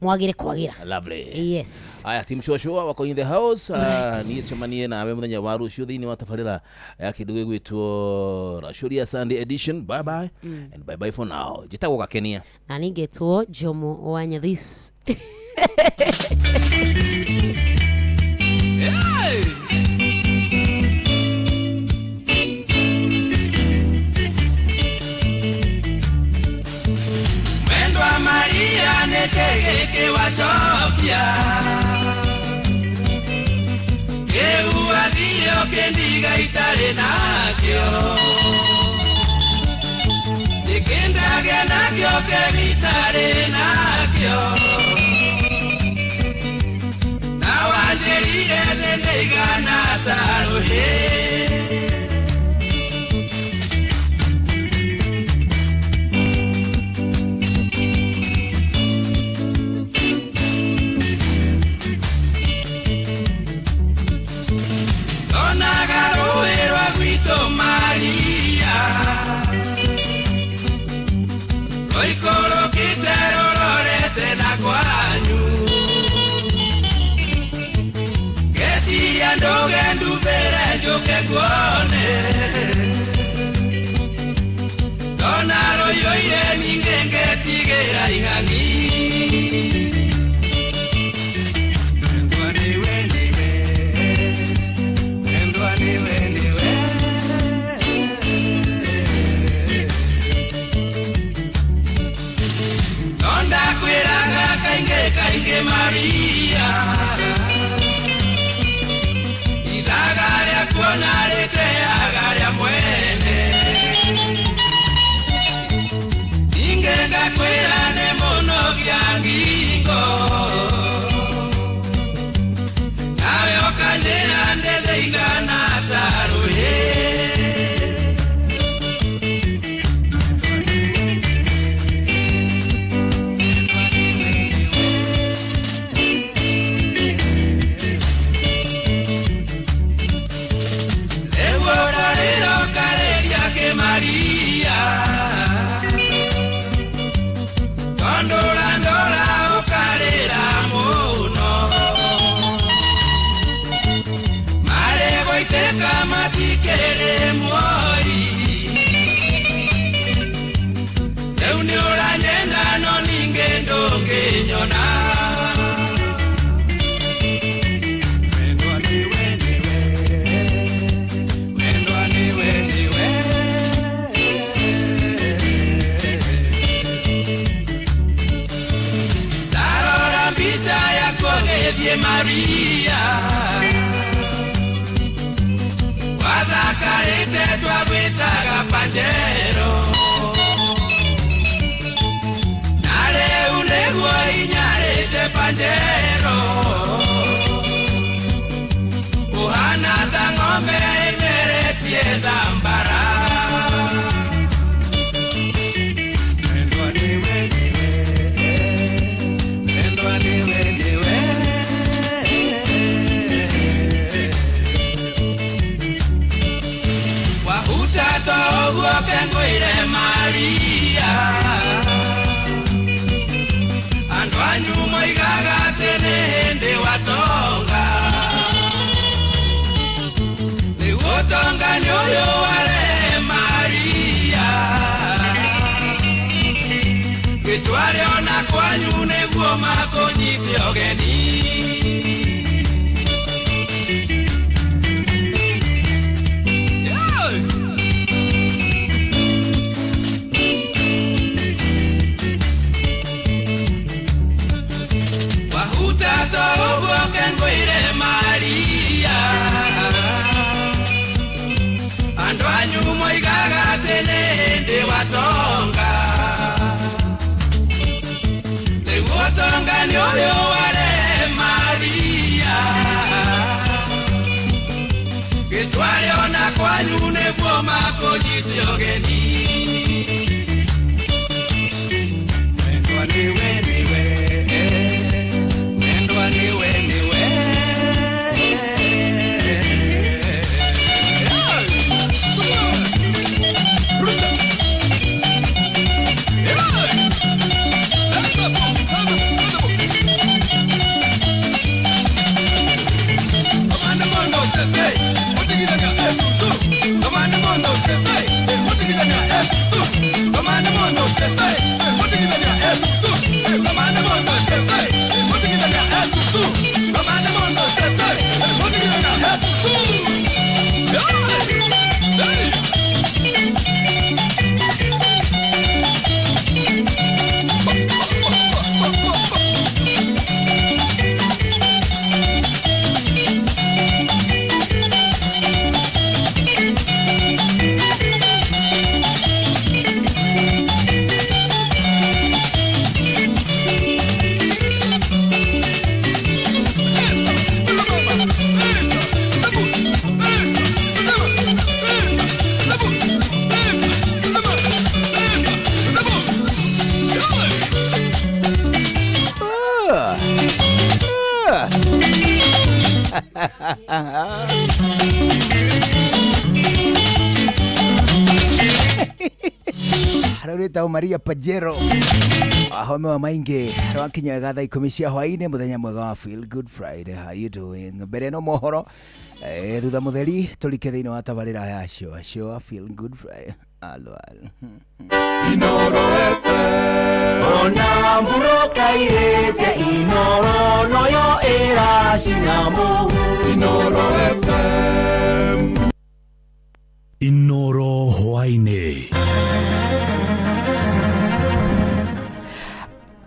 mwagire kwagira. Lovely. Yes. Aya, team Shua wako in the house. Niĩ cemanie nawe mũthenya wa rũciũ thĩinĩ wa tabarĩra ya kĩndũ gĩgwĩtwo Racũria Sunday edition. Bye bye. And bye bye for now. Njĩtagwo Gakenia. Na niĩ ngetwo Jomo wa Nyathis. Hey! Mwendwa Maria netegeke wacokia Kĩu athire ũkĩndiga itarĩ nakĩo Nĩkĩndagĩa nakĩo kĩgitarĩ nakĩo Na wanjĩrire thĩ ndĩigana ta rũhĩ. Maria Oikorokite rororete na kwanyu Ngeciria nduge ndubĩre njũke nguone Ndona rũiyũire ningĩ ngetigĩra ing'ang'i. Mwendwa nĩwe nĩwe, mwendwa nĩwe nĩwe. Gĩthiĩ Maria wathakarĩte twagwĩtaga Pajero na rĩu nĩguo inyarĩte Pajero ũhana ta ng'ombe ĩmeretie thambara. Endwa nĩwe nĩwe, endwa nĩwe nĩwe. Wahutata ũguo kengũire Maria andũ anyu moigaga atĩ nĩ hĩndĩ watonga rĩu ũtonga nĩ ũyũ warehe Maria gĩtware ona kwanyu nĩguo makũnyite ũgeni. Wahutata ũguo kengũire Maria andũ anyu moigaga atĩ nĩ hĩndĩ watonga rĩu ũtonga nĩ ũyũ warehe Maria gĩtware ona kwanyu nĩguo makũnyite ũgeni. Endwa nĩwe nĩwe, endwa nĩwe nĩwe. Rĩtagwo Maria Pajero ahome wa maingi rwakinya wega thaa 10 cia hwainĩ muthenya mwega wa Feel Good Friday. How you doing? Mbere no mohoro thutha mutheri tũrike thĩinĩ wa tabarĩra ya show show Feel Good Friday. Alo alo Inoro FM Ona mburoka irĩte Inoro noyo ĩracina mũhu Inoro FM Inoro hwainĩ.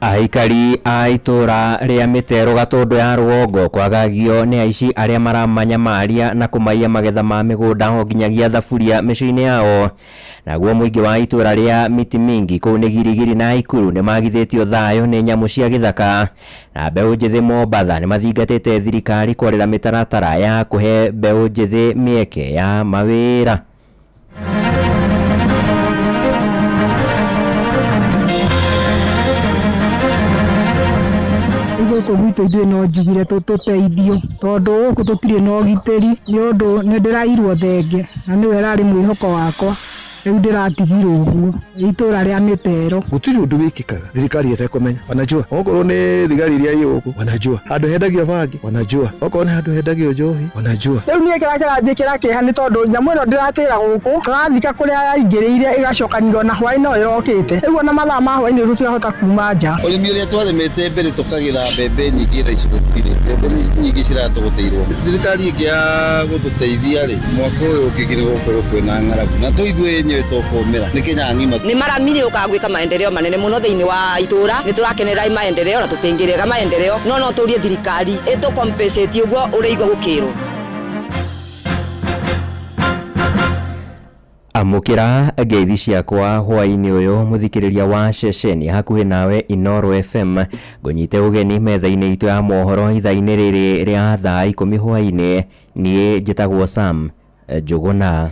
Aikari a itũra rĩa Mĩtero Gatũndũ ya rũgongo kwagagio nĩ aici arĩa maramanyamaria na kũmaiya magetha ma mĩgũnda o nginyagia thaburia mĩciĩ-inĩ yao. Naguo mũingĩ wa itũra rĩa Miti Mingi kũu nĩ Girigiri na Ikuru nĩ magithĩtio thayũ nĩ nyamũ cia gĩthaka. Na mbeũ njĩthĩ Mombatha nĩ mathingatĩte thirikari kwarĩra mĩtaratara ya kũhe mbeũ njĩthĩ mĩeke ya mawĩra. Gũkũ gwitũ ithuĩ no njugire tũteithio tondũ gũkũ tũtirĩ na ũgitĩri nĩ ũndũ nĩ ndĩrairwo thenge na nĩwe ĩrarĩ mwĩhoko wakwa rĩu ndĩratigirwo ũguo itũra rĩa Mĩtero. Gũtirĩ ũndũ wĩkĩkaga thirikari ĩtekũmenya, wanajua okorwo nĩ thigari iria i gũkũ wanajua handũ hendagio bangi wanajua okorwo nĩ handũ hendagio njohi wanajua. Rĩu niĩ kĩrĩa kĩranjĩkĩra kĩeha nĩ tondũ nyamũ ĩno ndĩratĩra gũkũ tũrathika kũrĩa yaingĩrĩire ĩgacokanĩrio na hwaĩ no ĩrokĩte rĩu ona mathaa ma hwaĩ-inĩ tũtirahota kuma nja. Ũrĩmi ũrĩa twarĩmĩte mbere tũkagĩra mbembe nyingĩ thaa ici gũtirĩ mbembe nyingĩ ciratũgũtĩirwo. Thirikari ĩngĩaga gũtũteithia rĩ, mwaka ũyũ ũngĩ nĩ gũkorwo kwĩna ng'aragu na tũ ithuĩ Inyuĩ tũkũmĩra nĩ Kenya ng'ima. Nĩ marami nĩ ũkaga gwĩka maendeleo manene mũno thĩinĩ wa itũra. Nĩ tũrakenera maendeleo na tũtingĩrega maendeleo, no no tũrie thirikari ĩtũ compensate ũguo ũrĩigua gũkĩrwo. Amũkĩra ngeithi ciakwa hwaĩ-inĩ ũyũ mũthikĩrĩria wa ceceni hakuhĩ nawe Inoro FM. Ngũnyite ũgeni metha-inĩ itũ ya mohoro ithaa-inĩ rĩrĩ rĩa thaa 10 hwaĩ-inĩ. Niĩ njĩtagwo Sam Njũgũna.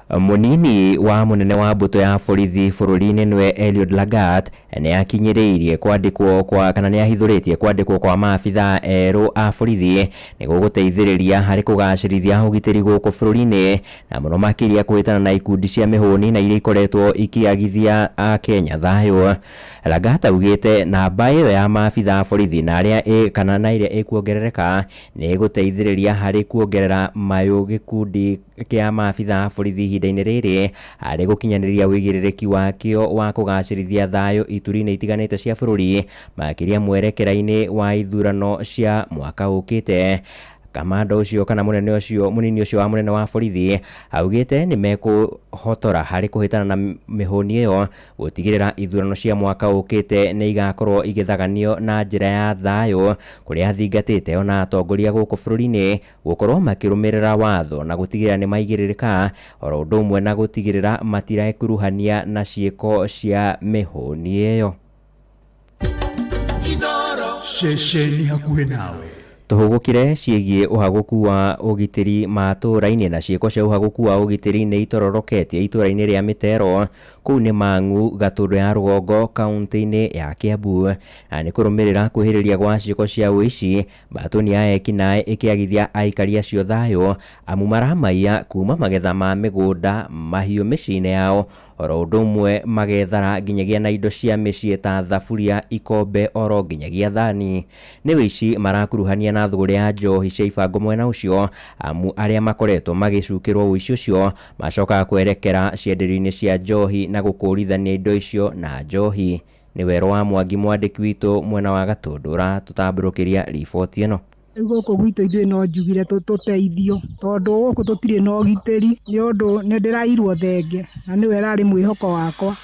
Mũnini wa mũnene wa mbũtũ ya borithi bũrũri-inĩ nĩwe Eliud Lagat nĩ akinyĩrĩirie kwandĩkwo kwa kana nĩ ahithũrĩtie kwandĩkwo kwa maabithaa erũ a borithi nĩguo gũteithĩrĩria harĩ kũgacĩrithia ũgitĩri gũkũ bũrũri-inĩ, na mũno makĩria kũhĩtana na ikundi cia mĩhũni na iria ikoretwo ikĩagithia Akenya thayũ. Lagat augĩte namba ĩyo ya maabithaa a borithi na arĩa kana na ĩrĩa ĩkuongerereka nĩ ĩgũteithĩrĩria harĩ kuongerera mayũ gĩkundi kĩa maabithaa a borithi ihinda-inĩ rĩrĩ harĩ gũkinyanĩria ũigĩrĩrĩki wakĩo wa kũgacĩrithia thayũ ituri-inĩ itiganĩte cia bũrũri, makĩria mwerekera-inĩ wa ithurano cia mwaka ũkĩte. Kamanda ũcio kana mũnene ũcio mũnini ũcio wa mũnene wa borithi augĩte nĩ mekũhotora harĩ kũhĩtana na mĩhũni ĩyo gũtigĩrĩra ithurano cia mwaka ũkĩte nĩ igakorwo igĩthaganio na njĩra ya thayũ, kũrĩa athingatĩte ona atongoria gũkũ bũrũri-inĩ gũkorwo makĩrũmĩrĩra watho na gũtigĩrĩra nĩ maigĩrĩrĩka, oro ũndũ ũmwe na gũtigĩrĩra matirekuruhania na ciĩko cia mĩhũni ĩyo. Ceceni hakuhĩ nawe. Tũhũgũkire ciĩgiĩ ũhagũku wa ũgitĩri matũũra-inĩ na ciĩko cia ũhagũku wa ũgitĩri nĩ itororoketie itũũra-inĩ rĩa Mĩtero, kũu nĩ Mang'u, Gatũndũ ya Rũgongo, kaunti-inĩ ya Kiambu. Na nĩ kũrũmĩrĩra kwĩhĩrĩria gwa ciĩko cia ũici, mbatũni ya ekinaĩ ĩkĩagithia aikari acio thayũ amu maramaiya kuma magetha ma mĩgũnda, mahiũ mĩciĩ-inĩ yao, oro ũndũ ũmwe magethara nginyagia na indo cia mĩciĩ ta thaburia, ikombe oro nginyagia thani. Nĩ ũici marakuruhania na thũgũrĩ ya njohi cia ibango mwena ũcio, amu arĩa makoretwo magĩcukĩrwo ũici ũcio macokaga kwerekera cienderio-inĩ cia njohi na gũkũrithania indo icio na njohi. Nĩ Werũ wa Mwangi mwandĩki witũ mwena wa Gatũndũ ũratũtambũrũkĩria riboti ĩno. Rĩu gũkũ gwitũ ithuĩ no njugire tũteithio tondũ gũkũ tũtirĩ na ũgitĩri nĩ ũndũ nĩ ndĩrairwo thenge na nĩwe ĩrarĩ mwĩhoko wakwa,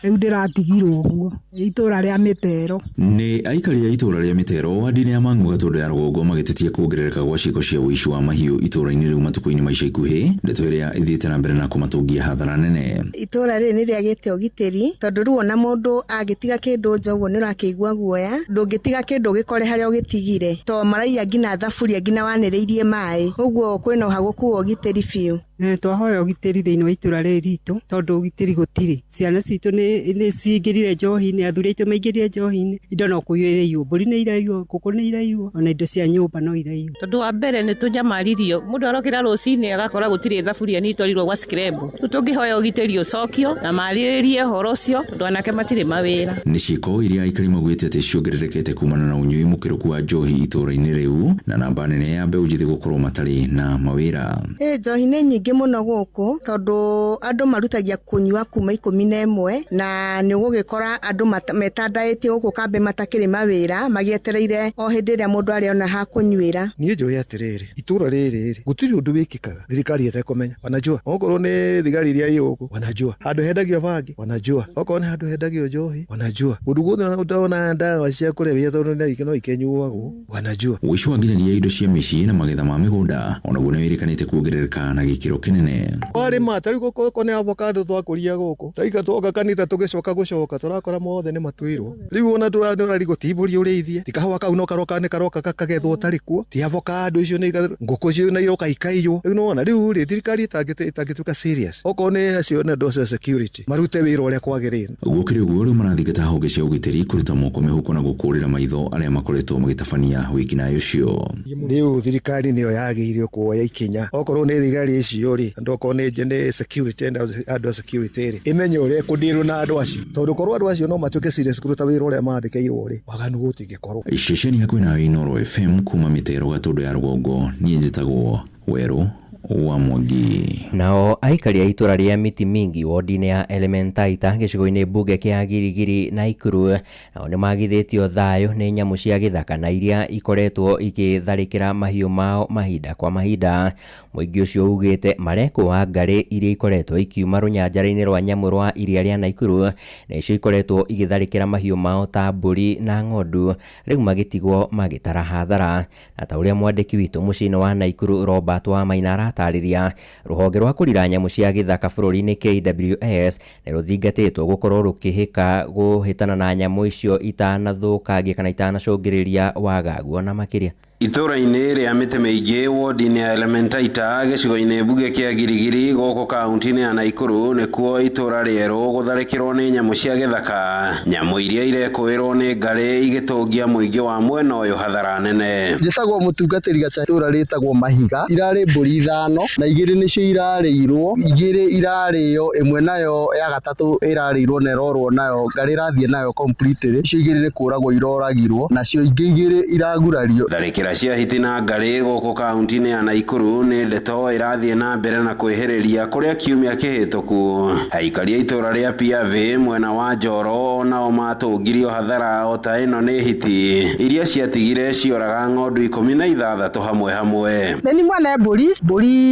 rĩu ndĩratigirwo ũguo. Itũũra rĩa Mĩtero. Nĩ aikari a itũũra rĩa Mĩtero wadi-inĩ ya Mang'u Gatũndũ ya Rũgongo magĩtetia kuongerereka gwa ciĩko cia ũici wa mahiũ itũũra-inĩ rĩu matukũ-inĩ ma ica ikuhĩ, ndeto ĩrĩa ĩthiĩte na mbere na kũmatũngia hathara nene. Itũũra rĩrĩ nĩ rĩagĩte ũgitĩri tondũ rĩu ona mũndũ agĩtiga kĩndũ nja ũguo nĩ ũrakĩigua guoya, ndũngĩtiga kĩndũ ũgĩkore harĩa ũgĩtigire, to maraiya nginya thaburia nginya wanĩrĩirie maĩ, ũguo kwĩna ũhagũku wa ũgitĩri biũ. Twahoya ũgitĩri thĩinĩ wa itũũra rĩrĩ ritũ tondũ ũgitĩri gũtirĩ. Ciana citũ nĩ cingĩrire njohi-inĩ, athuri aitũ maingĩrire njohi-inĩ, indo no kũiywo iraiywo, mbũri nĩ iraiywo, ngũkũ nĩ iraiywo, ona indo cia nyũmba no iraiywo. Tondũ wa mbere nĩ tũnyamaririo, mũndũ arokĩra rũcinĩ agakora gũtirĩ thaburia nĩ itwarirwo gwa screbo. Rĩu tũngĩhoya ũgitĩri ũcokio na marĩrĩrie ũhoro ũcio tondũ anake matirĩ mawĩra. Nĩ ciĩko iria aikari maugĩte atĩ ciongererekete kumana na ũnyui mũkĩrũku wa njohi itũũra-inĩ rĩu na namba nene ya mbeũ njĩthĩ gũkorwo matarĩ na mawĩra. Njohi nĩ nyingĩ mũno gũkũ tondũ andũ marutagia kũnyua kuma 11 na nĩ ũgũgĩkora andũ metandaĩtie gũkũ kambĩ matakĩrĩ mawĩra magĩetereire o hĩndĩ ĩrĩa mũndũ arĩona ha kũnyuĩra. Niĩ njũĩ atĩrĩrĩ, itũũra rĩrĩ rĩ gũtirĩ ũndũ wĩkĩkaga thirikari ĩtekũmenya. Wanajua okorwo nĩ thigari iria ĩ gũkũ, wanajua handũ hendagio bangi, wanajua okorwo nĩ handũ hendagio njohi, wanajua ũndũ guothe ũtona ndawa cia kũrebia tondũ no ikĩnyuagwo, wanajua. Ũici wa nginyagia indo cia mĩciĩ na magetha ma mĩgũnda onaguo nĩ wĩrĩkanĩte kuongerereka na gĩkĩro kĩnene. Warĩma ta rĩu gũkũ nĩ avocado twakũria gũkũ, taika twoka kanitha tũgĩcoka gũcoka tũrakora mothe nĩ matuirwo. Rĩu ona tũrarigwo ti mbũri ũrĩithie, ti kahũa kau no karoka nĩ karoka kakagethwo ũtarĩ kuo, ti avocado icio nĩ ngũkũ icio nĩ iroka ikaiywo. Rĩu nĩwona rĩu rĩ thirikari ĩtangĩtuĩka serious, okorwo nĩ acio nĩ andũ acio a security marute wĩra ũrĩa kwagĩrĩire. Gũkĩrĩ ũguo rĩu marathingata honge cia ũgitĩri kũruta moko mĩhuko na gũkũrĩra maitho arĩa makoretwo magĩtabania wĩkinaĩ ũcio. Rĩu thirikari nĩyo yagĩrĩirwo kuoya ikinya, okorwo nĩ thigari icio rĩ, andũ okorwo nĩ security andũ a security rĩ, ĩmenye ũrĩa ĩkũndirwo na andũ acio, tondũ korwo andũ acio no matuĩke serious kũruta wĩra ũrĩa mandĩkĩirwo rĩ, waganu gũtingĩkorwo. Ceceni hakuhĩ nawe Inoro FM kuma Mĩtero Gatũndũ ya Rũgongo, niĩ njĩtagwo Werũ wa Mwangi. Nao aikari a itũra rĩa Miti Mingi wodi-inĩ ya Elementaita gĩcigo-inĩ mbunge kĩa Girigiri Naikuru nao nĩmagithĩtio thayũ nĩ nyamũ cia gĩthaka na iria ikoretwo igĩtharĩkĩra mahiũ mao mahinda kwa mahinda. Mũingĩ ũcio ugĩte marekũa ngarĩ iria ikoretwo ikiuma rũnyanjara-inĩ rwa nyamũ rwa iria rĩa Naikuru nĩcio ikoretwo igĩtharĩkĩra mahiũ mao ta mbũri na ng'ondu, rĩu magĩtigwo magĩtara hathara. Na ta ũrĩa mwandĩki witũ mũciĩ-inĩ wa Naikuru Robert Wamaina aratarĩria, rũhonge rwa kũrira nyamũ cia gĩthaka bũrũri-inĩ KWS nĩ rũthingatĩtwo gũkorwo rũkĩhĩka kũhĩtana na nyamũ icio itanathũkangia kana itanacũngĩrĩria wagagu ona makĩria. Itũra-inĩ rĩa mĩtĩ mĩingĩ wodi-inĩ ya Elementaita gĩcigo-inĩ mbunge kĩa Girigiri gũkũ kaunti-inĩ ya Naikuru nĩkuo itũra rĩerũ gũtharĩkĩrwo nĩ nyamũ cia gĩthaka. Nyamũ iria irekũĩrwo nĩ ngarĩ igĩtũngia mũingĩ wa mwena ũyũ hathara nene. Njĩtagwo mũtungatĩri gacha, itũra rĩtagwo Mahiga, irarĩ mbũri 5 na 2 nĩcio irarĩirwo, 2 irarĩo, ĩmwe nayo ya gatatũ ĩrarĩirwo na ĩrorwo nayo, ngarĩ ĩrathiĩ nayo completely, icio 2 nĩ kũragwo iroragirwo, nacio ingĩ 2 iragurario. Tharĩkĩra cia hiti na ngarĩ gũkũ kaunti-inĩ ya Naikuru nĩ ndeto ĩrathiĩ na mbere na kwĩhĩrĩria kũrĩa kiumia kĩhĩtũku aikari a itũra rĩa Piave mwena wa Njoro onao matũngirio hathara o ta ĩno nĩ hiti iria ciatigire cioraga ng'ondu 16 hamwe hamwe. Nĩ mwene mbũri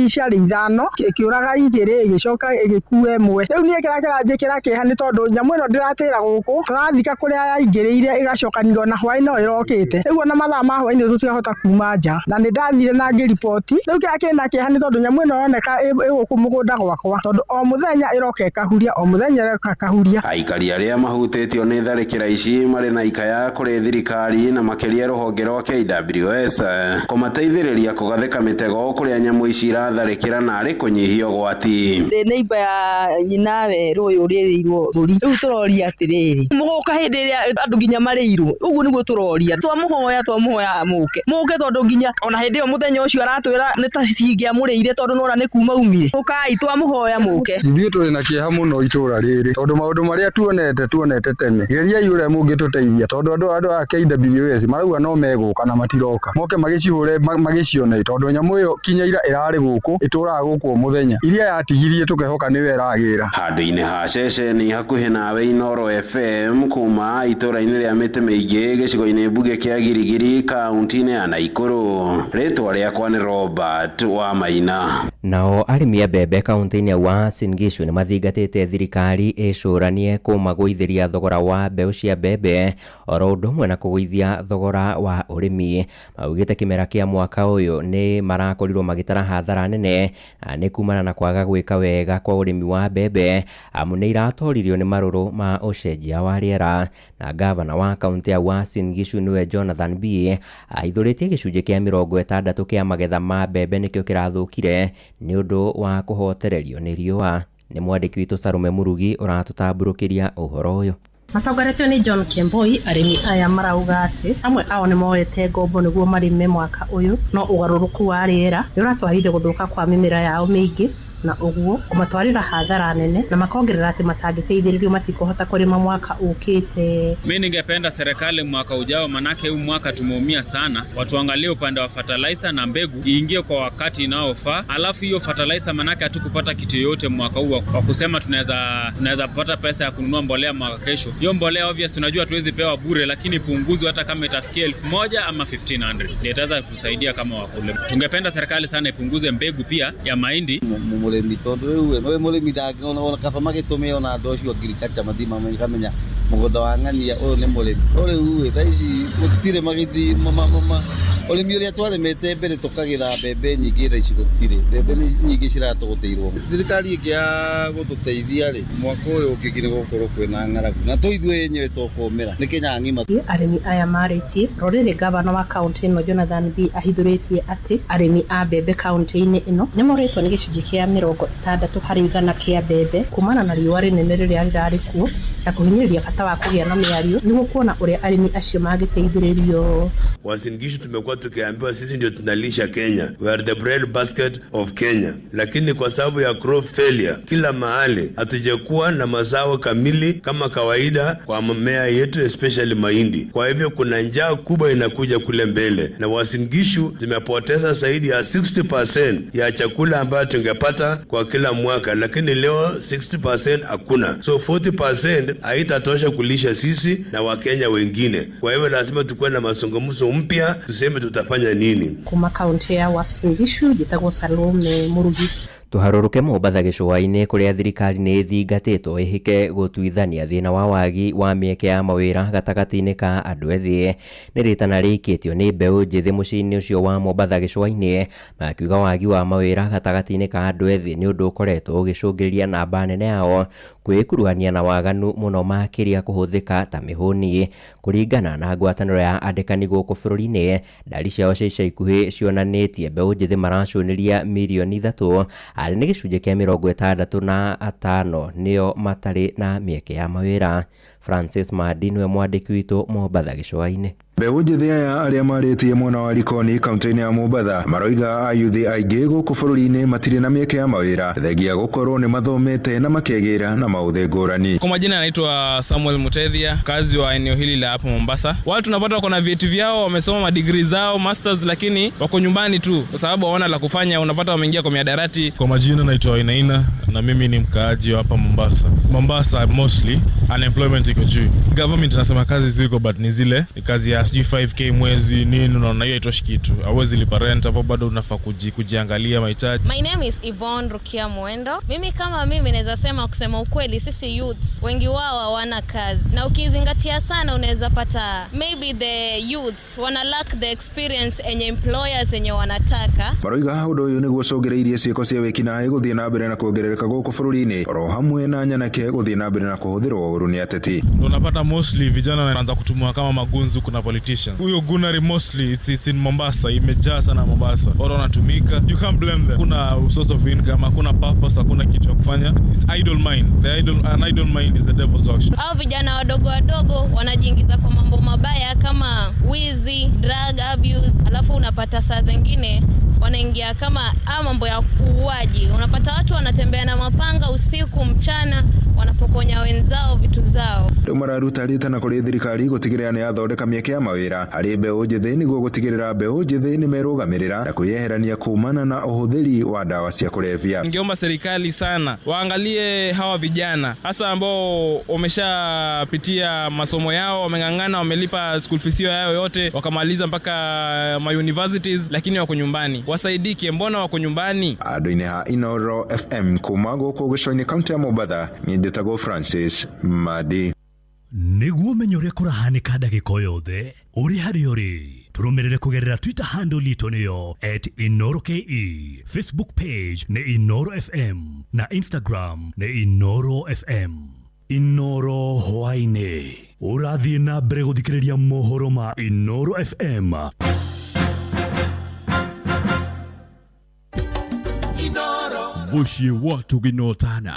ciarĩ 5 ĩkĩũraga 2 ĩgĩcoka ĩgĩkua ĩmwe. Rĩu niĩ kĩrĩa kĩranjĩkĩra kĩeha nĩ tondũ nyamũ ĩno ndĩratĩra gũkũ, tũrathika kũrĩa yaingĩrĩire ĩgacokanio na hwaĩ no ĩrokĩte. Rĩu ona mathaa ma hwaĩ-inĩ tũtirahota kuma nja, na nĩ ndathire na ngĩriboti. Rĩu kĩrĩa kĩna kĩeha nĩ tondũ nyamũ ĩno yoneka ĩgũkũ mũgũnda gwakwa, tondũ o mũthenya ĩroka ĩkahuria, o mũthenya ĩroka ĩkahuria. Aikari arĩa mahutĩtio nĩ tharĩkĩra ici marĩ na ikaya kũrĩ thirikari na makĩria rũhonge rwa KWS kũmateithĩrĩria kũgathĩka mĩtego kũrĩa nyamũ ici iratharĩkĩra na arĩ kũnyihia ũgwati. Ndĩ neighbor ya nyina werũ ũyũ ũrĩrĩirwo mbũri. Rĩu tũroria atĩrĩrĩ, mũgũka hĩndĩ ĩrĩa andũ nginya marĩirwo, ũguo nĩguo tũroria. Twamũhoya mũke mũke, tondũ nginya ona hĩndĩ ĩyo mũthenya ũcio aratwĩra nĩ ta cingĩamũrĩire tondũ nora nĩ kuma umire. Ũkai twamũhoya mũke. Ithuĩ tũrĩ na kĩeha mũno itũra rĩrĩ tondũ maũndũ marĩa tuonete tene, geriai ũrĩa mũngĩtũteithia tondũ andũ a KWS marauga no megũka na matiroka, moke magĩcihũre magĩcione, tondũ nyamũ ĩyo kinya ira ĩrarĩ gũkũ ĩtũraga gũkũ o mũthenya, iria yatigirie tũkehoka nĩyo ĩragĩra. Handũ-inĩ ha ceceni hakuhĩ nawe Inooro FM kuma itũra-inĩ rĩa mĩtĩ mĩingĩ gĩcigo-inĩ mbunge kĩa Girigiri kaunti-inĩ ya Naikuru, rĩtwa rĩakwa nĩ Robert Wamaina. Nao arĩmi a mbembe kaunti-inĩ ya Uasin Gishu nĩmathingatĩte thirikari ĩcũranie kũmagũithĩria thogora wa mbeũ cia mbembe oro ũndũ ũmwe na kũgũithia thogora wa ũrĩmi. Maugĩte kĩmera kĩa mwaka ũyũ nĩ marakorirwo magĩtara hathara nene na nĩ kumana na kwaga gwĩka wega kwa ũrĩmi wa mbembe amu nĩ iratoririo nĩ marũrũ ma ũcenjia wa rĩera. Na gavana wa kaunti ya Uasin Gishu nĩwe Jonathan B ahithũrĩtie gĩcunjĩ kĩa 60 kĩa magetha ma mbembe nĩkĩo kĩrathũkire nĩ ũndũ wa kũhotererio nĩ riũa. Nĩ mwandĩki witũ Salome Murugi ũratũtambũrũkĩria ũhoro ũyũ. Matongoretio nĩ John Kemboi, arĩmi aya marauga atĩ amwe ao nĩ moete ngombo nĩguo marĩme mwaka ũyũ, no ũgarũrũku wa rĩera nĩ ũratwarire gũthũka kwa mĩmera yao mĩingĩ na ũguo kũmatwarĩra hathara nene, na makongerera atĩ matangĩteithĩrĩrio matikũhota kũrĩma mwaka ũkĩte. Mimi ningependa serikali mwaka ujao, manake huu mwaka tumeumia sana, watuangalie upande wa fertilizer na mbegu iingie kwa wakati inaofaa. Alafu hiyo fertilizer, manake hatukupata kitu yoyote mwaka huu wa kusema tunaweza pata pesa ya kununua mbolea mwaka kesho. Hiyo mbolea obvious tunajua tuwezi pewa bure, lakini punguzwe hata kama itafikia 1000 ama 1500 ndio itaweza kusaidia kama wakulima. Tungependa serikali sana ipunguze mbegu pia ya mahindi. Mũrĩmi tondũ rĩu we mũrĩmi ndangĩona kaba magĩtũmĩo na andũ acio agriculture mathiĩ makamenya mũgũnda wa ng'ania ũyũ nĩ mũrĩmi. No rĩu thaa ici gũtirĩ magĩthiĩ ũrĩmi ũrĩa twarĩmĩte mbere tũkagĩtha mbembe nyingĩ, thaa ici gũtirĩ mbembe nĩ nyingĩ ciratũgũtĩirwo. Thirikari ĩngĩaga gũtũteithia rĩ, mwaka ũyũ ũngĩ nĩ gũgũkorwo kwĩna ng'aragu na to ithuĩ enyewe tũkũmĩra nĩ Kenya ng'ima. Arĩmi aya marĩtie rũrĩrĩ gavana wa kaunti ĩno Jonathan B ahithũrĩtie atĩ arĩmi a mbembe kaunti-inĩ ĩno nĩ morĩtwo nĩ gĩcunjĩ kĩa 60 harĩ igana kĩa mbembe kumana na riũa rĩnene rĩrĩa rĩrarĩ kuo na kũhinyĩrĩria bata wa kũgĩa na mĩario nĩguo kuona ũrĩa arĩmi acio mangĩteithĩrĩrio. Uasin Gishu tumekuwa Tumekuwa tukiambiwa sisi ndio tunalisha Kenya, we are the bread basket of Kenya, lakini kwa sababu ya crop failure kila mahali hatujakuwa na mazao kamili kama kawaida kwa mimea yetu, especially mahindi. Kwa hivyo kuna njaa kubwa inakuja kule mbele, na Uasin Gishu tumepoteza zaidi ya 60% ya chakula ambayo tungepata kwa kila mwaka, lakini leo 60% hakuna, so 40% haitatosha kulisha sisi na Wakenya wengine. Kwa hivyo lazima tukuwe na mazungumzo mpya, tuseme tutafanya nini. Kuma kaunti ya Uasin Gishu njĩtagwo Salome Murugi. Tũharũrũke Mombatha gĩcũa-inĩ kũrĩa thirikari nĩ ĩthingatĩtwo ĩhĩke gũtuithania thĩna wa wagi wa mĩeke ya mawĩra gatagatĩ-inĩ ka andũ ethĩ. Nĩ rĩtana rĩikĩtio nĩ mbeũ njĩthĩ mũciĩ-inĩ ũcio wa Mombatha gĩcũa-inĩ, makiuga wagi wa mawĩra gatagatĩ-inĩ ka andũ ethĩ nĩ ũndũ ũkoretwo ũgĩcũngĩrĩria namba nene yao kwĩkuruhania na waganu mũno makĩria kũhũthĩka ta mĩhũni. Kũringana na ngwatanĩro ya andĩkani gũkũ bũrũri-inĩ, ndari ciao cia ica ikuhĩ cionanĩtie mbeũ njĩthĩ maracũnĩria mirioni 3 arĩ nĩ gĩcunjĩ kĩa 65 nĩo matarĩ na mĩeke ya mawĩra. Francis Madi nĩwe mwandĩki witũ Mombatha gĩcũa-inĩ. Mbeũ njĩthĩ aya arĩa marĩtie mwena wa Likoni kaunti-inĩ ya Mombatha maroiga ayuthi aingĩ gũkũ bũrũri-inĩ matirĩ na mĩeke ya mawĩra thengia gũkorwo nĩ mathomete na makegĩra na maũthĩ ngũrani. Kwa majina anaitwa Samuel Mutethia, kazi wa eneo hili la hapo Mombasa. Watu unapata wako na vyeti vyao, wamesoma madigrii zao, masters, lakini wako nyumbani tu kwa sababu hawana la kufanya, unapata wameingia kwa miadarati. Kwa majina naitwa Inaina na mimi ni mkaaji wa hapa Mombasa. Mombasa mostly unemployment iko juu. Government inasema kazi ziko but ni zile ni kazi ya sijui 5k mwezi nini, unaona hiyo haitoshi kitu. Hauwezi lipa rent hapo, bado unafaa kujiangalia mahitaji. My name is Yvonne Rukia Mwendo. Mimi kama mimi naweza sema, kusema ukweli, sisi youths wengi wao hawana kazi, na ukizingatia sana unaweza pata maybe the youths wana lack the experience enye employers enye wanataka. Maroiga ũndũ ũyũ nĩguo ũcũngĩrĩirie ciĩko cia wĩkinaĩ gũthiĩ na mbere na kuongerereka gũkũ bũrũri-inĩ oro hamwe na nyanake gũthiĩ na mbere na kũhũthĩrwo ũru nĩ ateti. Unapata mostly vijana wanaanza kutumiwa kama magunzu, kuna politicians. Huyo gunari mostly it's in Mombasa, imejaa sana Mombasa. Watu wanatumika, you can't blame them. Kuna source of income, hakuna purpose, hakuna kitu ya kufanya. It's idle mind. The idle, an idle mind is the devil's workshop. Hao vijana wadogo wadogo wanajiingiza kwa mambo mabaya kama wizi, drug abuse, alafu unapata saa zingine wanaingia kama mambo ya uuaji. Unapata watu wanatembea na mapanga usiku mchana, wanapokonya wenzao vitu zao. Rĩu mararuta rĩtana kũrĩ thirikari gũtigĩrĩra nĩ yathondeka mĩeke ya mawĩra harĩ mbeũ njĩthĩ nĩguo gũtigĩrĩra mbeũ njĩthĩ nĩ merũgamĩrĩra na kwĩyeherania kumana na ũhũthĩri wa dawa cia kũrebia. Ningeomba serikali sana waangalie hawa vijana hasa ambao wameshapitia masomo yao, wameng'ang'ana, wamelipa school fees yao yote, wakamaliza mpaka ma universities, lakini wako nyumbani. Wasaidike, mbona wako nyumbani? Andũ-inĩ ha Inoro FM kuma gũkũ gĩcũa-inĩ kaunti ya Mombatha, niĩ njĩtagwo Francis Madi. Nĩguo ũmenye ũrĩa kũrahanĩka ndagĩka o yothe ũrĩ harĩa ũrĩ, tũrũmĩrĩre kũgerera Twitter handle itũ nĩyo @InoroKE, Facebook page nĩ Inoro FM na Instagram nĩ Inoro FM. Inoro hwaĩ-inĩ ũrathiĩ na mbere gũthikĩrĩria mohoro ma Inoro FM. Mũciĩ wa Tũginotana.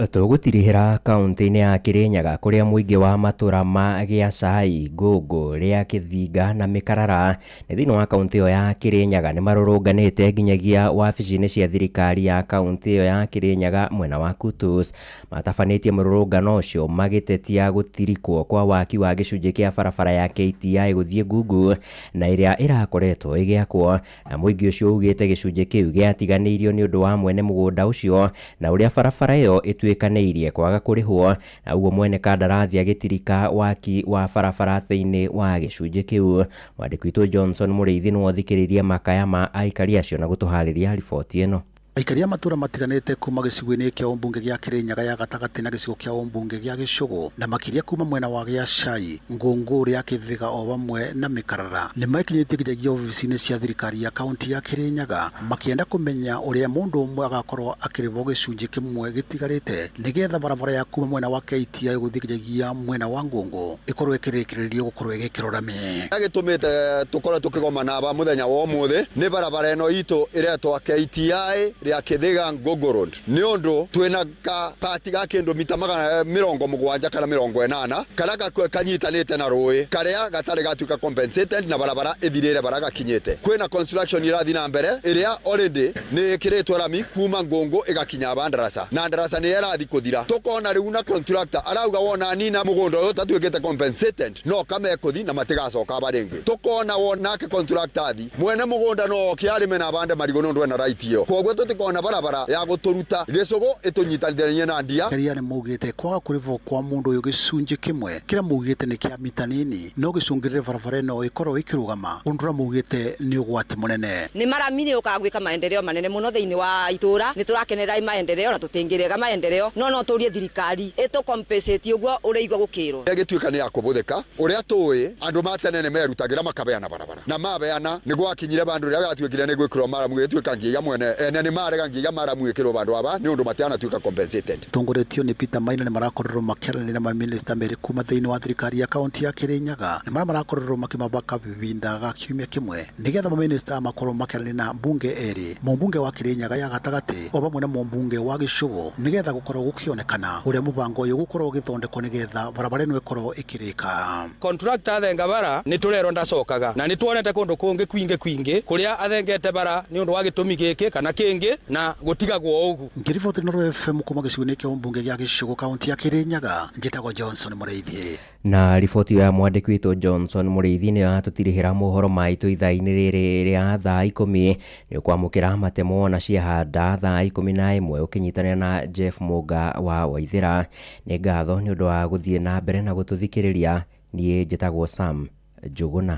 Tũgũtirihĩra kaunti-inĩ ya Kĩrĩnyaga kũrĩa mũingĩ wa matũra ma Gĩacai, Ngũngũ, Rĩa Kĩthinga na Mĩkarara nĩ thĩinĩ wa kaunti ĩyo ya Kĩrĩnyaga nĩ marũrũnganĩte nginyagia wabici-inĩ cia thirikari ya kaunti ĩyo ya Kĩrĩnyaga mwena wa Kutus. Matabanĩtie mũrũrũngano ũcio magĩtetia gũtirikwo kwa waki wa gĩcunjĩ kĩa barabara ya KTI gũthiĩ Ngungu na ĩrĩa ĩrakoretwo ĩgĩakwo, na mũingĩ ũcio ugĩte gĩcunjĩ kĩu gĩatiganĩirio nĩ ũndũ wa mwene mũgũnda ũcio na ũrĩa barabara ĩyo ĩtuĩkanĩirie kwaga kũrĩhwo, na ũguo mwene kandarathi agĩtirika waki wa barabara thĩinĩ wa gĩcunjĩ kĩu. Mwandĩki witũ Johnson Mũrĩithi nĩwe ũthikĩrĩirie makaya ma aikari acio na gũtũharĩria riboti ĩno. Aikari a matũra matiganĩte kuma gĩcigo-inĩ kĩa ũmbunge gĩa Kĩrĩnyaga ya gatagatĩ na gĩcigo kĩa ũmbunge gĩa Gĩcũgũ na makĩria kuma mwena wa Gĩacai, Ngũngũ, Rĩa Kĩthiga o hamwe na Mĩkarara nĩ mekinyĩtie nginyagia obici-inĩ cia thirikari ya kaunti ya Kĩrĩnyaga makĩenda kũmenya ũrĩa mũndũ ũmwe agakorwo akĩrĩhwo gĩcunjĩ kĩmwe gĩtigarĩte nĩgetha barabara ya kuma mwena wa KTI gũthiĩ nginyagia mwena wa Ngũngũ ĩkorwo ĩkĩrĩkĩrĩrio gũkorwo ĩgĩkĩrwo rami. Gĩtũmĩte tũkorwo tũkĩgomana aba mũthenya wa ũmũthĩ nĩ barabara ĩno itũ ĩretwo KTI ya Kithiga Ngũngũ Road nĩ ũndũ twĩna ka pati ga kĩndũ mita 700 kana 80 karia kanyitanĩte na rũĩ karia gatarĩ gatuĩka compensated na barabara ĩthirĩre bara gakinyĩte. Kwĩna construction ĩrathiĩ na mbere ĩrĩa already nĩ ĩkĩrĩtwo rami kuma Ngũngũ ĩgakinya ba Ndarasa na Ndarasa nĩ ĩrathiĩ kũthira. Tũkona rĩu na contractor arauga wona nina mũgũnda ũyũ ũtatuĩkĩte compensated no kamekũthi na matigacoka ba rĩngĩ. Tũkona wonake contractor athi mwene mũgũnda no oke arĩme na abande marigũ nĩ ũndũ ena right ĩyo. Kwoguo tũtikona barabara ya gũtũruta gĩcũgũ ĩtũnyitanithanie na ndia. Keria nĩ maugĩte kwaga kũrĩhwo kwa mũndũ ũyũ gĩcunjĩ kĩmwe kĩrĩa maugĩte nĩ kĩa mita nini no gĩcũngĩrĩre barabara ĩno ĩkorwo ĩkĩrũgama ũndũ ũrĩa maugĩte nĩ ũgwati mũnene. Nĩ marami nĩ ũkaga gwĩka maendeleo manene mũno thĩinĩ wa itũra, nĩ tũrakenera maendeleo na tũtingĩrega maendeleo no no tũrie thirikari ĩtũ compensate ũguo ũrĩigua gũkĩrwo. Ĩgĩtuĩka nĩ ya kũbũthĩka ũrĩa tũĩ andũ ma tene nĩ merutagĩra makabeana barabara na mabeana nĩ gwakinyire bandũ rĩrĩa gatuĩkire nĩ gwĩkĩrwo maramu gĩtuĩka nginya mwene ene nĩ marega nginya maramu ĩkĩrwo bandũ aba nĩ ũndũ matianatuĩka compensated. Tongoretio nĩ Peter Maina nĩ marakorirwo makĩaranĩria na mamĩnĩsta merĩ kuma thĩinĩ wa thirikari ya kaunti ya Kirinyaga nĩ marĩa marakorirwo makĩmabaka bibinda ga kiumia kĩmwe nĩgetha mamĩnĩsta makorwo makĩaranĩria na mbunge erĩ, mũmbunge wa Kirinyaga ya gatagatĩ o vamwe na mũmbunge wa Gĩcũgũ nĩgetha gũkorwo gũkĩonekana ũrĩa mũbango ũyũ gũkorwo ũgĩthondekwo nĩgetha barabara ĩno ĩkorwo ĩkĩrĩka. Contractor athenga bara nĩ tũrerwo ndacokaga na nĩ tuonete kũndũ kũngĩ kwingĩ kwingĩ kũrĩa athengete bara nĩ ũndũ wa gĩtũmi gĩkĩ kana kĩngĩ na gũtigagwo ũguo. Ngĩriboti Inooro FM kuma gĩcigo-inĩ kĩa mbunge gĩa Gĩcũgũ kaunti ya Kirinyaga, njĩtagwo Johnson Mũrĩithi. Na riboti ya mwandĩki witũ Johnson Mũrĩithi nĩyo yatũtirihĩra mohoro maitũ ithaa-inĩ rĩrĩ rĩa thaa 10. Nĩ ũkwamũkĩra matemo na ciahanda thaa 11 ũkĩnyitanĩra na Jeff Mũnga wa Waithĩra. Nĩ ngatho nĩ ũndũ wa gũthiĩ na mbere na gũtũthikĩrĩria. Niĩ njĩtagwo Sam Njũgũna.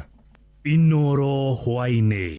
Inooro hwaĩ-inĩ.